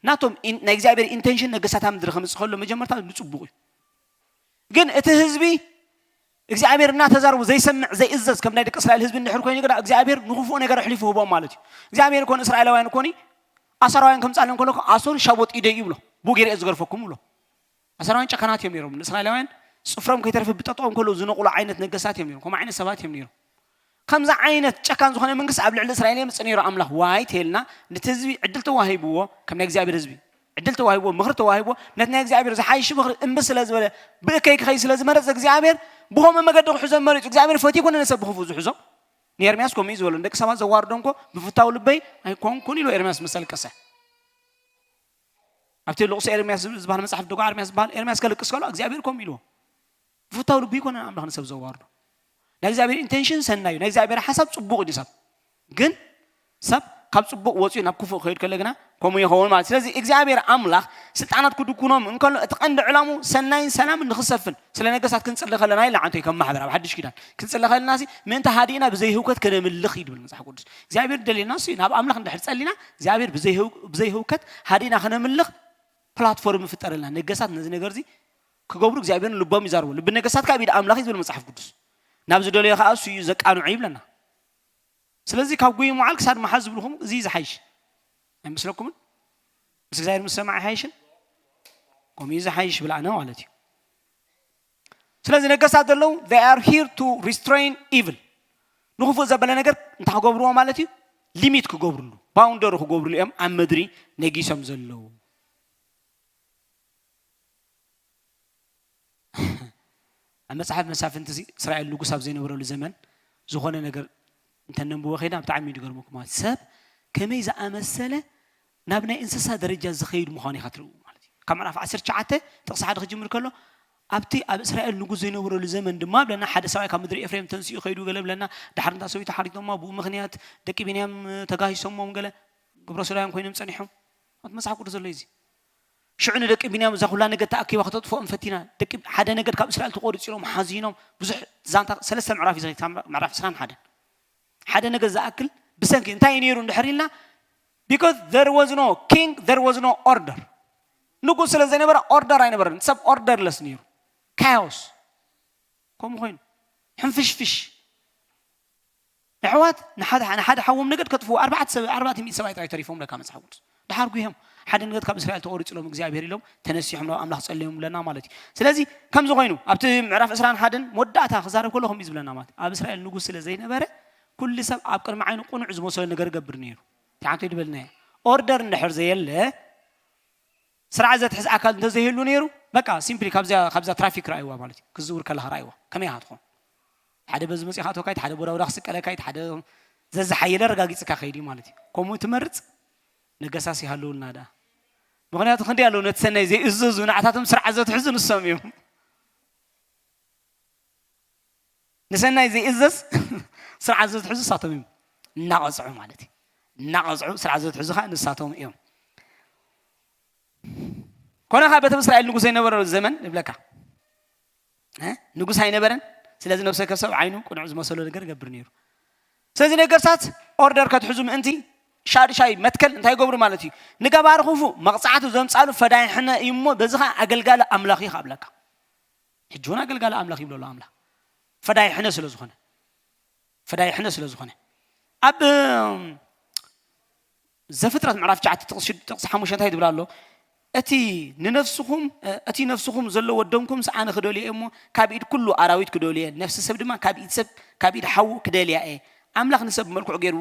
ናቶም ናይ እግዚኣብሔር ኢንቴንሽን ነገሳታ ምድሪ ከምፅእ ከሎ መጀመርታ ንፅቡቅ እዩ ግን እቲ ህዝቢ እግዚኣብሔር እናተዛረቡ ዘይሰምዕ ዘይእዘዝ ከም ናይ ደቂ እስራኤል ህዝቢ እንድሕር ኮይኑ ግዳ እግዚኣብሔር ንክፉእ ነገር ኣሕሊፉ ህቦም ማለት እዩ እግዚኣብሔር ኮን እስራኤላውያን ኮኒ ኣሰራውያን ከምፃለን ከሎ ኣሶር ሻቦጥ ኢደይ ይብሎ ብኡ ገይረ ዝገርፈኩም ብሎ ኣሰራውያን ጨካናት እዮም ነይሮም ንእስራኤላውያን ፅፍሮም ከይተረፈ ብጠጠኦም ከሎ ዝነቁሉ ዓይነት ነገሳት እዮም ነይሮም ከምኡ ዓይነት ሰባት እዮም ነይሮም ከምዚ ዓይነት ጨካን ዝኾነ መንግስቲ ኣብ ልዕሊ እስራኤል የምፅእ ነይሩ ኣምላኽ ዋይ ተልና ነቲ ህዝቢ ዕድል ተዋሂብዎ ከም ናይ እግዚኣብሔር ህዝቢ ዕድል ተዋሂብዎ ምኽሪ ተዋሂብዎ ነቲ ናይ እግዚኣብሔር ዝሓይሽ ምኽሪ እምቢ ስለ ዝበለ ብእከይ ክኸይ ስለ ዝመረፅ እግዚኣብሔር ብኸምኡ መገዲ ክሕዞ መሪፁ እግዚኣብሔር ፈትዩ ኮነ ነሰብ ብክፉእ ዝሕዞ ንኤርምያስ ከምኡ እዩ ዝበሎ ንደቂ ሰባት ዘዋርዶ እንኮ ብፍታው ልበይ ኣይኮንኩን ኢሉ ኤርምያስ ምስ ኣልቀሰ ኣብቲ ልቕሶ ኤርምያስ ዝብል ዝበሃል መፅሓፍ ደጓ ኤርምያስ ዝበሃል ኤርምያስ ከልቅስ ከሎ እግዚኣብሔር ከምኡ ኢልዎ ብፍታው ልቡ ይኮነ ኣምላኽ ንሰብ ዘዋርዶ ናይ እግዚኣብሔር ኢንቴንሽን ሰናይ እዩ ናይ እግዚኣብሔር ሓሳብ ፅቡቅ እዩ ንሰብ ግን ሰብ ካብ ፅቡቅ ወፂኡ ናብ ክፉእ ክኸይድ ከለ ግና ከምኡ ይኸውን ማለት ስለዚ እግዚኣብሔር ኣምላኽ ስልጣናት ክድኩኖም እንከሎ እቲ ቀንዲ ዕላሙ ሰናይን ሰላምን ንክሰፍን ስለ ነገስታት ክንፅሊ ከለና ኢለ ዓንቶ ከም ማሕበር ኣብ ሓድሽ ኪዳን ክንፅሊ ከለና ሲ ምእንቲ ሃዲእና ብዘይህውከት ከነምልኽ እዩ ድብል መፅሓፍ ቅዱስ እግዚኣብሔር ደልየና ሲ ናብ ኣምላኽ እንድሕር ፀሊና እግዚኣብሔር ብዘይህውከት ሃዲእና ከነምልኽ ፕላትፎርም ይፍጠረልና ነገስታት ነዚ ነገር ዚ ክገብሩ እግዚኣብሔርን ልቦም ይዛርቡ ልቢ ነገስታት ካብ ኢድ ኣምላኽ እዩ ዝብል መፅሓፍ ቅዱስ ናብ ዝደለዮ ከዓ እሱ እዩ ዘቃንዑ ይብለና ስለዚ ካብ ጉይ መዓል ክሳድ መሓዝ ዝብልኹም እዚ ዝሓይሽ ኣይመስለኩምን ምስ እግዚኣብሔር ምስ ሰማዕ ይሓይሽን ከምኡ እዩ ዝሓይሽ ብላዕና ማለት እዩ ስለዚ ነገስታት ዘለዉ they are here to restrain evil ንክፉእ ዘበለ ነገር እንታይ ክገብርዎ ማለት እዩ ሊሚት ክገብርሉ ባውንደሪ ክገብርሉ እዮም ኣብ ምድሪ ነጊሶም ዘለዉ ኣብ መፅሓፍ መሳፍንቲ እስራኤል ንጉስ ኣብ ዘይነበረሉ ዘመን ዝኾነ ነገር እንተነንብቦ ከይዳ ብጣዕሚ እዩ ዝገርመኩም ማለት ሰብ ከመይ ዝኣመሰለ ናብ ናይ እንስሳ ደረጃ ዝኸይድ ምዃኑ ኢኻ ትርእዩ ማለት እዩ ካብ ምዕራፍ ዓሰርተ ትሽዓተ ጥቕሲ ሓደ ክጅምር ከሎ ኣብቲ ኣብ እስራኤል ንጉስ ዘይነበረሉ ዘመን ድማ ብለና ሓደ ሰብኣይ ካብ ምድሪ ኤፍሬም ተንሲኡ ከይዱ ገለ ብለና ዳሕሪ እንታ ሰበይቱ ሓሪቶማ ብኡ ምኽንያት ደቂ ቢንያም ተጋሂሶሞም ገለ ግብረ ሰዶማውያን ኮይኖም ጸኒሖም። ኣብቲ መጽሓፍ ቅዱስ ዘሎ እዩ እዚ። ሽዑ ንደቂ ብንያም እዛ ኩላ ነገድ ተኣኪባ ከተጥፍኦም ፈቲና። ደቂ ሓደ ነገድ ካብ እስራኤል ተቖሪጹ ኢሎም ሓዚኖም። ብዙሕ ዛንታ ሰለስተ ምዕራፍ እዩ ዘ-፣ ምዕራፍ ዕስራን ሓደን። ሓደ ነገድ ዝኣክል ብሰንኪ እንታይ እዩ ነይሩ እንድሕር ኢልና፣ because there was no king, there was no order። ንጉስ ስለ ዘይነበረ ኦርደር ኣይነበረን። ሰብ ኦርደርለስ ነይሩ። ካዮስ። ከምኡ ኮይኑ። ሕንፍሽፍሽ። ኣሕዋት ንሓደ፣ ንሓደ ሓዎም ነገድ ከጥፍኡ ኣርባዕተ ሰብ፣ ኣርባዕተ ሚእቲ ሰብኣይ ጥራይ ተሪፎም ለካ መጽሓፍ ቅዱስ። ድሓር ጉሆም ሓደ ነገር ካብ እስራኤል ተቆሪጹሎም እግዚኣብሔር ኢሎም ተነሲሖም ናብ ኣምላኽ ጸልዮም ብለና ማለት እዩ። ስለዚ ከምዚ ኮይኑ ኣብቲ ምዕራፍ ዕስራን ሓደን መወዳእታ ክዛረብ ከሎ ከምኡ እዩ ዝብለና ማለት እዩ። ኣብ እስራኤል ንጉስ ስለ ዘይነበረ ኩሉ ሰብ ኣብ ቅድሚ ዓይኑ ቅኑዕ ዝመስሎ ነገር ይገብር ነይሩ። እንታይ ሓንቶ ይድበልና እየ? ኦርደር እንድሕር ዘየለ ስርዓት ዘትሕዝ ኣካል እንተዘይህሉ ነይሩ በቃ ሲምፕሊ ካብዛ ካብዛ ትራፊክ ረኣይዋ ማለት እዩ። ክዝውር ከለኻ ረኣይዋ ከመይ ኢኻ ትኾን? ሓደ በዚ መፂእ ካእቶካ እቲ ሓደ ቦዳቦዳ ክስቀለካ እቲ ሓደ ዘዝሓየለ ረጋጊፅካ ከይዲ ማለት እዩ። ከምኡ ትመርፅ ነገሳስ ይሃልውልና ደኣ። ምክንያቱ ክንደይ ኣለዉ ነቲ ሰናይ ዘይእዘዙ ንዓታቶም ስርዓት ዘትሕዙ ንሶም እዮም። ንሰናይ ዘይእዘዝ ስርዓት ዘትሕዙ ንሳቶም እዮም። እናቐፅዑ ማለት እዩ። እናቐፅዑ ስርዓት ዘትሕዙ ከዓ ንሳቶም እዮም። ኮነ ከዓ በቶም እስራኤል ንጉስ ዘይነበረ ዘመን ይብለካ እ? ንጉስ ኣይነበረን። ስለዚ ነብሰ ከሰብ ዓይኑ ቅኑዕ ዝመሰሎ ነገር ይገብር ነይሩ። ስለዚ ነገርታት ኦርደር ከትሕዙ ምእንቲ ሻድሻይ መትከል እንታይ ይገብሩ ማለት እዩ? ንገባሪ ክፉእ መቕፃዕቱ ዘምፃሉ ፈዳይ ሕነ እዩ እሞ በዚ ከዓ ኣገልጋሊ ኣምላኽ እዩ ከብለካ። ሕጂ እውን ኣገልጋሊ ኣምላኽ ይብሎ ኣሎ ኣምላኽ ፈዳይ ሕነ ስለ ዝኾነ ፈዳይ ሕነ ስለ ዝኾነ ኣብ ዘፍጥረት ምዕራፍ ትሽዓተ ጥቕሲ ጥቕሲ ሓሙሽተ እንታይ ትብል ኣሎ? እቲ ንነፍስኹም እቲ ነፍስኹም ዘለዎ ደምኩም ኣነ ክደልዮ እየ እሞ ካብ ኢድ ኩሉ ኣራዊት ክደልዮ እየ፣ ነፍሲ ሰብ ድማ ካብ ኢድ ሰብ ካብ ኢድ ሓዉ ክደልያ እየ። ኣምላኽ ንሰብ ብመልክዑ ገይሩ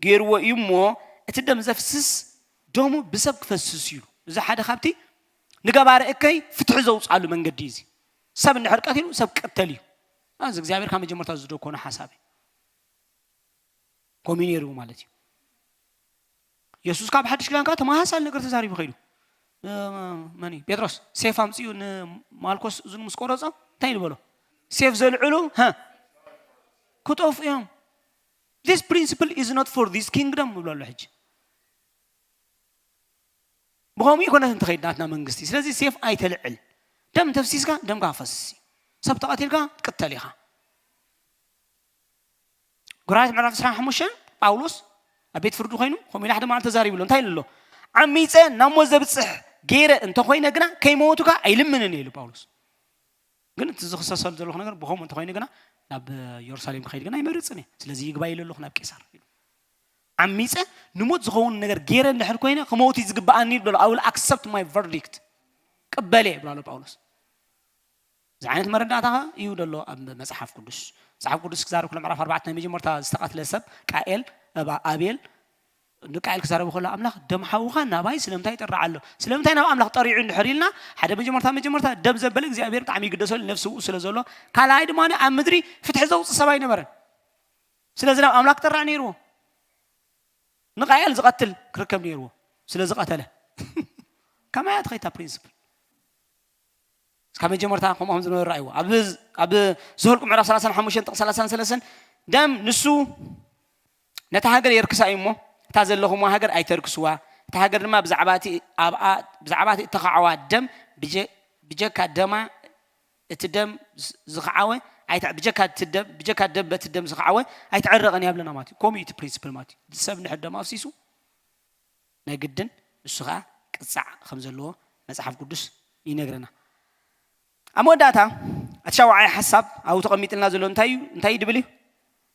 ገይርዎ እዩ እሞ እቲ ደም ዘፍስስ ደሙ ብሰብ ክፈስስ እዩ። እዚ ሓደ ካብቲ ንገባሪ እከይ ፍትሒ ዘውፅኣሉ መንገዲ እዩ። እዚ ሰብ እንድሕር ቀቲሉ ሰብ ክቅተል እዩ። እዚ እግዚኣብሔር ካብ መጀመርታ ዝደኮነ ሓሳብ እዩ። ከምኡ ነይሩ ማለት እዩ። የሱስ ካብ ሓድሽ ኪዳን ከዓ ተመሳሳሊ ነገር ተዛሪቡ ከይዱ። መን እዩ? ጴጥሮስ ሴፍ ኣምፅኡ ንማልኮስ እዝኑ ምስ ቆረፆ እንታይ ዝበሎ? ሴፍ ዘልዕሉ ሀ ክጠፉ እዮም። This principle is not for this kingdom ይብሎ ኣሎ። ሕጂ ብኸምኡ ይኮነት እንተኸይድ ናትና መንግስቲ። ስለዚ ሴፍ ኣይተልዕል። ደም ተፍሲስካ ደምካ ፈስሲ፣ ሰብ ተቐቲልካ ትቅተል ኢኻ። ጎራይት ምዕራፍ ዕስራን ሓሙሽተን ጳውሎስ ኣብ ቤት ፍርዲ ኮይኑ ከምኡ ኢሉ ሓደ መዓልቲ ተዛሪቡ ኣሎ። እንታይ ኢሉ ኣሎ? ዓሚፀ ናብ ሞት ዘብፅሕ ገይረ እንተኮይነ ግና ከይመወቱካ ኣይልምንን እዩ ኢሉ ጳውሎስ። ግን እቲ ዝኽሰሰሉ ዘለኹ ነገር ብኸምኡ እንተኮይኑ ግና ናብ የሩሳሌም ክኸይድ ግና ኣይመርፅን እየ። ስለዚ ይግባይ ኢሉ ኣለኹ ናብ ቄሳር ኢሉ። ዓሚፀ ንሞት ዝኸውን ነገር ገይረ እንድሕር ኮይነ ክመውት እዩ ዝግበኣኒ ይብሎ ኣሎ። I will accept my verdict። ቅበል እየ ይብሎ ኣሎ ጳውሎስ። እዚ ዓይነት መረዳእታ እዩ ዘሎ ኣብ መፅሓፍ ቅዱስ። መፅሓፍ ቅዱስ ክዛረብ ክሎ ምዕራፍ ኣርባዕተ ናይ መጀመርታ ዝተቐትለ ሰብ ቃኤል ኣቤል ንቃኤል ክዛረቡ ከሎ ኣምላኽ ደም ሓውኻ ናባይ ስለምንታይ ይጠርዕ ኣሎ? ስለምንታይ ናብ ኣምላኽ ጠሪዑ እንድሕር ኢልና ሓደ መጀመርታ መጀመርታ ደም ዘበለ እግዚኣብሔር ብጣዕሚ ይግደሰሉ ነፍሲ ውኡ ስለ ዘሎ ካልኣይ ድማ ኣብ ምድሪ ፍትሒ ዘውፅእ ሰብ ኣይነበረን። ስለዚ ናብ ኣምላኽ ክጠርዕ ነይርዎ። ንቃኤል ዝቐትል ክርከብ ነይርዎ። ስለ ዝቐተለ ከመይ እያ ትኸይታ ፕሪንስፕል ካብ መጀመርታ ከምኦም ዝነበሩ ረኣይዎ። ኣብ ዘኍልቁ ምዕራፍ ሰላሳን ሓሙሽተን ጥቕሲ ሰላሳን ሰለስተን ደም ንሱ ነታ ሃገር የርክሳ እዩ እሞ እታ ዘለኹምዋ ሃገር ኣይተርክስዋ። እታ ሃገር ድማ ብዛዕባ እቲ ኣብኣ ብዛዕባ እቲ እተኻዕዋ ደም ብጀ- ብጀካ ደማ እቲ ደም ዝ- ዝኸዓወ ኣይተ- ብጀካ እቲ ደም ብጀካ ደም በቲ ደም ዝኸዓወ ኣይተዕረቐን እያ ብለና ማለት እዩ። ከምኡ እዩ እቲ ፕሪንስፕል ማለት እዩ። ሰብ ንሕር ደም ኣፍሲሱ ናይ ግድን እሱ ኸዓ ቅፃዕ ከም ዘለዎ መፅሓፍ ቅዱስ ይነግረና። ኣብ መወዳእታ እቲ ሻውዓይ ሓሳብ ኣብኡ ተቐሚጥልና ዘሎ እንታይ እዩ እንታይ እዩ ድብል እዩ?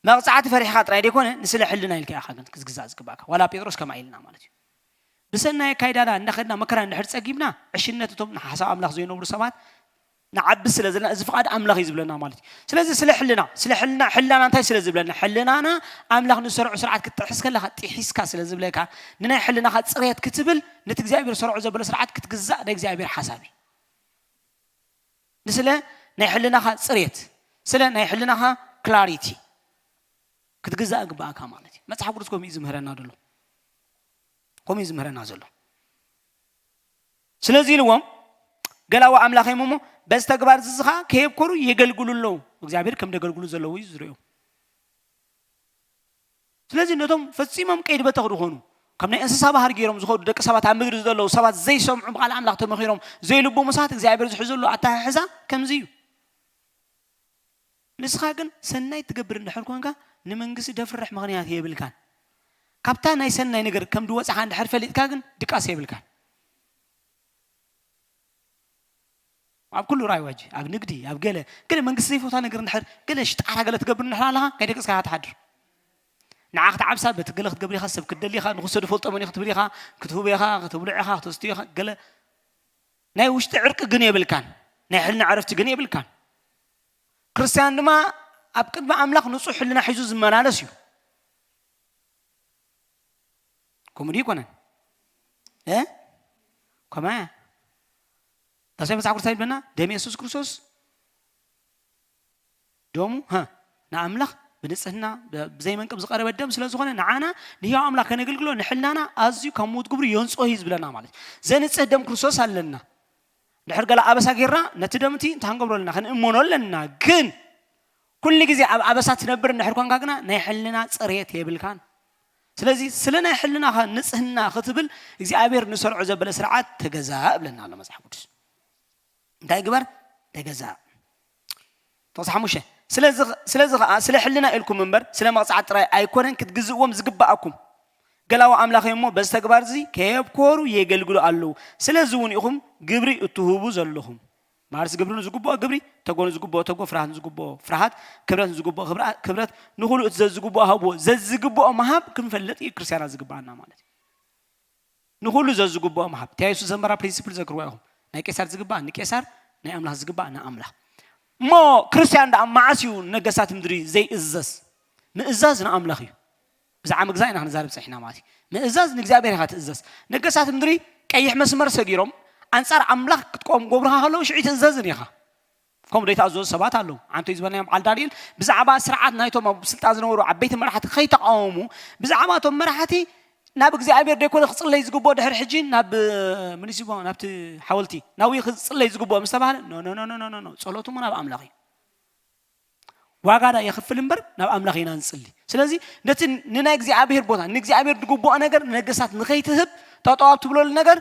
መቕፃዕቲ ፈሪሕኻ ጥራይ ደይኮነ ንስለ ሕልና ኢልካ ኢኻ ግን ክትግዛእ ዝግባእካ ዋላ ጴጥሮስ ከምኣ ኢልና ማለት እዩ። ብሰናይ ኣካይዳና እንዳኸድና መከራ እንድሕር ፀጊብና ዕሽነት እቶም ንሓሳብ ኣምላኽ ዘይነብሩ ሰባት ንዓቢ ስለ ዘለና እዚ ፍቓድ ኣምላኽ እዩ ዝብለና ማለት እዩ። ስለዚ ስለ ሕልና ስለ ሕልና ሕልናና እንታይ ስለ ዝብለና ሕልናና ኣምላኽ ንሰርዑ ስርዓት ክትጥሕስ ከለኻ ጥሒስካ ስለ ዝብለካ ንናይ ሕልናኻ ፅሬት ክትብል ነቲ እግዚኣብሔር ሰርዑ ዘበሎ ስርዓት ክትግዛእ ናይ እግዚኣብሔር ሓሳብ እዩ። ንስለ ናይ ሕልናኻ ፅሬት ስለ ናይ ሕልናኻ ክላሪቲ ክትግዛእ ግባእካ ማለት እዩ። መፅሓፍ ቅዱስ ከምኡ እዩ ዝምህረና ዘሎ ከምኡ እዩ ዝምህረና ዘሎ። ስለዚ ኢልዎም ገላዊ ኣምላኽ እዮም እሞ በዚ ተግባር እዚ ከዓ ከየብኮሩ የገልግሉ ኣለዉ። እግዚኣብሔር ከም ደገልግሉ ዘለዉ እዩ ዝርእዮም። ስለዚ ነቶም ፈፂሞም ቀይዲ በተኽ ዝኾኑ ከም ናይ እንስሳ ባህር ገይሮም ዝኸዱ ደቂ ሰባት ኣብ ምድሪ ዘለዉ ሰባት ዘይሰምዑ ብቓል ኣምላኽ ተመኺሮም ዘይልቡ ምሳት እግዚኣብሔር ዝሕዘሉ ኣተሓሕዛ ከምዚ እዩ። ንስኻ ግን ሰናይ ትገብር እንድሕር ኮንካ ንመንግስቲ ደፍርሕ ምኽንያት የብልካን። ካብታ ናይ ሰናይ ነገር ከም ድወፅኻ እንድሕር ፈሊጥካ ግን ድቃስ የብልካን። ኣብ ኩሉ ራይ ዋጅ ኣብ ንግዲ ኣብ ገለ ገለ መንግስቲ ዘይፈታ ነገር እንድሕር ገለ ሽጣራ ገለ ትገብር እንድሕር ኣለኻ ከይደቅስካ ትሓድር። ንዓ ክትዓብሳ በቲ ገለ ክትገብር ኢኻ፣ ሰብ ክትደሊ ኢኻ፣ ንኹሰ ዝፈልጦ መን እዩ ክትብል ኢኻ፣ ክትህቡ ኢኻ፣ ክትብልዑ ኢኻ፣ ክተስትዩ ኢኻ፣ ገለ ናይ ውሽጢ ዕርቂ ግን የብልካን፣ ናይ ሕልና ዕረፍቲ ግን የብልካን። ክርስትያን ድማ ኣብ ቅድሚ ኣምላኽ ንጹሕ ሕልና ሒዙ ዝመላለስ እዩ። ከምኡ ድዩ ይኮነን? እ? ከማያ። ታሳይ መጽሓፍ ቅዱስ ይብለና፣ ደም የሱስ ክርስቶስ፣ ደሙ፣ ሀ፣ ንኣምላኽ ብንጽህና፣ ብ-፣ ብዘይ መንቅብ ዝቐረበ ደም ስለ ዝኾነ፣ ንዓና ንህያው ኣምላኽ ከነገልግሎ፣ ንሕልናና ኣዝዩ ካብ ምዉት ግብሩ የንጽሆ እዩ ዝብለና ማለት እዩ። ዘንጽህ ደም ክርስቶስ ኣለና። ድሕር ገለ ኣበሳ ጌርና፣ ነቲ ደም እቲ እንታይ ክንገብሮ ኣለና? ክንእመኖ ኣለና። ግን ኩሉ ግዜ ኣብ ኣበሳ ትነብር እንድሕር ኮንካ ግና፣ ናይ ሕልና ጽሬት የብልካን። ስለዚ ስለ ናይ ሕልናኻ ንጽህና ክትብል እግዚኣብሔር ንሰርዖ ዘበለ ስርዓት ተገዛእ እብለና ኣሎ መጽሓፍ ቅዱስ። እንታይ ግበር? ተገዛእ። ጥቕሲ ሓሙሽተ። ስለዚ፣ ስለዚ ኸዓ ስለ ሕልና ኢልኩም እምበር ስለ መቕጻዕቲ ጥራይ ኣይኮነን ክትግዝእዎም ዝግብኣኩም። ገላዊ ኣምላኽ እዮም እሞ በዚ ተግባር እዚ ከየብኮሩ የገልግሉ ኣለዉ። ስለዚ እውን ኢኹም ግብሪ እትህቡ ዘለኹም። ማለትስ ግብሪ ንዝግብኦ ግብሪ፣ ተጎ ንዝግብኦ ተጎ፣ ፍርሃት ንዝግብኦ ፍርሃት፣ ክብረት ንዝግብኦ ክብራ-፣ ክብረት፣ ንኹሉ እቲ ዘዝግብኦ ሃብዎ። ዘዝግብኦ ምሃብ ክንፈልጥ እዩ ክርስትያናት ዝግብኣና ማለት እዩ። ንኹሉ ዘዝግብኦ ምሃብ። እቲ የሱስ ዘንበራ ፕሪንሲፕል ዘክርዋ ኢኹም። ናይ ቄሳር ዝግባእ ንቄሳር፣ ናይ ኣምላኽ ዝግባእ ንኣምላኽ። እሞ ክርስትያን ደኣ መዓስ እዩ ነገስታት ምድሪ ዘይእዘዝ? ምእዛዝ ንኣምላኽ እዩ። ብዛዕባ ምግዛእ ኢና ክንዛረብ ጸኒሕና ማለት እዩ። ምእዛዝ ንእግዚኣብሔር ኢኻ ትእዘዝ። ነገስታት ምድሪ ቀይሕ መስመር ሰጊሮም ኣንጻር ኣምላኽ ክትቆም ገብሩኻ ከለዉ ሽዑ ኣይትእዘዝን ኢኻ። ከምኡ ዘይተኣዘዙ ሰባት ኣለዉ። ዓንቶይ ዝበልናዮም በዓል ዳንኤል ብዛዕባ ስርዓት ናይቶም ኣብ ስልጣን ዝነበሩ ዓበይቲ መራሕቲ ከይተቃወሙ፣ ብዛዕባ እቶም መራሕቲ ናብ እግዚኣብሔር ደይኮነ ክጽለይ ዝግብኦ፣ ድሕሪ ሕጂ ናብ ምንስቦ ናብቲ ሓወልቲ ናብኡ ክጽለይ ዝግብኦ ምስ ተባህለ፣ ኖ፣ ኖ፣ ኖ፣ ጸሎት እሞ ናብ ኣምላኽ እዩ። ዋጋ ዳ የኽፍል እምበር ናብ ኣምላኽ ኢና ንጽሊ። ስለዚ ነቲ ንናይ እግዚኣብሔር ቦታ፣ ንእግዚኣብሔር ዝግብኦ ነገር ንነገስታት ንኸይትህብ ጠጠው ኣብ ትብለሉ ነገር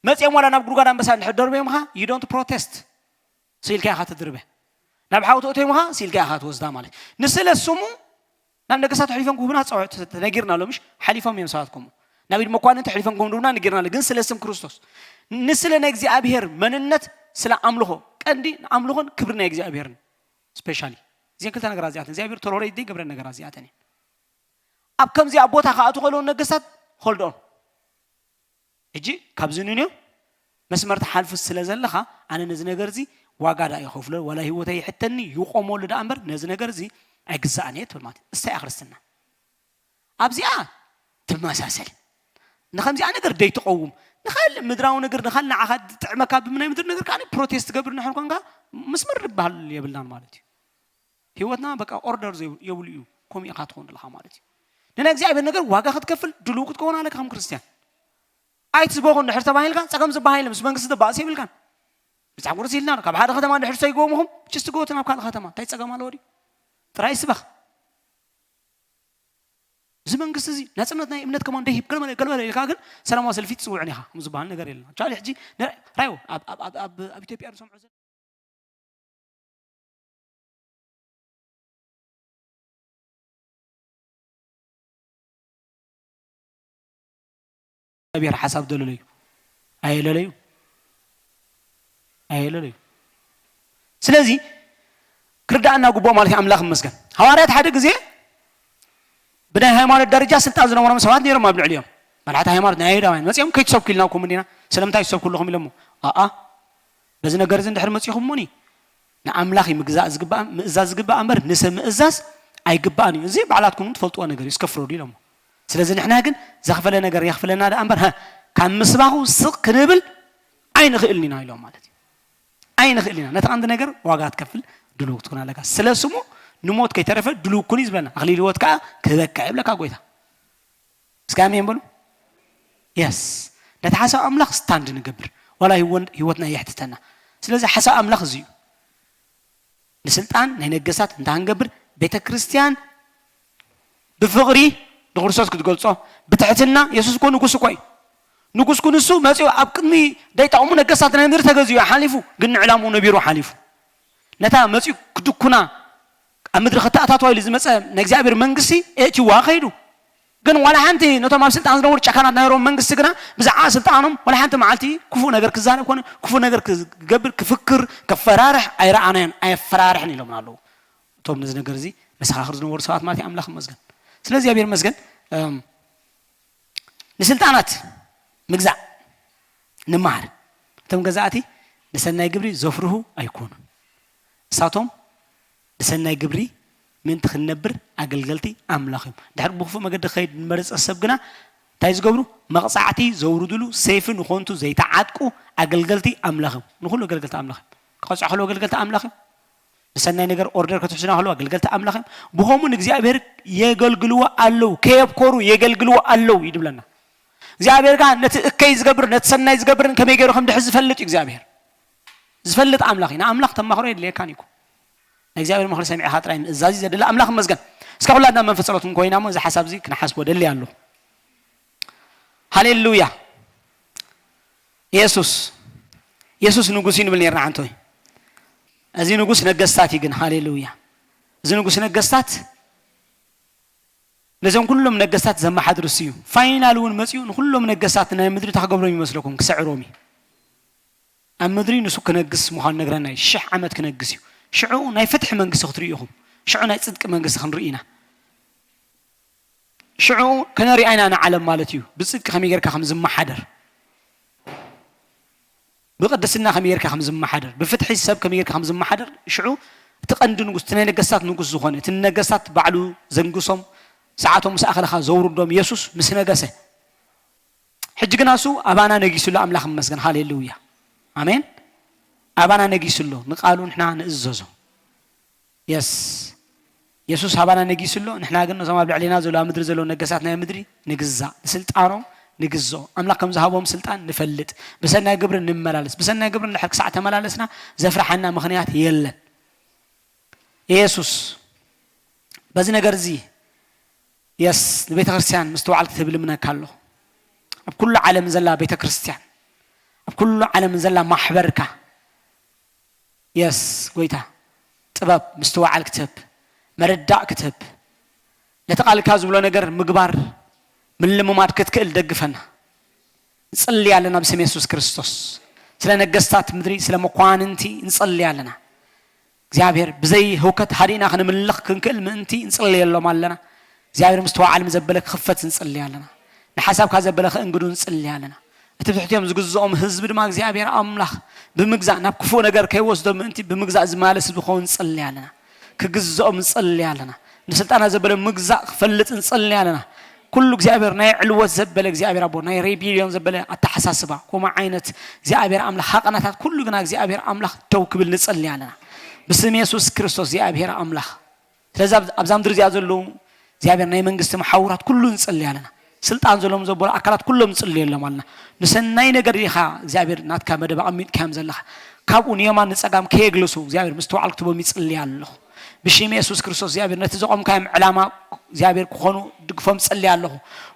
መጺኦም ዋላ ናብ ጉድጓድ ኣንበሳ እንድሕር ደርብዮምኻ፣ you don't protest። ስኢልካ ኢኻ ትድርበ። ናብ ሓዊ ተእቶይምኻ፣ ስኢልካ ኢኻ ትወስዳ ማለት እዩ። ንስለ ስሙ ናብ ነገስታት ኣሕሊፎም ክህቡና ጸውዕ-፣ ተ-፣ ተነጊርና ኣሎ፣ ምሽ? ሓሊፎም እዮም ሰባት ከምኡ። ናብ ኢድ መኳንንቲ ኣሕሊፎም ክህቡና ነጊርና ኣሎ፣ ግን ስለ ስም ክርስቶስ። ንስለ ናይ እግዚኣብሔር መንነት፣ ስለ ኣምልኾ፣ ቀንዲ ኣምልኾን ክብሪ ናይ እግዚኣብሔርን። ስፔሻሊ። እዚአን ክልተ ነገራት እዚኣተን። እግዚኣብሔር ቶሎሬት ዘይገብረን ነገራት እዚኣተን እየን። ኣብ ከምዚኣ ቦታ ክኣትዉ ከለዉ ነገስታት፣ hold on። ሕጂ ካብዚ ንንዮ መስመር ትሓልፍ ስለ ዘለኻ፣ ኣነ ነዚ ነገር እዚ ዋጋ ዳ ይኸፍሎ፣ ዋላ ህይወተይ ይሕተኒ፣ ይቆመሉ ደኣ እምበር፣ ነዚ ነገር እዚ ኣይግዛእን እየ ትብል ማለት እዩ። እሳ እያ ክርስትና። ኣብዚኣ ትመሳሰል። ንኸምዚኣ ነገር ደይትቐውም። ንኻልእ ምድራዊ ነገር፣ ንኻልእ ንዓኻ ዝጥዕመካ ብምናይ ምድሪ ነገር ከኣ ፕሮቴስት ትገብር እንድሕር ኮንካ፣ መስመር ዝበሃል የብልናን ማለት እዩ። ህይወትና በቃ ኦርደር ዘይ-፣ የብሉ እዩ። ከምኡ ኢኻ ትኸውን ኣለኻ ማለት እዩ። ንናይ እግዚኣብሔር ነገር ዋጋ ክትከፍል ድልው ክትከውን ኣለካ ከም ክርስትያን። ኣይትስበኹ እንድሕር ተባሂልካ፣ ጸገም ዝበሃል የለን። ምስ መንግስቲ ትባእስ የብልካን። መጽሓፍ ቅዱስ ኢልና ኣሎ፣ ካብ ሓደ ከተማ እንድሕር ሰይጎምኹም፣ ችስቲ ጎቱ ናብ ካልእ ከተማ። እንታይ ጸገም ኣለዎ ድዩ? ጥራይ ስበኽ። እዚ መንግስቲ እዚ ናጽነት ናይ እምነት ከማን ደይህብ፣ ገለመለ፣ ገለመለ ኢልካ ግን ሰላማዊ ሰልፊ ትጽውዕን ኢኻ። ከም ዝበሃል ነገር የለን። ኣክቹዋሊ ሕጂ ነ-፣ ራዮ ኣብ፣ ኣብ፣ ኣብ፣ ኣብ፣ ኣብ ኢትዮጵያ ንሰምዖ ዘለና እግዚኣብሔር ሓሳብ ደለለዩ። ኣየለለዩ። ኣየለለዩ። ስለዚ ክርዳእና ግቡእ ማለት እዩ። ኣምላኽ ይመስገን። ሃዋርያት ሓደ ግዜ ብናይ ሃይማኖት ደረጃ ስልጣን ዝነበሮም ሰባት ነይሮም ኣብ ልዕሊኦም። መራሕቲ ሃይማኖት ናይ ኣይሁዳውያን መጺኦም ከይትሰብኩ ኢልናኩም እንዲና፣ ስለምንታይ ትሰብኩ ኣለኹም ኢሎሞ። ኣኣ፣ በዚ ነገር እዚ እንድሕር መጺኹም እሞኒ፣ ንኣምላኽ እዩ ምግዛእ ዝግባእ፣ ምእዛዝ ዝግባእ እምበር ንሰብ ምእዛዝ ኣይግባእን እዩ። እዚ ባዕላትኩም እውን ትፈልጥዎ ነገር እዩ፣ እስከ ፍረዱ ኢሎሞ። ስለዚ ንሕና ግን ዘኽፈለ ነገር የኽፍለና ደኣ እምበር፣ ሃ፣ ካብ ምስባኹ ስቕ ክንብል ኣይንኽእልን ኢና ኢሎም ማለት እዩ። ኣይንኽእልን ኢና። ነቲ ቀንዲ ነገር ዋጋ ክትከፍል ድሉው ክትኮን ኣለካ። ስለ ስሙ ንሞት ከይተረፈ ድሉው ኩን እዩ ዝብለና። ኣኽሊል ህይወት ከኣ ክህበካ እዩ ይብለካ ጎይታ። እስከ ኣሜን በሉ። የስ። ነቲ ሓሳብ ኣምላኽ ስታንድ ንገብር። ዋላ ህይወን-፣ ህይወትና የሕትተና። ስለዚ ሓሳብ ኣምላኽ እዚ እዩ። ንስልጣን ናይ ነገስታት እንታይ ክንገብር? ቤተ ክርስቲያን ብፍቕሪ ንክርስቶስ ክትገልጾ፣ ብትሕትና፣ የሱስ እኮ ንጉስ እኮ እዩ። ንጉስ ኩን እሱ መጺኡ ኣብ ቅድሚ ደይጠቕሙ ነገስታት ናይ ምድሪ ተገዚኡ ሓሊፉ፣ ግን ንዕላምኡ ነቢሩ ሓሊፉ። ነታ መጺኡ ክድኩና ኣብ ምድሪ ከተኣታትዋ ኢሉ ዝመጸ ናይ እግዚኣብሔር መንግስቲ እእቲዋ ከይዱ። ግን ዋላ ሓንቲ ነቶም ኣብ ስልጣን ዝነበሩ ጨካናት ናይ ሮም መንግስቲ ግና ብዛዕባ ስልጣኖም ዋላ ሓንቲ መዓልቲ ክፉእ ነገር ክዛረብ ኮነ ክፉእ ነገር ክገብር፣ ክፍክር፣ ከፈራርሕ ኣይረኣናዮን፣ ኣየፈራርሕን ኢሎምና ኣለዉ። እቶም ነዚ ነገር እዚ መሰኻኽር ዝነበሩ ሰባት ማለት እዩ። ኣምላኽ ይመስገን። ስለ እግዚኣብሔር ይመስገን። እም፣ ንስልጣናት ምግዛእ ንምሃር። እቶም ገዛእቲ ንሰናይ ግብሪ ዘፍርሁ ኣይኮኑን። እሳቶም ንሰናይ ግብሪ ምእንቲ ክንነብር ኣገልገልቲ ኣምላኽ እዮም። ድሕሪ ብክፉእ መገዲ ክኸይድ ንመረጸ ሰብ ግና እንታይ ዝገብሩ? መቕጻዕቲ ዘውርድሉ፣ ሰይፊ ንኾንቱ ዘይተዓጥቁ ኣገልገልቲ ኣምላኽ እዮም። ንኹሉ ኣገልገልቲ ኣምላኽ እዮም። ክቐጽዑ ከለዉ ኣገልገልቲ ኣምላኽ እዮም። ንሰናይ ነገር ኦርደር ክትሕዙና ከለዉ ኣገልገልቲ ኣምላኽ እዮም። ብኸምኡ ንእግዚኣብሔር የገልግልዎ ኣለዉ፣ ከየብኮሩ የገልግልዎ ኣለዉ እዩ ድብለና። እግዚኣብሔር ከኣ ነቲ እከይ ዝገብር፣ ነቲ ሰናይ ዝገብርን ከመይ ገይሩ ከም ድሕዝ ዝፈልጥ እዩ እግዚኣብሔር። ዝፈልጥ ኣምላኽ እዩ። ንኣምላኽ ተማኽሮ የድልየካን እዩ እኮ። ናይ እግዚኣብሔር ምኽሪ ሰሚዕኻ ጥራይ ምእዛዝ እዩ ዘድሊ። ኣምላኽ ይመስገን። እስከ ኩላትና መንፈስ ጸሎት እንኮይና እሞ እዚ ሓሳብ እዚ ክንሓስቦ ደሊ ኣለኹ። ሃሌሉያ። የሱስ፣ የሱስ ንጉስ እዩ ንብል ነርና ዓንቶይ። እዚ ንጉስ ነገስታት እዩ ግን፣ ሃሌሉያ። እዚ ንጉስ ነገስታት ነዞም ኩሎም ነገስታት ዘመሓድር እሱ እዩ። ፋይናል እውን መጺኡ ንኩሎም ነገስታት ናይ ምድሪ እንታይ ክገብሮም ይመስለኩም? ክስዕሮም እዩ። ኣብ ምድሪ ንሱ ክነግስ ምዃኑ ነግረና እዩ። ሽሕ ዓመት ክነግስ እዩ። ሽዑ ናይ ፍትሒ መንግስቲ ክትርእዩ ኢኹም። ሽዑ ናይ ጽድቂ መንግስቲ ክንርኢ ኢና። ሽዑ ከነሪኣ ኢና ንዓለም ማለት እዩ። ብጽድቂ ከመይ ጌርካ ከም ዝመሓደር፣ ብቅድስና ከመይ ጌርካ ከም ዝመሓደር፣ ብፍትሒ ሰብ ከመይ ጌርካ ከም ዝመሓደር፣ ሽዑ እቲ ቀንዲ ንጉስ፣ እቲ ናይ ነገስታት ንጉስ ዝኾነ፣ እቲ ንነገስታት ባዕሉ ዘንግሶም፣ ሰዓቶም ምስ ኣኸለኻ ዘውርዶም የሱስ ምስ ነገሰ፣ ሕጂ ግና እሱ ኣባና ነጊሱ ኣሎ። ኣምላኽ ይመስገን። ሃሌሉያ። ኣሜን። ኣባና ነጊሱ ኣሎ። ንቃሉ ንሕና ንእዘዞ። የስ። የሱስ ኣባና ነጊሱ ኣሎ። ንሕና ግን ነዞም ኣብ ልዕሌና ዘለዉ፣ ኣብ ምድሪ ዘለዉ ነገስታት ናይ ምድሪ ንግዛእ። ንስልጣኖም ንግዝኦ። ኣምላኽ ከም ዝሃቦም ስልጣን ንፈልጥ። ብሰናይ ግብሪ ንመላለስ። ብሰናይ ግብሪ እንድሕር ክሳዕ ተመላለስና ዘፍርሓና ምኽንያት የለን። የሱስ በዚ ነገር እዚ የስ ንቤተ ክርስቲያን ምስትውዓል ክትህብ ልምነካ ኣለኹ። ኣብ ኩሉ ዓለም ዘላ ቤተ ክርስቲያን፣ ኣብ ኩሉ ዓለም ዘላ ማሕበርካ፣ የስ ጎይታ፣ ጥበብ ምስትውዓል ክትህብ፣ መረዳእ ክትህብ፣ ነቲ ቃልካ ዝብሎ ነገር ምግባር ምልምማድ ክትክእል ደግፈና። ንጽሊ ኣለና ብስም የሱስ ክርስቶስ። ስለ ነገስታት ምድሪ፣ ስለ መኳንንቲ ንጽሊ ኣለና። እግዚኣብሔር ብዘይ ህውከት ሃዲእና ክንምልኽ ክንክእል ምእንቲ ንጽልየሎም ኣለና። እግዚኣብሔር ምስትውዓል ዘበለ ክኽፈት ንጽሊ ኣለና። ንሓሳብካ ዘበለ ክእንግዱ ንጽሊ ኣለና። እቲ ብትሕቲኦም ዝግዝኦም ህዝቢ ድማ እግዚኣብሔር ኣምላኽ ብምግዛእ ናብ ክፉእ ነገር ከይወስዶ ምእንቲ ብምግዛእ ዝመላለስ ህዝቢ ክኸውን ንጽሊ ኣለና። ክግዝኦም ንጽሊ ኣለና። ንስልጣና ዘበለ ምግዛእ ክፈልጥ ንጽሊ ኣለና። ኩሉ እግዚኣብሔር ናይ ዕልወት ዘበለ እግዚኣብሔር ኣቦ ናይ ሬቢልዮን ዘበለ ኣተሓሳስባ ከምኡ ዓይነት እግዚኣብሔር ኣምላኽ ሃቐናታት ኩሉ ግና እግዚኣብሔር ኣምላኽ ደው ክብል ንጽሊ ኣለና። ብስም የሱስ ክርስቶስ እግዚኣብሔር ኣምላኽ ስለዚ ኣብ- ኣብዛ ምድሪ እዚኣ ዘለዉ እግዚኣብሔር ናይ መንግስቲ መሓውራት ኩሉ ንጽሊ ኣለና። ስልጣን ዘለዎም ዘበሉ ኣካላት ኩሎም ንጽልየሎም ኣለና። ንሰናይ ነገር ኢኻ እግዚኣብሔር ናትካ መደብ ኣቐሚጥካዮም ዘለኻ። ካብኡ ንየማን ንጸጋም ከየግልሱ እግዚኣብሔር ምስትውዓል ክትቦም ይጽሊ ኣለኹ። ብሽም የሱስ ክርስቶስ እግዚኣብሔር ነቲ ዘቖምካዮም ዕላማ እግዚኣብሔር ክኾኑ ድግፎም ጸልየ ኣለኹ።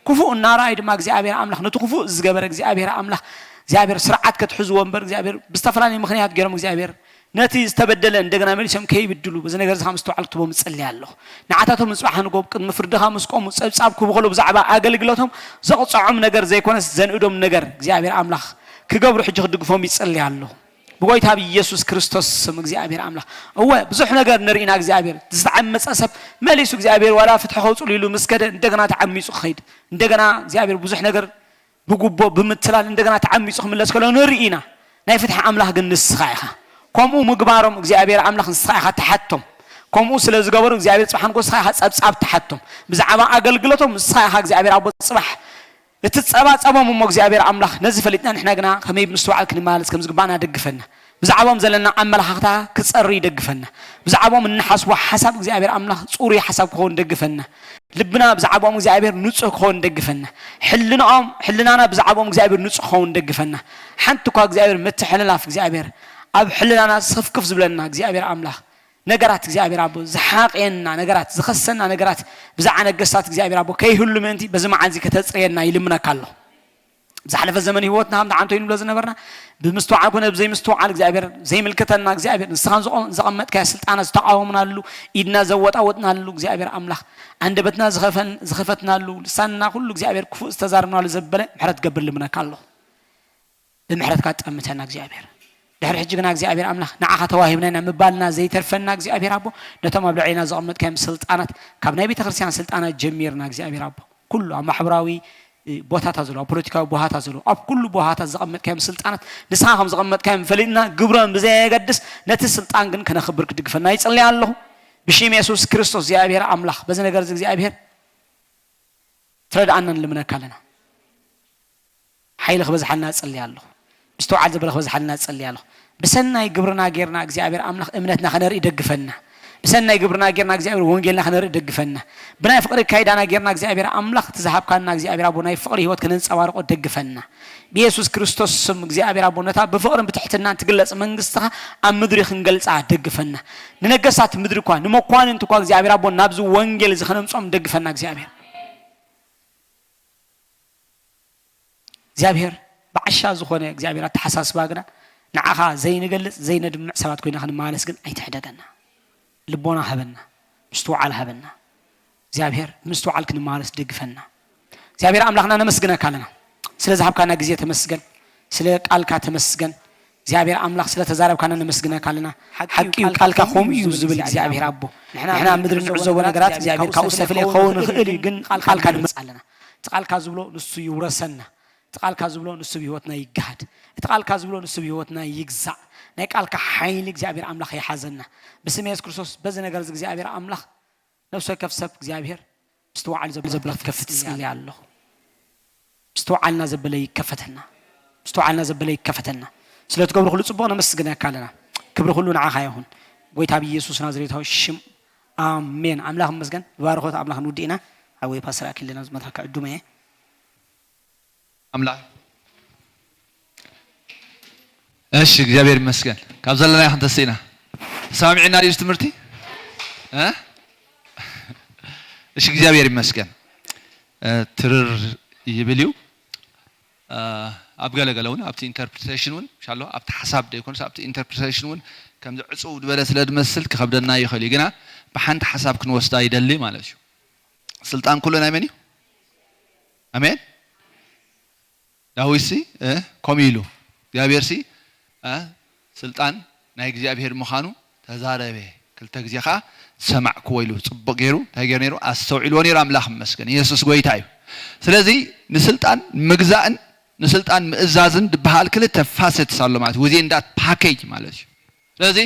ክፉእ እናረኣዩ ድማ እግዚኣብሔር ኣምላኽ ነቲ ክፉእ ዝገበረ እግዚኣብሔር ኣምላኽ እግዚኣብሔር ስርዓት ከትሕዝዎ እምበር እግዚኣብሔር ብዝተፈላለየ ምኽንያት ገይሮም እግዚኣብሔር ነቲ ዝተበደለ እንደገና መሊሶም ከይብድሉ በዚ ነገር እዚ ምስትውዓል ክትቦም ጸልየ ኣለኹ። ንዓታቶም ንጽባሕ ንጎብ ቅድሚ ፍርድኻ ምስ ቆሙ ጸብጻብ ክብኸሉ ብዛዕባ ኣገልግሎቶም ዘቕጽዖም ነገር ዘይኮነስ ዘንእዶም ነገር እግዚኣብሔር ኣምላኽ ክገብሩ ሕጂ ክድግፎም ይጸልየ ኣለኹ። ብጎይታ ብኢየሱስ ክርስቶስ ስም እግዚኣብሔር ኣምላኽ እወ ብዙሕ ነገር ንርኢና እግዚኣብሔር ዝተዓመፀ ሰብ መሊሱ እግዚኣብሔር ዋላ ፍትሒ ከውፅሉ ኢሉ ምስ ከደ እንደገና ተዓሚፁ ክኸይድ እንደገና እግዚኣብሔር ብዙሕ ነገር ብጉቦ ብምትላል እንደገና ተዓሚፁ ክምለስ ከሎ ንርኢ ኢና። ናይ ፍትሒ ኣምላኽ ግን ንስኻ ኢኻ። ከምኡ ምግባሮም እግዚኣብሔር ኣምላኽ ንስኻ ኢኻ ተሓቶም። ከምኡ ስለ ዝገበሩ እግዚኣብሔር ፅባሕ ንጎ ንስኻ ኢኻ ፀብፃብ ተሓቶም። ብዛዕባ ኣገልግሎቶም ንስኻ ኢኻ እግዚኣብሔር ኣቦ ፅባሕ እቲ ጸባጸቦም እሞ እግዚኣብሔር ኣምላኽ ነዚ ፈሊጥና ንሕና ግና ከመይ ብምስትውዓል ክንመላለስ ከም ዝግባእና ደግፈና። ብዛዕባኦም ዘለና ኣመላኻኽታ ክጸሪ ይደግፈና። ብዛዕባኦም እንሓስቦ ሓሳብ እግዚኣብሔር ኣምላኽ ጽሩይ ሓሳብ ክኸውን ደግፈና። ልብና ብዛዕባኦም እግዚኣብሔር ንጹህ ክኸውን ደግፈና። ሕልናኦም ሕልናና ብዛዕባኦም እግዚኣብሔር ንጹህ ክኸውን ደግፈና። ሓንቲ እኳ እግዚኣብሔር ምትሕልላፍ እግዚኣብሔር ኣብ ሕልናና ስኽፍክፍ ዝብለና እግዚኣብሔር ኣምላኽ ነገራት እግዚኣብሔር ኣቦ ዝሓቕየና ነገራት ዝኸሰና ነገራት ብዛዕባ ነገስታት እግዚኣብሔር ኣቦ ከይህሉ ምእንቲ በዚ መዓልዚ ከተፅርየና ይልምነካ ኣለኹ። ዝሓለፈ ዘመን ህይወትና ከም ደዓንቶ ንብሎ ዝነበርና ብምስትውዓል ኮነ ብዘይምስትውዓል እግዚኣብሔር ዘይምልከተና እግዚኣብሔር ንስኻን ዘቐመጥካዮ ስልጣና ዝተቃወምናሉ ኢድና ዘወጣወጥናሉ እግዚኣብሔር ኣምላኽ ኣንደበትና ዝኸፈትናሉ ልሳንና ኩሉ እግዚኣብሔር ክፉእ ዝተዛረብናሉ ዘበለ ምሕረት ገብር ልምነካ ኣለኹ። ብምሕረትካ ጠምተና እግዚኣብሔር። ድሕሪ ሕጂ ግና እግዚኣብሔር ኣምላኽ ንዓኻ ተዋሂብና ኢና ምባልና ዘይተርፈና እግዚኣብሔር ኣቦ፣ ነቶም ኣብ ልዕሌና ዘቐመጥካዮም ስልጣናት፣ ካብ ናይ ቤተ ክርስቲያን ስልጣናት ጀሚርና እግዚኣብሔር ኣቦ፣ ኩሉ ኣብ ማሕበራዊ ቦታታት ዘለዉ፣ ኣብ ፖለቲካዊ ቦታታት ዘለዉ፣ ኣብ ኩሉ ቦታታት ዘቐመጥካዮም ስልጣናት ንስኻ ከም ዘቐመጥካዮም ፈሊጥና ግብሮም ብዘየገድስ ነቲ ስልጣን ግን ከነኽብር ክድግፈና ይጽልይ ኣለኹ። ብሽም የሱስ ክርስቶስ እግዚኣብሔር ኣምላኽ በዚ ነገር እዚ እግዚኣብሔር ትረድኣና ንልምነካ ኣለና። ሓይሊ ክበዝሓልና እጽሊ ኣለኹ። ምስትውዓል ዘበለ ክበዝሓልና እጽሊ ኣለኹ። ብሰናይ ግብርና ጌርና እግዚኣብሔር ኣምላኽ እምነትና ከነርኢ ደግፈና። ብሰናይ ግብርና ጌርና እግዚኣብሔር ወንጌልና ከነርኢ ደግፈና። ብናይ ፍቕሪ ካይዳና ጌርና እግዚኣብሔር ኣምላኽ እቲ ዝሃብካና እግዚኣብሔር ኣቦ ናይ ፍቕሪ ህይወት ከነንጸባርቆ ደግፈና። ብየሱስ ክርስቶስ ስም እግዚኣብሔር ኣቦ ነታ ብፍቕርን ብትሕትናን ትግለጽ መንግስትኻ ኣብ ምድሪ ክንገልጻ ደግፈና። ንነገስታት ምድሪ እኳ ንመኳንንቲ እኳ እግዚኣብሔር ኣቦ ናብዚ ወንጌል እዚ ከነምጾም ደግፈና እግዚኣብሔር። እግዚኣብሔር ብዓሻ ዝኾነ እግዚኣብሔር ኣተሓሳስባ ግና ንዓኻ ዘይንገልጽ ዘይነድምዕ ሰባት ኮይና ክንመላለስ ግን ኣይትሕደገና። ልቦና ሃበና፣ ምስትውዓል ሃበና። እግዚኣብሔር ምስትውዓል ክንመላለስ ደግፈና። እግዚኣብሔር ኣምላኽና ነመስግነካ ኣለና። ስለ ዝሃብካና ግዜ ተመስገን፣ ስለ ቃልካ ተመስገን። እግዚኣብሔር ኣምላኽ ስለ ተዛረብካና ነመስግነካ ኣለና። ሓቂ እዩ፣ ቃልካ ከምኡ እዩ ዝብል እግዚኣብሔር ኣቦ። ንሕና ኣብ ምድሪ ንዕዘቦ ነገራት እግዚኣብሔር ካብኡ ዝተፈለየ ክኸውን ይኽእል እዩ፣ ግን ቃልካ ንመርጽ ኣለና። እቲ ቃልካ ዝብሎ ንሱ ይውረሰና። እቲ ቃልካ ዝብሎ ንሱ ብህይወትና ይገሃድ። እቲ ቃልካ ዝብሎ ንሱ ብህይወትና ይግዛእ። ናይ ቃልካ ሓይሊ እግዚኣብሔር ኣምላኽ ይሓዘና። ብስም የሱስ ክርስቶስ በዚ ነገር እዚ እግዚኣብሔር ኣምላኽ ነፍሲ ወከፍ ሰብ እግዚኣብሔር ምስትውዓል ዘበለ ክትከፍት እጽሊ ኣለኹ። ምስትውዓልና ዘበለ ይከፈተልና። ምስትውዓልና ዘበለ ይከፈተልና። ስለ ትገብሮ ኩሉ ጽቡቕ ነመስግነካ ኣለና። ክብሪ ኩሉ ንዓኻ ይኹን። ጎይታ ብኢየሱስ ናዝሬታዊ ሽም ኣሜን። ኣምላኽ ይመስገን። ብባርኾት ኣምላኽ ንውድእ ኢና። ሓወይ ፓስተር ኣኪለ ናብዚ መድረኽ ክዕድሞ እየ። ኣምላኽ እሺ፣ እግዚኣብሔር ይመስገን። ካብ ዘለናዮ ክንተስእ ኢና። ተሰማሚዕና ድዩ እዚ ትምህርቲ? እ? እሺ፣ እግዚኣብሔር ይመስገን። እ፣ ትርር ይብል እዩ። እ፣ ኣብ ገለገለ እውን ኣብቲ ኢንተርፕሪቴሽን እውን፣ ምሻሎ፣ ኣብቲ ሓሳብ ደይኮንስ ኣብቲ ኢንተርፕሪቴሽን እውን ከምዚ ዕጹው ዝበለ ስለ ዝመስል ክኸብደና ይኽእል እዩ። ግና ብሓንቲ ሓሳብ ክንወስዳ ይደሊ ማለት እዩ። ስልጣን ኩሉ ናይ መን እዩ? ኣሜን። ዳዊትሲ፣ እ፣ ከምኡ ኢሉ፣ እግዚኣብሔርሲ፣ እ፣ ስልጣን ናይ እግዚኣብሔር ምዃኑ ተዛረበ። ክልተ ግዜ ኸዓ ሰማዕክዎ ኢሉ፣ ጽቡቕ ገይሩ፣ እንታይ ገይሩ ነይሩ? ኣስተውዒልዎ ነይሩ። ኣምላኽ ይመስገን። ኢየሱስ ጎይታ እዩ። ስለዚ ንስልጣን ምግዛእን ንስልጣን ምእዛዝን ዝበሃል ክልተ ፋሴትስ ኣሎ ማለት እዩ። Within that package ማለት እዩ። ስለዚ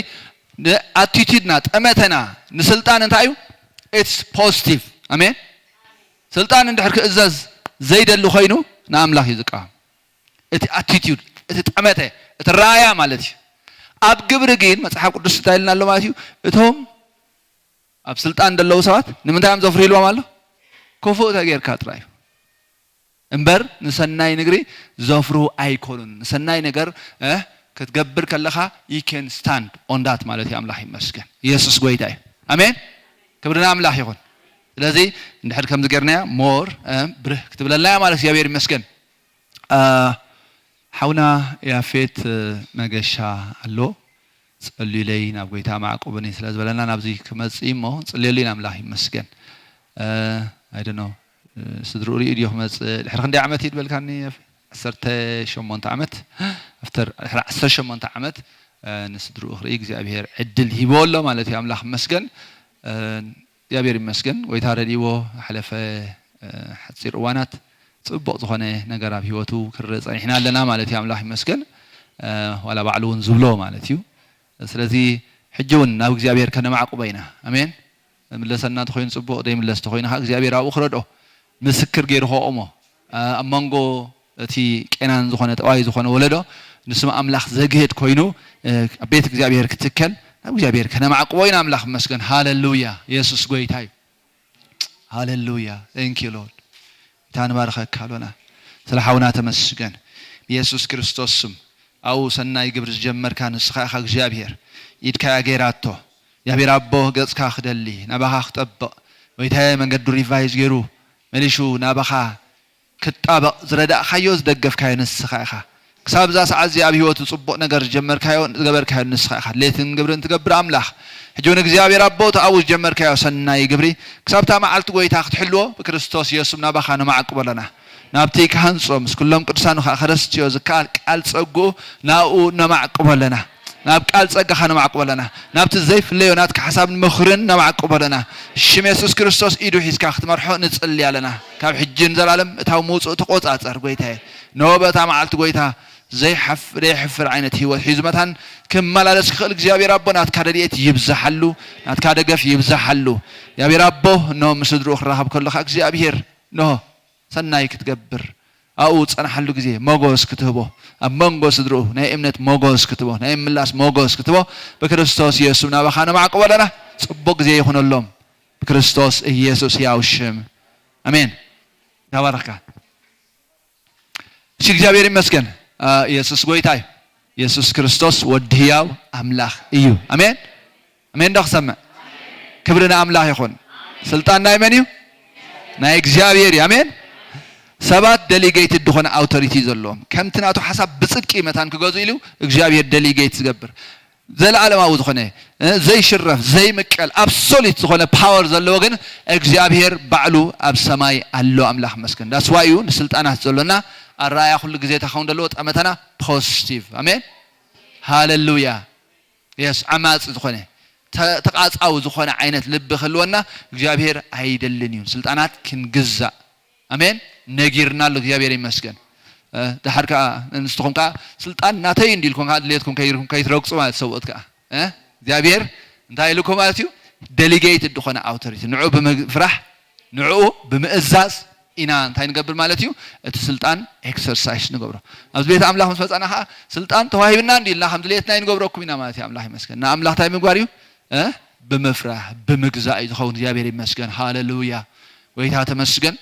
ንኣቲቲድና፣ ጠመተና ንስልጣን እንታይ እዩ? It's positive። ኣሜን። ስልጣን እንድሕር ክእዘዝ ዘይደሊ ኮይኑ ንኣምላኽ እዩ ዝቃወም። እቲ ኣቲቲዩድ፣ እቲ ጠመተ፣ እቲ ራእያ ማለት እዩ። ኣብ ግብሪ ግን መጽሓፍ ቅዱስ እንታይ ኢልና ኣሎ ማለት እዩ? እቶም ኣብ ስልጣን ዘለዉ ሰባት ንምንታይ እዮም ዘፍርህልዎም ኣሎ? ክፉእ ተጌርካ ጥራይ እዩ። እምበር ንሰናይ ንግሪ ዘፍርሁ ኣይኮኑን። ንሰናይ ነገር፣ እ፣ ክትገብር ከለኻ you can stand on that ማለት እዩ። ኣምላኽ ይመስገን። ኢየሱስ ጎይታ እዩ። ኣሜን። ክብሪ ንኣምላኽ ይኹን። ስለዚ እንድሕር ከምዚ ጌርናያ ሞር፣ እ፣ ብርህ ክትብለና እያ ማለት እግዚኣብሔር ይመስገን። እ፣ ሓውና ያፌት፣ እ፣ መገሻ ኣሎ። ጸልዩለይ ናብ ጎይታ ማዕቁብኒ ስለ ዝበለና ናብዚ ክመጽእ እዩ እሞ ጽልየሉ ኢና። ኣምላኽ ይመስገን። እ፣ I don't know፣ እ፣ ስድርኡ ርእዩ ድዩ ክመጽእ? ድሕሪ ክንደይ ዓመት እዩ ድበልካኒ? ዓሰርተ ሸሞንተ ዓመት። ኣፍተር ድሕሪ ዓሰርተ ሸሞንተ ዓመት፣ እ፣ ንስድርኡ ክርኢ እግዚኣብሔር ዕድል ሂብዎ ኣሎ ማለት እዩ። ኣምላኽ ይመስገን። እ፣ እግዚኣብሔር ይመስገን። ጎይታ ረድእዎ ሓለፈ፣ እ፣ ሓጺር እዋናት ጽቡቕ ዝኾነ ነገር ኣብ ህይወቱ ክርእ ጸኒሕና ኣለና ማለት እዩ። ኣምላኽ ይመስገን። እ፣ ዋላ ባዕሉ እውን ዝብሎ ማለት እዩ። ስለዚ ሕጂ እውን ናብ እግዚኣብሔር ከነማዕቁቦ ኢና። ኣሜን። ምለሰና እንተኾይኑ ጽቡቕ፣ ዘይምለስ እንተኾይኑ ኸዓ እግዚኣብሔር ኣብኡ ክረድኦ ምስክር ገይሩ ከቆሞ፣ እ፣ ኣብ መንጎ እቲ ቄናን ዝኾነ ጠዋይ ዝኾነ ወለዶ ንስም ኣምላኽ ዘግህድ ኮይኑ፣ እ፣ ኣብ ቤት እግዚኣብሔር ክትከል ናብ እግዚኣብሔር ከነማዕቁቦ ኢና። ኣምላኽ ይመስገን። ሃሌሉያ። ኢየሱስ ጎይታ እዩ። ሃሌሉያ። Thank you Lord። ጌታ ንባርኸካ ኣሎና። ስለ ሓውና ተመስገን። ብየሱስ ክርስቶስ ስም ኣብኡ ሰናይ ግብሪ ዝጀመርካ ንስኻ ኢኻ እግዚኣብሔር። ኢድካ እያ ገይራቶ። እግዚኣብሔር ኣቦ ገጽካ ክደሊ፣ ናባኻ ክጠብቕ፣ ጎይታየ መንገዱ ሪቫይዝ ገይሩ መሊሹ ናባኻ ክጣበቕ ዝረዳእካዮ ዝደገፍካዮ ንስኻ ኢኻ። ክሳብ እዛ ሰዓት እዚኣ ኣብ ህይወቱ ጽቡቕ ነገር ዝጀመርካዮ ዝገበርካዮ ንስኻ ኢኻ። ሌትን ግብርን ትገብር ኣምላኽ። ሕጂ እውን እግዚኣብሔር ኣቦ እቲ ኣብኡ ዝጀመርካዮ ሰናይ ግብሪ ክሳብ እታ መዓልቲ ጎይታ ክትሕልዎ ብክርስቶስ የሱስ ናባኻ ነማዕቅቦ ኣለና። ናብቲ ክሃንጾ ምስ ኩሎም ቅዱሳኑ ከኣ ከረስትዮ ዝከኣል ቃል ጸግኡ ናብኡ ነማዕቅቦ ኣለና። ናብ ቃል ጸጋኻ ነማዕቅቦ ኣለና። ናብቲ ዘይፍለዮ ናትካ ሓሳብን ምኽርን ነማዕቅቦ ኣለና። ሽም የሱስ ክርስቶስ ኢዱ ሒዝካ ክትመርሖ ንጽሊ ኣለና። ካብ ሕጂ ንዘላለም እታው ምውጽኡ ተቆጻጸር ጎይታየ። ንሆ በታ መዓልቲ ጎይታ ዘይሓፍ-፣ ዘይሕፍር ዓይነት ህይወት ሒዙ መታን ክመላለስ ክኽእል እግዚኣብሔር ኣቦ ናትካ ረድኤት ይብዝሓሉ፣ ናትካ ደገፍ ይብዝሓሉ። እግዚኣብሔር ኣቦ እነሆ ምስ ስድርኡ ክራኸብ ከለኻ እግዚኣብሔር እነሆ ሰናይ ክትገብር ኣብኡ ዝጸንሓሉ ግዜ ሞጎስ ክትህቦ፣ ኣብ መንጎ ስድርኡ ናይ እምነት ሞጎስ ክትቦ፣ ናይ ምላስ ሞጎስ ክትቦ ብክርስቶስ ኢየሱስ ናባኻ ነማዕቅቦ ኣለና። ጽቡቕ ግዜ ይኹነሎም ብክርስቶስ ኢየሱስ ሕያው ሽም ኣሜን። ተባረኽካ። እሺ እግዚኣብሔር ይመስገን። አ፣ ኢየሱስ ጎይታ እዩ። ኢየሱስ ክርስቶስ ወዲ ሕያው ኣምላኽ እዩ። ኣሜን። ኣሜን ዶ ክሰምዕ? ክብሪ ንኣምላኽ ይኹን። ስልጣን ናይ መን እዩ? ናይ እግዚኣብሔር እዩ። ኣሜን። ሰባት ደሊጌትድ ዝኾነ ኣውቶሪቲ ዘለዎም ከምቲ ናቱ ሓሳብ ብጽድቂ መታን ክገዙ ኢሉ እግዚኣብሔር ደሊጌት ዝገብር ዘለዓለማዊ ዝኾነ፣ እ፣ ዘይሽረፍ ዘይምቀል ኣብሶሉት ዝኾነ ፓወር ዘለዎ ግን እግዚኣብሔር ባዕሉ ኣብ ሰማይ ኣሎ። ኣምላኽ መስገን ዳስዋይ እዩ ንስልጣናት ዘሎና ኣረኣያ ኩሉ ግዜ ተኸውን ዘለዎ ጠመተና ፖዚቲቭ። ኣሜን ሃሌሉያ። የስ ዓማፂ ዝኾነ ተ-፣ ተቓፃዊ ዝኾነ ዓይነት ልቢ ክህልወና እግዚኣብሔር ኣይደልን እዩ። ስልጣናት ክንግዛእ ኣሜን። ነጊርና ኣሎ እግዚኣብሔር ይመስገን። እ፣ ደሓር ከዓ ንስትኹም ከዓ ስልጣን ናተይ እንዲልኩም ከዓ ድሌትኩም ከይርኩም ከይትረግፁ ማለት ሰብኡት ከዓ እ፣ እግዚኣብሔር እንታይ ኢልኩም ማለት እዩ? ደሊጌይትድ ዝኾነ ኣውቶሪቲ ንዑ ብምፍራሕ ንዕኡ ብምእዛዝ ኢና እንታይ ንገብር ማለት እዩ? እቲ ስልጣን ኤክሰርሳይስ ንገብሮ። ኣብዚ ቤት ኣምላኽ ምስ መፃና ከዓ ስልጣን ተዋሂብና እንዲልና ከም ድሌትና ይንገብረኩም ኢና ማለት እዩ። ኣምላኽ ይመስገን። ንኣምላኽ እንታይ ምግባር እዩ? እ፣ ብምፍራሕ ብምግዛእ እዩ ዝኸውን። እግዚኣብሔር ይመስገን። ሃሌሉያ። ጎይታ ተመስገን።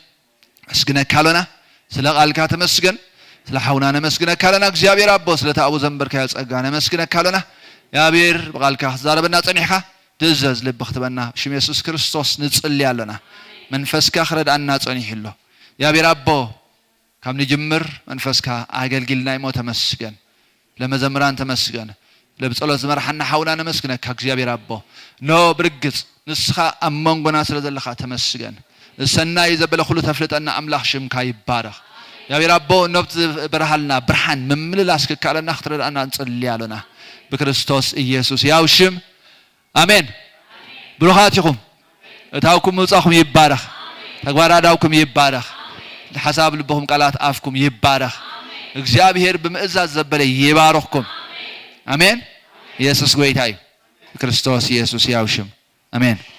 ኣመስግነካ ኣሎና። ስለ ቃልካ ተመስገን። ስለ ሓውና ነመስግነካ ኣለና እግዚኣብሔር ኣቦ፣ ስለቲ ኣብኡ ዘንበርካዮ ጸጋ ነመስግነካ ኣለና። እግዚኣብሔር ብቃልካ ክትዛረበና ጸኒሕካ ትእዘዝ ልቢ ክትበና ብሽም የሱስ ክርስቶስ ንጽሊ ኣለና። መንፈስካ ክረድኣና ጸኒሑ ኣሎ። እግዚኣብሔር ኣቦ ካብ ንጅምር መንፈስካ ኣገልጊልና እሞ ተመስገን። ለመዘምራን ተመስገን። ለብጸሎት ዝመርሓና ሓውና ነመስግነካ እግዚኣብሔር ኣቦ። ኖ ብርግጽ ንስኻ ኣብ መንጎና ስለ ዘለኻ ተመስገን። ሰናይ ዘበለ ኩሉ ተፍልጠና ኣምላኽ ሽምካ ይባረኽ። እግዚኣብሔር ኣቦ ኖብቲ ዝበርሃልና ብርሃን ምምልላስ ክከኣለና ክትረድኣና ንጽሊ ኣሎና። ብክርስቶስ ኢየሱስ ያው ሽም ኣሜን። ብሩኻት ኢኹም። እታውኩም ምውጻኹም ይባረኽ። ተግባር ኣዳውኩም ይባረኽ። ሓሳብ ልብኹም ቃላት ኣፍኩም ይባረኽ። እግዚኣብሔር ብምእዛዝ ዘበለ ይባርኽኩም። ኣሜን። ኢየሱስ ጎይታ እዩ። ክርስቶስ ኢየሱስ ያው ሽም ኣሜን።